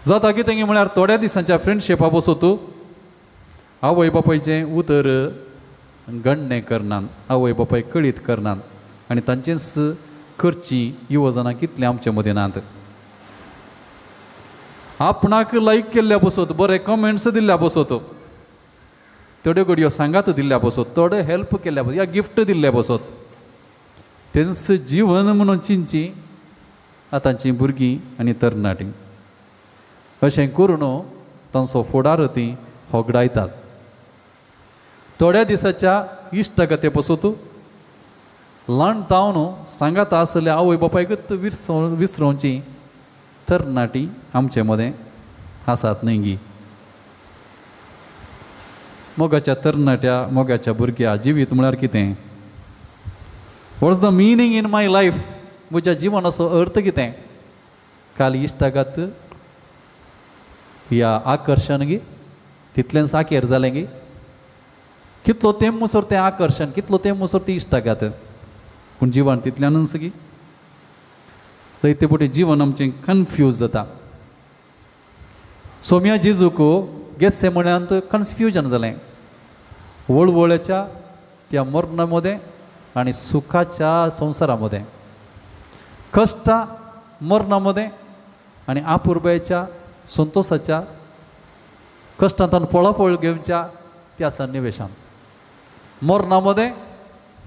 जाता कितें म्हळ्यार थोड्या दिसांच्या फ्रेंडशिपा बसत आवय बापायचें उतर गणणें करनात, आवय बापाय कळीत करनात आनी तांचेच करची युवजनां कितलें आमचे मदीं नात. आपणाक लायक केल्ल्या बसत, बरे कमेंट्स दिल्ल्या बसत, थोड्यो घडयो सांगात दिल्ल्या बसत, थोडे हेल्प केल्ल्या बसत या गिफ्ट दिल्ल्या बसत, तेंच जीवन म्हणून चिंतची आतांची भुरगीं आनी तरणाटीं. अशें करून तांचो फुडार तीं होगडायतात. थोड्या दिसाच्या इश्टागते पसून ल्हान तावन सांगात आसल्या आवय बापायकूच विसरोवची तरणाटी आमचे मदें आसात न्हय गी. मोगाच्या तरणाट्या, मोगाच्या भुरग्या, जिवीत म्हळ्यार कितें? What's the meaning in my life? म्हज्या जिवनाचो अर्थ कितें? काल इश्टागात या आकर्शण गी तितलें साकेर जालें गी, कितलो तेंप मुसर तें आकर्शण, कितलो तेंप मुसर ती इश्टागात, पूण जिवन तितल्यानच गी. जायते फावटी जिवन आमचें कन्फ्यूज जाता. सोम्या जेजूक गेस्से म्हळ्यांत कन्फ्युजन जालें, वळवळ्याच्या त्या मरणा मदें आनी सुखाच्या संवसारा मदें, कश्टा मरणा मदें आनी आपुरबायेच्या संतोसाच्या कश्टांतल्यान पळापळ घेवच्या त्या सन्निवेशान, मरणा मदें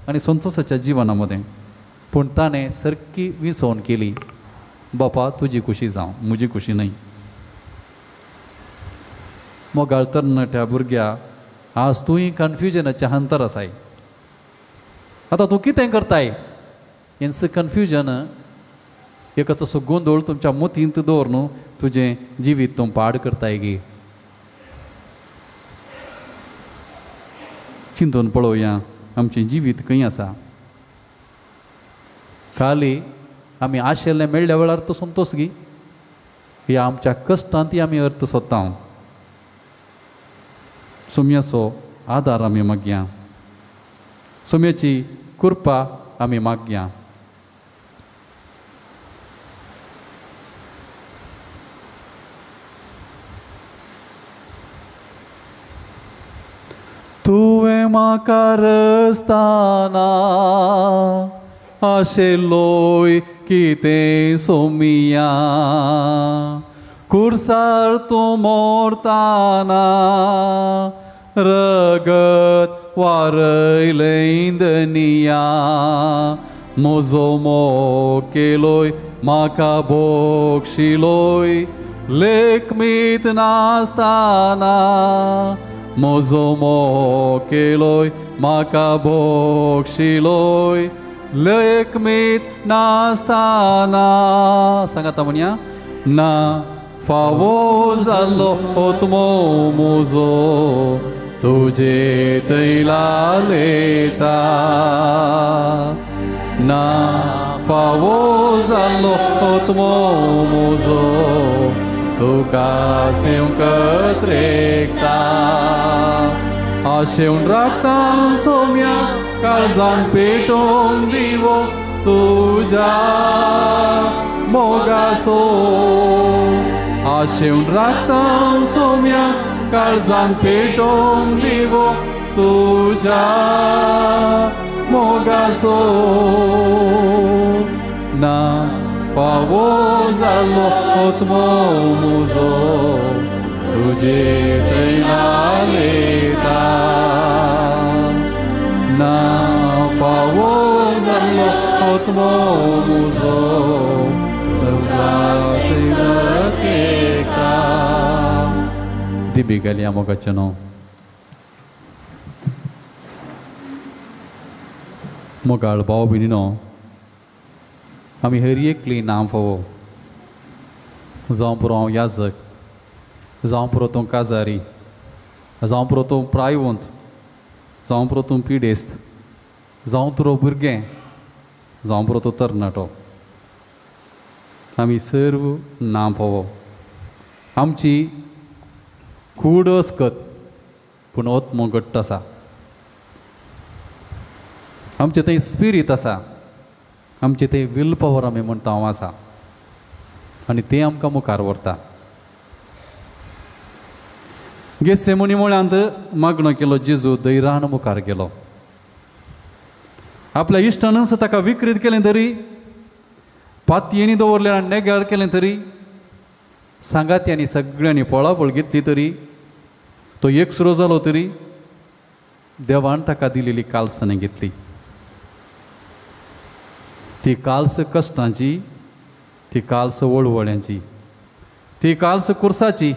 आनी संतोसाच्या जिवना मदें. पूण ताणें सारकी विसवण केली, बापा तुजी खुशी जावं, म्हजी खुशी न्हय. मोगाळ तरणाट्या भुरग्या, आज तूंय कन्फ्युजनाच्या हंतर आसाय. आतां तूं कितें करताय हेंच कन्फ्युजन एक तसो गोंदळ तुमच्या मतींत दवर न्हू, तुजें जिवीत तूं पाड करताय गी. चिंतून पळोवया आमचें जिवीत खंय आसा. खाली आमी आशिल्लें मेळ्ळ्या वेळार तो संतोश गी, ह्या आमच्या कश्टांत आमी अर्थ सोदता. सोम्याचो आदार आमी मागया, सोम्याची कृपा आमी मागया. तुवें म्हाका रस्ताना आशिल्लोय कितें सोमिया, कुर्सार तूं मोरताना रगत वारयलें इंदनिया, म्हजो मोग केलोय म्हाका भोगशिलोय लेखमीत नासताना, म्हजो मोग केलोय म्हाका भोगशिलोय लेखमीत नासताना. सांगाता म्हणया, ना फावो जाल्लो आत्मो म्हजो तुजे तैला लेता, ना फावो जाल्लो आत्मो म्हजो तुका सेवकत रेखता. आशेवन राखता सोम्या काळजान पेटोवन दिवो तुज्या मोगासो, आशेवन राखता सोम्या काळजान पेटोवन दिवो तुज्या मोगासो. ना फावो जाल्लो आत्मो म्हजो तुजे तैला लेता, ना फावो जाल्लो आत्मो म्हजो तुका सेवक येता. दिबी गेल्या मोगाचें न्हू. मोगाळ भाव भयणीनो, आमी हर एकली नांव फावो, जावं पुरो हांव याजक, जावं पुरो तूं काजारी, जावं पुरो तूं प्रायवंत, जावं पुरो तूं पिडेस्त, जावं पुरो भुरगें, जावं पुरो तूं तरणाटो, आमी सर्व नांव फावो. आमची कूड अस्कत पूण आत्मो घट्ट आसा, आमचें थंय स्पिरीत आसा, आमचें थंय will power आमी म्हणटा हांव आसा, आनी तें आमकां मुखार व्हरता. गेत्सेमनी मुळ्यांत मागणो केलो जेजू धैर्यान मुखार गेलो. आपल्या इश्टानच ताका विक्रीत केलें तरी, पातयेंनी दवरलें आनी नेगार केलें तरी, सांगात्यांनी सगळ्यांनी पळापळ घेतली तरी, तो एकसुरो जालो तरी, देवान ताका दिलेली काल्स ताणें घेतली. ती काल्स कश्टांची, ती काल्स वळवळ्यांची, ती काल्स कुर्साची,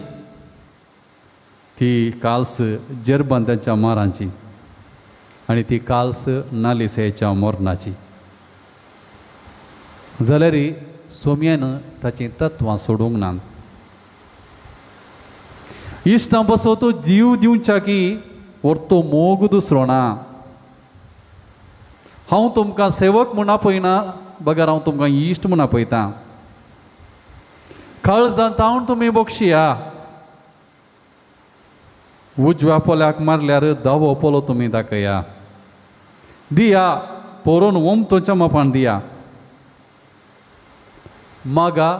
ती काल्स जेरबंदाच्या मारांची आनी ती काल्स नालिसेच्या मरणाची. जाल्यार सोम्यान ताचीं तत्वां सोडूंक ना. इश्टां पासत तो जीव दिवच्या की व्हरतो मोग दुसरो ना. हांव तुमकां सेवक म्हूण आपयना, बगर हांव तुमकां इश्ट म्हूण आपयतां. काळजांत हांव तुमी बक्षिया. उजव्या पोल्याक मारल्यार दावो पोलो तुमी दाखया. दिया पोरोन ओमतोच्या मापान दिया. मागा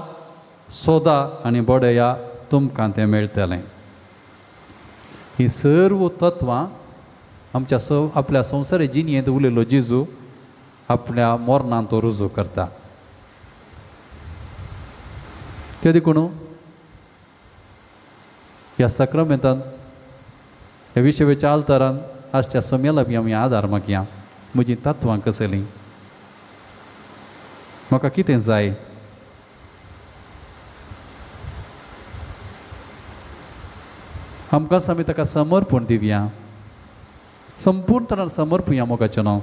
सोदा आनी बडया तुमकां तें मेळटलें. ही सर्व तत्वां आमच्या आपल्या संवसारी जिणेंत उलयलो जेजू आपल्या मरणांत तो रुजू करता. ते देखून ह्या साक्रामेंतान ह्या विशेच्या आल्तारान आजच्या सोम्याला बी आमी आदार मागया. म्हजीं तत्वां कसलीं, म्हाका कितें जाय, आमकां आमी ताका समर्पण दिवया, संपूर्ण तरान समर्पुया मोगाचें नांव.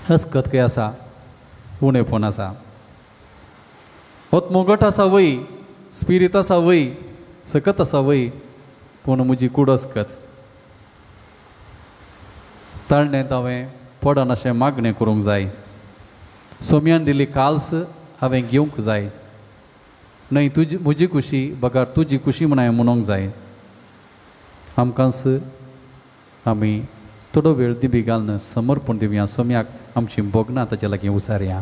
हसकत खंय आसा, उणेपण आसा, होतमोगट आसा वय, स्पिरीत आसा वय, सकत आसा वय, पूण म्हजी कूड अस्कत. ताळणेंत हांवें पडन अशें मागणें करूंक जाय. सोम्यान दिल्ली काल्स हांवें घेवंक जाय. न्हय तुजी म्हजी खुशी बगर तुजी खुशी म्हूण हांवें म्हणूंक जाय. आमकांच आमी थोडो वेळ दिबी घालून समर्पण दिवया सोम्याक, आमची भोगणां ताचे लागीं उसारया.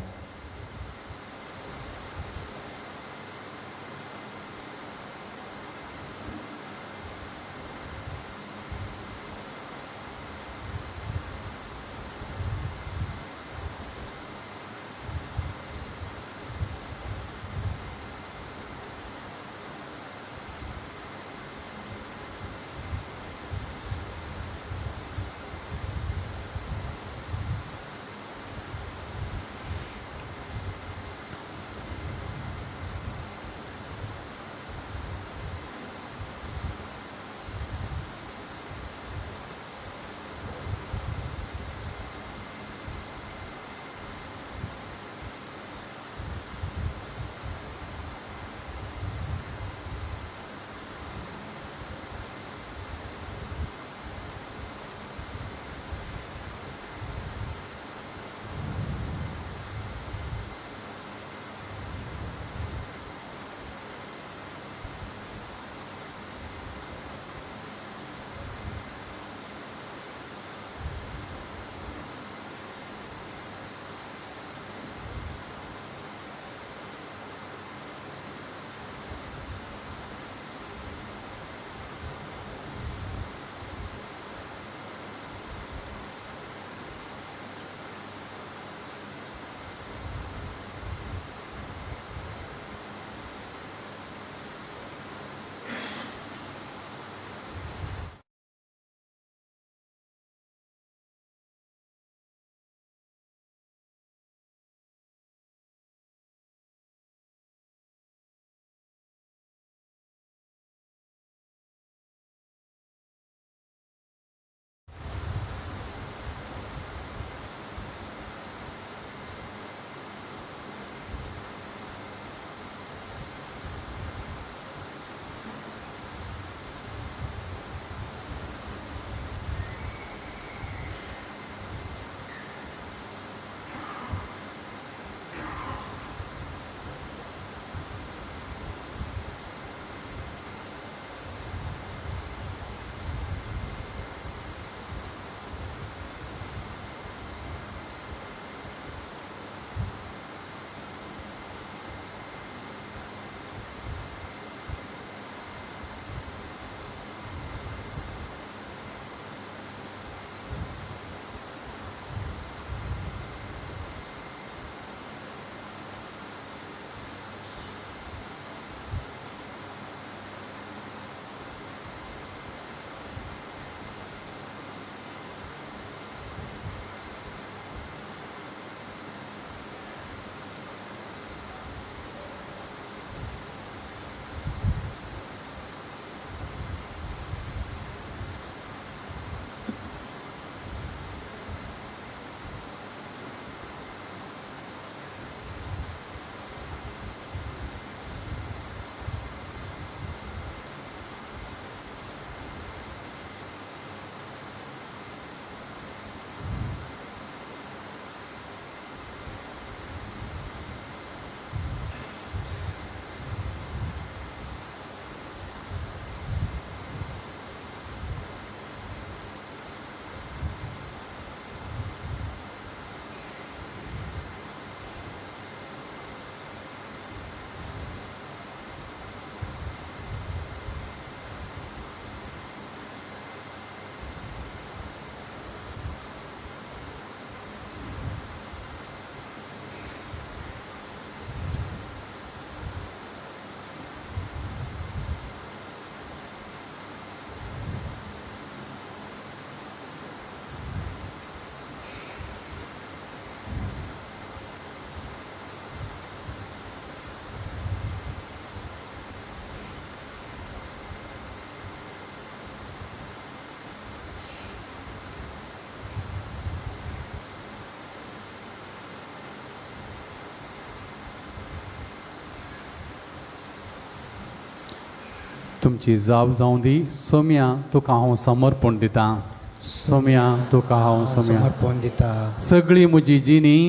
तुमची जाप जावं दी. सोम्या तुका हांव समर्पण दितां. सोम्या तुका हांव समर्पण दिता. सगळी म्हजी जिणी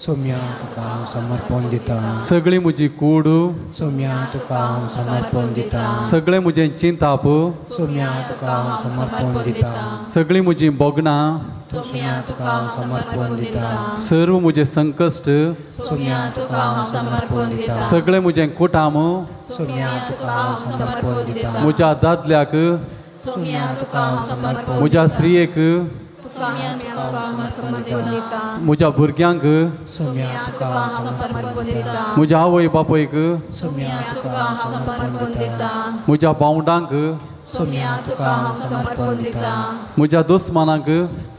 सोम्या तुका हांव समर्पण दिता. सगळी म्हजी कूड सोम्या तुका हांव समर्पण दिता. सगळें म्हजें चिंताप सोम्या तुका हांव समर्पण दिता. सगळीं म्हजीं भोगणां सोम्या तुका हांव समर्पण दिता. सर्व म्हजें संकश्ट सोम्या तुका हांव समर्पण दिता. सगळें म्हजें कुटाम सोम्या तुका हांव समर्पण दिता. म्हज्या दादल्याक सोम्या तुका हांव समर्पण म्हज्या स्त्रियेक सोम्या तुका हांव समर्पण दिता. म्हज्या भुरग्यांक सोम्या तुका हांव समर्पण दिता. म्हज्या आवय बापायक सोम्या तुका हांव समर्पण दिता. म्हज्या भावंडांक सोम्या तुका हांव समर्पण दिता. म्हज्या दुस्मानांक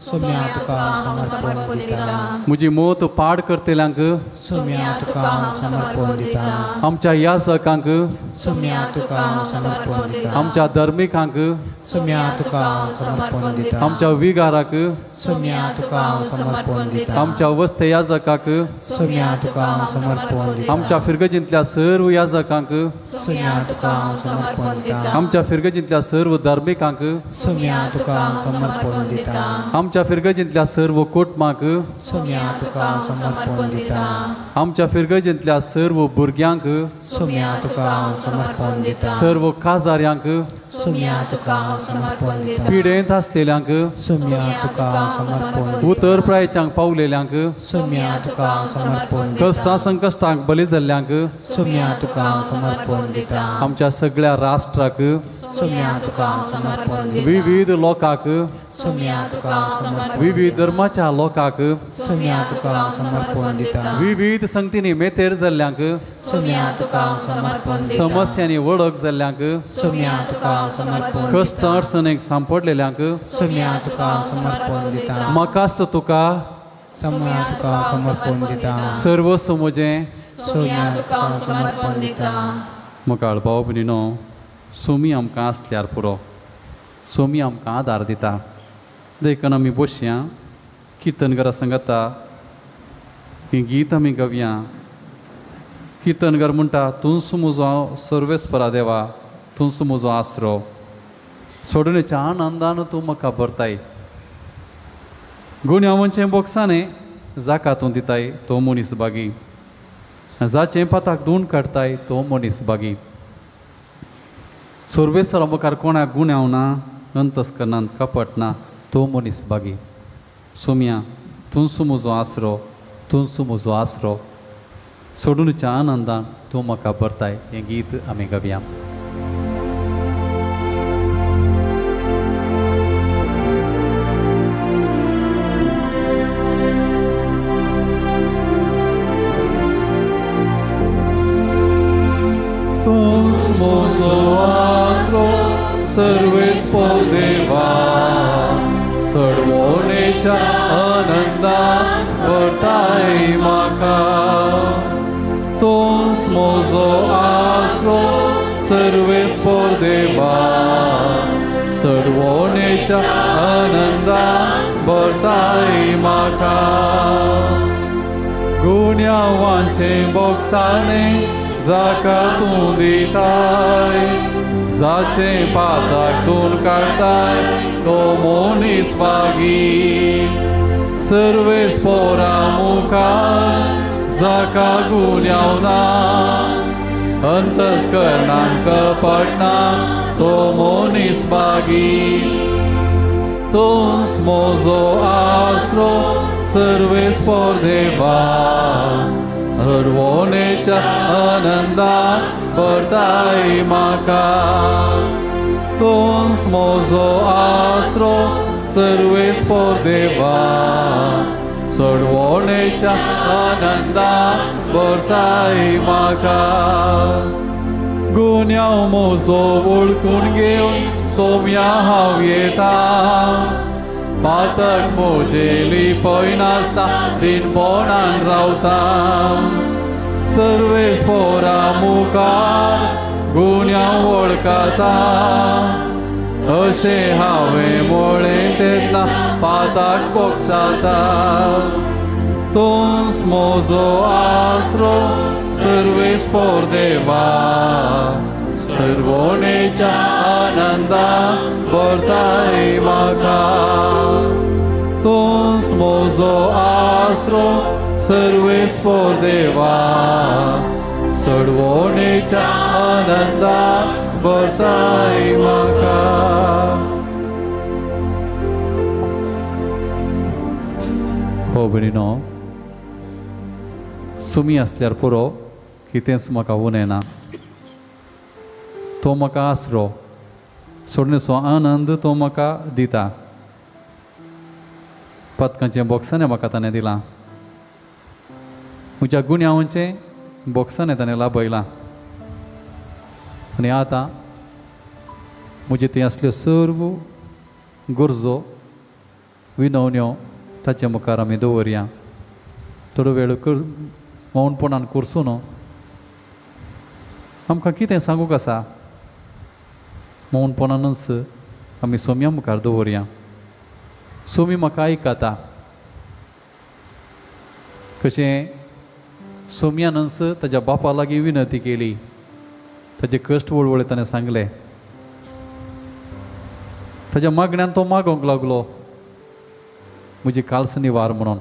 सोम्या तुका हांव समर्पण दिता. म्हजी मोत पाड करतल्यांक सोम्या तुका हांव समर्पण दिता. आमच्या याजकांक सोम्या तुका हांव समर्पण दिता. आमच्या धर्मिकांक सोम्या तुका हांव समर्पण दिता. आमच्या विगाराक सोम्या तुका हांव समर्पण दिता. आमच्या वस्त याजकाक सोम्या तुका हांव समर्पण दिता. आमच्या फिरगजींतल्या सर्व याजकांक सोम्या तुका हांव समर्पण दिता. आमच्या फिरगजींतल्या सर्व धार्मिकांक सोम्या तुका हांव समर्पण दिता. आमच्या फिरगजींतल्या सर्व कुटुंबाक सोम्या तुका हांव समर्पण दिता. आमच्या फिरगजींतल्या सर्व भुरग्यांक सोम्या तुका हांव समर्पण दिता. सर्व काजाऱ्यांक सोम्या तुका हांव समर्पण दिता. पिडेंत आसलेल्यांक सोम्या तुका हांव समर्पण दिता. उतर प्रायच्यांक पावलेल्यांक सोम्या तुका हांव समर्पण दिता. कश्टां संकश्टांक बली जाल्ल्यांक सोम्या तुका हांव समर्पण दिता. आमच्या सगळ्या राष्ट्राक सोम्या तुका हांव समर्पण दिता. विविध लोकांक सोम्या तुका हांव समर्पण विविध धर्माच्या लोकांक सोम्या तुका हांव समर्पण दिता. विविध संगतींनी मेतेर जाल्ल्यांक सोम्या तुका हांव समर्पण दिता. समस्यांनी वळख जाल्ल्यांक सोम्या तुका हांव समर्पण दिता. कश्ट अडचणेक सांपडलेल्यांक सोम्या तुका हांव समर्पण दिता. म्हाकाच तुका सोम्या तुका हांव समर्पण दिता. सर्वस्व म्हजें सोम्या तुका हांव समर्पण दिता. मुखाळ भाव भयणीनो, सोमी आमकां आसल्यार पुरो, सोमी आमकां आदार दिता. देखून आमी बसया, किर्तनघरा सांगता हीं गीत आमी गावया. किर्तनघर म्हणटा, तूंच म्हजो सर्वेस्परा देवा, तूंच म्हजो आसरो, सोडूनेच्या आनंदान तूं म्हाका भरताय. गुन्यांवांचें बोक्साणें जाका तूं दिताय तो मनीस बागी, जाचें पाताक धुवन काडटाय तो मनीस बागी. सर्वेस्वरा मुखार कोणाक गुन्यांव ना, अंतस्करणांत कपट ना, तो मनीस बागी. सोम्या तूंच म्हजो आसरो, तूंच म्हजो आसरो, सोडूनच्या आनंदान तूं म्हाका भरताय. हें गीत आमी गावया. तूंच म्हजो आसरो सर्वेस्पर देवा, सर्वोनेच्या आनंदान भरताय म्हाका. तूंच म्हजो आसरो सर्वेस्पर देवा, सर्वोनेच्या आनंदान भरताय म्हाका. गुन्यांवांचें बोक्साणें जाका तूं दिताय, जाचें पाताक धुवन काडटाय तो मनीस बागी. सर्वेस्परा मुखार जाका गुन्यांव ना, अंतस्करणांत कपट ना, तो मनीस बागी. तूंच म्हजो आसरो सर्वेस्पर देवा, सर्वोनेच्या आनंदान भरताय म्हाका. तूंच म्हजो आसरो सर्वेस्पर देवा, सर्वोनेच्या आनंदान भरताय म्हाका. गुन्यांव म्हजो वळखून घेवन सोम्या हांव येता, पातक म्हजें लिपयनासता दिनपणान रावता. सर्वेस्परा मुखार गुन्यांव वळखता, अशें हांवें म्हळें तेन्ना पाताक बोगसाता. तूंच म्हजो आसरो सर्वेस्पर देवा, सर्वोणेच्या आनंदा भरताय म्हाका. तूंच म्हजो आसरो सर्वेस्पोर देवा, सडवणेच्या आनंदा भरताय म्हाका. भाव भयणीनो, सुमी आसल्यार पुरो, कितेंच म्हाका उणें ना. तो म्हाका आसरो, सोडणेचो आनंद तो म्हाका दिता. पदकांचें बॉक्सांनी म्हाका ताणें दिलां, म्हज्या गुन्यांवांचें बॉक्सांनी ताणें लाभयलां. आनी आतां म्हजे थंय आसल्यो सर्व गरजो विनवण्यो ताचे मुखार आमी दवरया. थोडो वेळ मौनपणान कुर्सून आमकां कितें सांगूंक आसा मौनपणानूच आमी सोम्या मुखार दवरया. सोमी म्हाका आयकता. कशें सोम्यानच ताज्या बापा लागीं विनंती केली, ताजे कश्ट वळवळे ताणें सांगले. ताज्या मागण्यान तो मागोवंक लागलो म्हजी काल्स निवार म्हणून.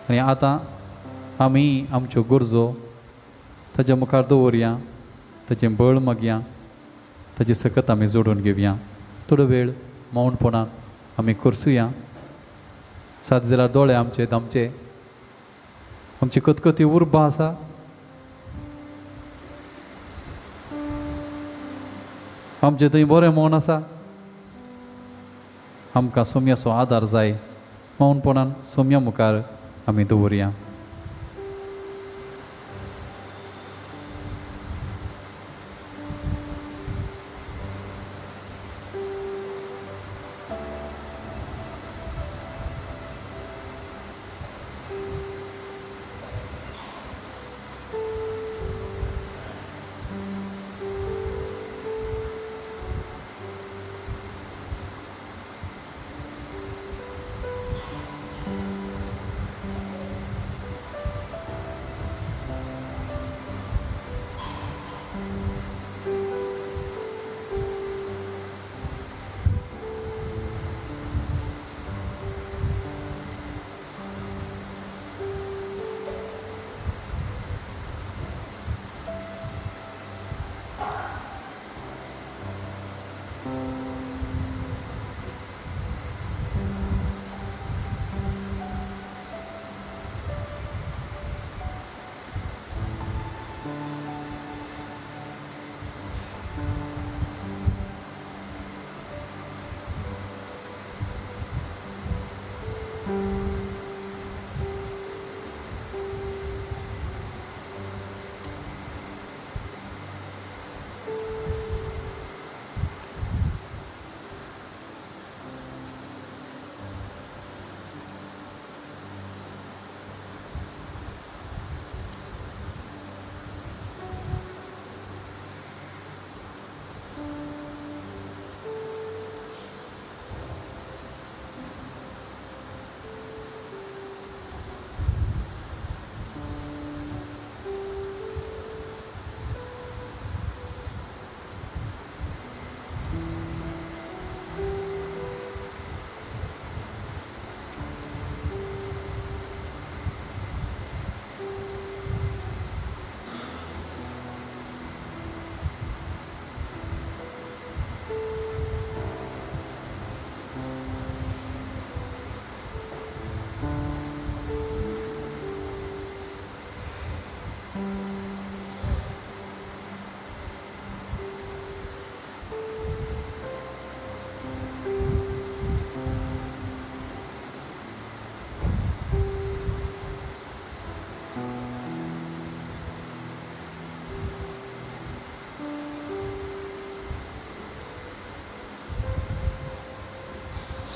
आनी आतां आमी आमच्यो गरजो ताज्या मुखार दवरया, ताचें बळ मागया, ताची सकत आमी जोडून घेवया. थोडो वेळ मौनपणान आमी करसुया. सात जाल्यार दोळे आमचे दामचे, आमची कतकती उर्बा आसा, आमचें थंय बरें मौन आसा. आमकां सोम्याचो आदार जाय. मौनपणान सोम्या मुखार आमी दवरया.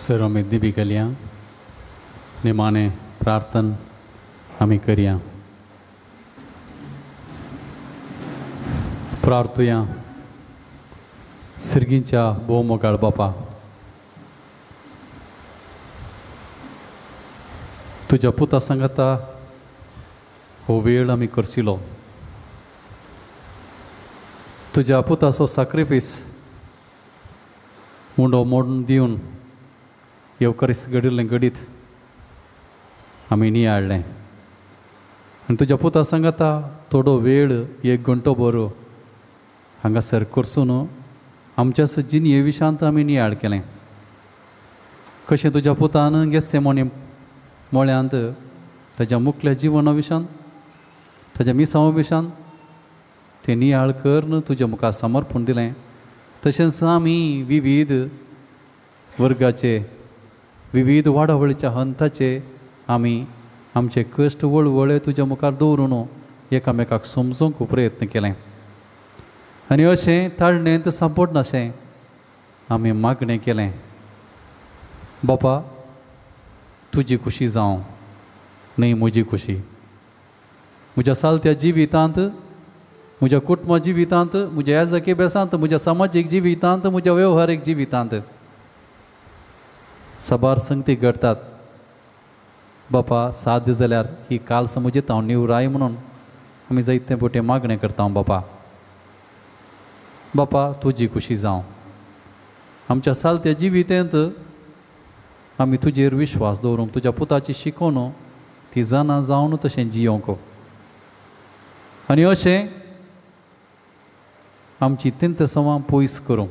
सर आमी दिबी केल्या निमाणें प्रार्थन आमी करया. प्रार्थुया. सिर्गींच्या भोवमोगाळ बापा, तुज्या पुता सांगाता हो वेळ आमी करसिलो. तुज्या पुताचो साक्रिफीस उंडो मोडून दिवन येवकारीस घडिल्लें घडीत आमी नियाळ्ळें आनी तुज्या पुता सांगाता थोडो वेळ एक घंटो बरो हांगासर करसून आमच्या जिणये विशांत आमी नियाळ केलें. कशें तुज्या पुतान गेस्सेमोनी मळ्यांत ताज्या मुखल्या जिवना विशांत ताज्या मिसांव विशांत तें नियाळ करून तुज्या मुखार समर्पण दिलें. तशेंच आमी विविध वर्गाचे विविध वाडावळीच्या हंताचे आमी आमचे कश्ट वळवळे तुज्या मुखार दवरून एकामेकाक समजूंक प्रयत्न केलें आनी अशें ताळणेंत सांपडनाशें आमी मागणें केलें. बापा तुजी खुशी जावं न्हय म्हजी खुशी. म्हज्या सालत्या जिवितांत म्हज्या कुटुंबा जिवितांत म्हज्या येजकी बेसांत म्हज्या समाजीक जिवितांत म्हज्या वेव्हारीक जिवितांत साबार संगती घडटात. बापा साध्य जाल्यार ही काल समजित हांव निवराय म्हणून आमी जायते पोटे मागणें करता. बापा बापा तुजी खुशी जावं. आमच्या सालत्या जिवितांत आमी तुजेर विश्वास दवरूंक तुज्या पुताची शिकोवन ती जाणा जावन तशें जियोंक आनी अशें आमची तेंतेसांवां पयस करूंक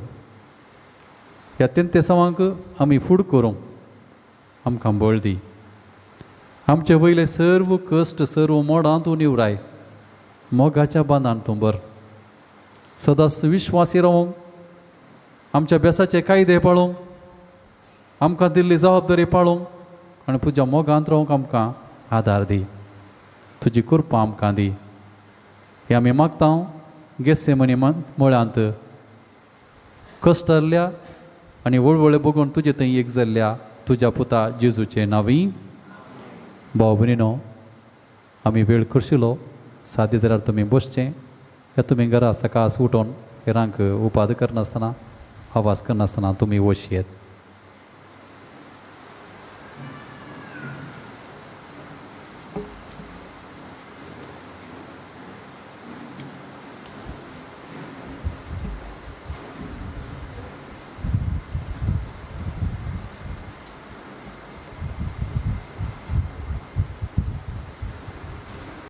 ह्या तेंतेसांवांक आमी फूड करूंक आमकां बळ दी. आमचे वयले सर्व कश्ट सर्व मोडां तूं निवराय मोगाच्या बांदान तूं बर सदांच विश्वासी रावूंक आमच्या बेसाचे कायदे पाळूंक आमकां दिल्ली जबाबदारी पाळूंक आनी तुज्या मोगांत रावंक आमकां आदार दी. तुजी कृपा आमकां दी. हें आमी मागता गेस्सेमनी मळ्यांत कश्टल्ल्या आनी वळवळे बगून तुजे थंय एक जाल्ल्या तुज्या पुता जेजूचे नांवी. भाव भयणीनो आमी वेळ करशिलो सादे जाल्यार तुमी बसचें या तुमी घरा सकाळ उठोवन हेरांक उपाद करनासतना आवाज करनासतना तुमी वशयेत.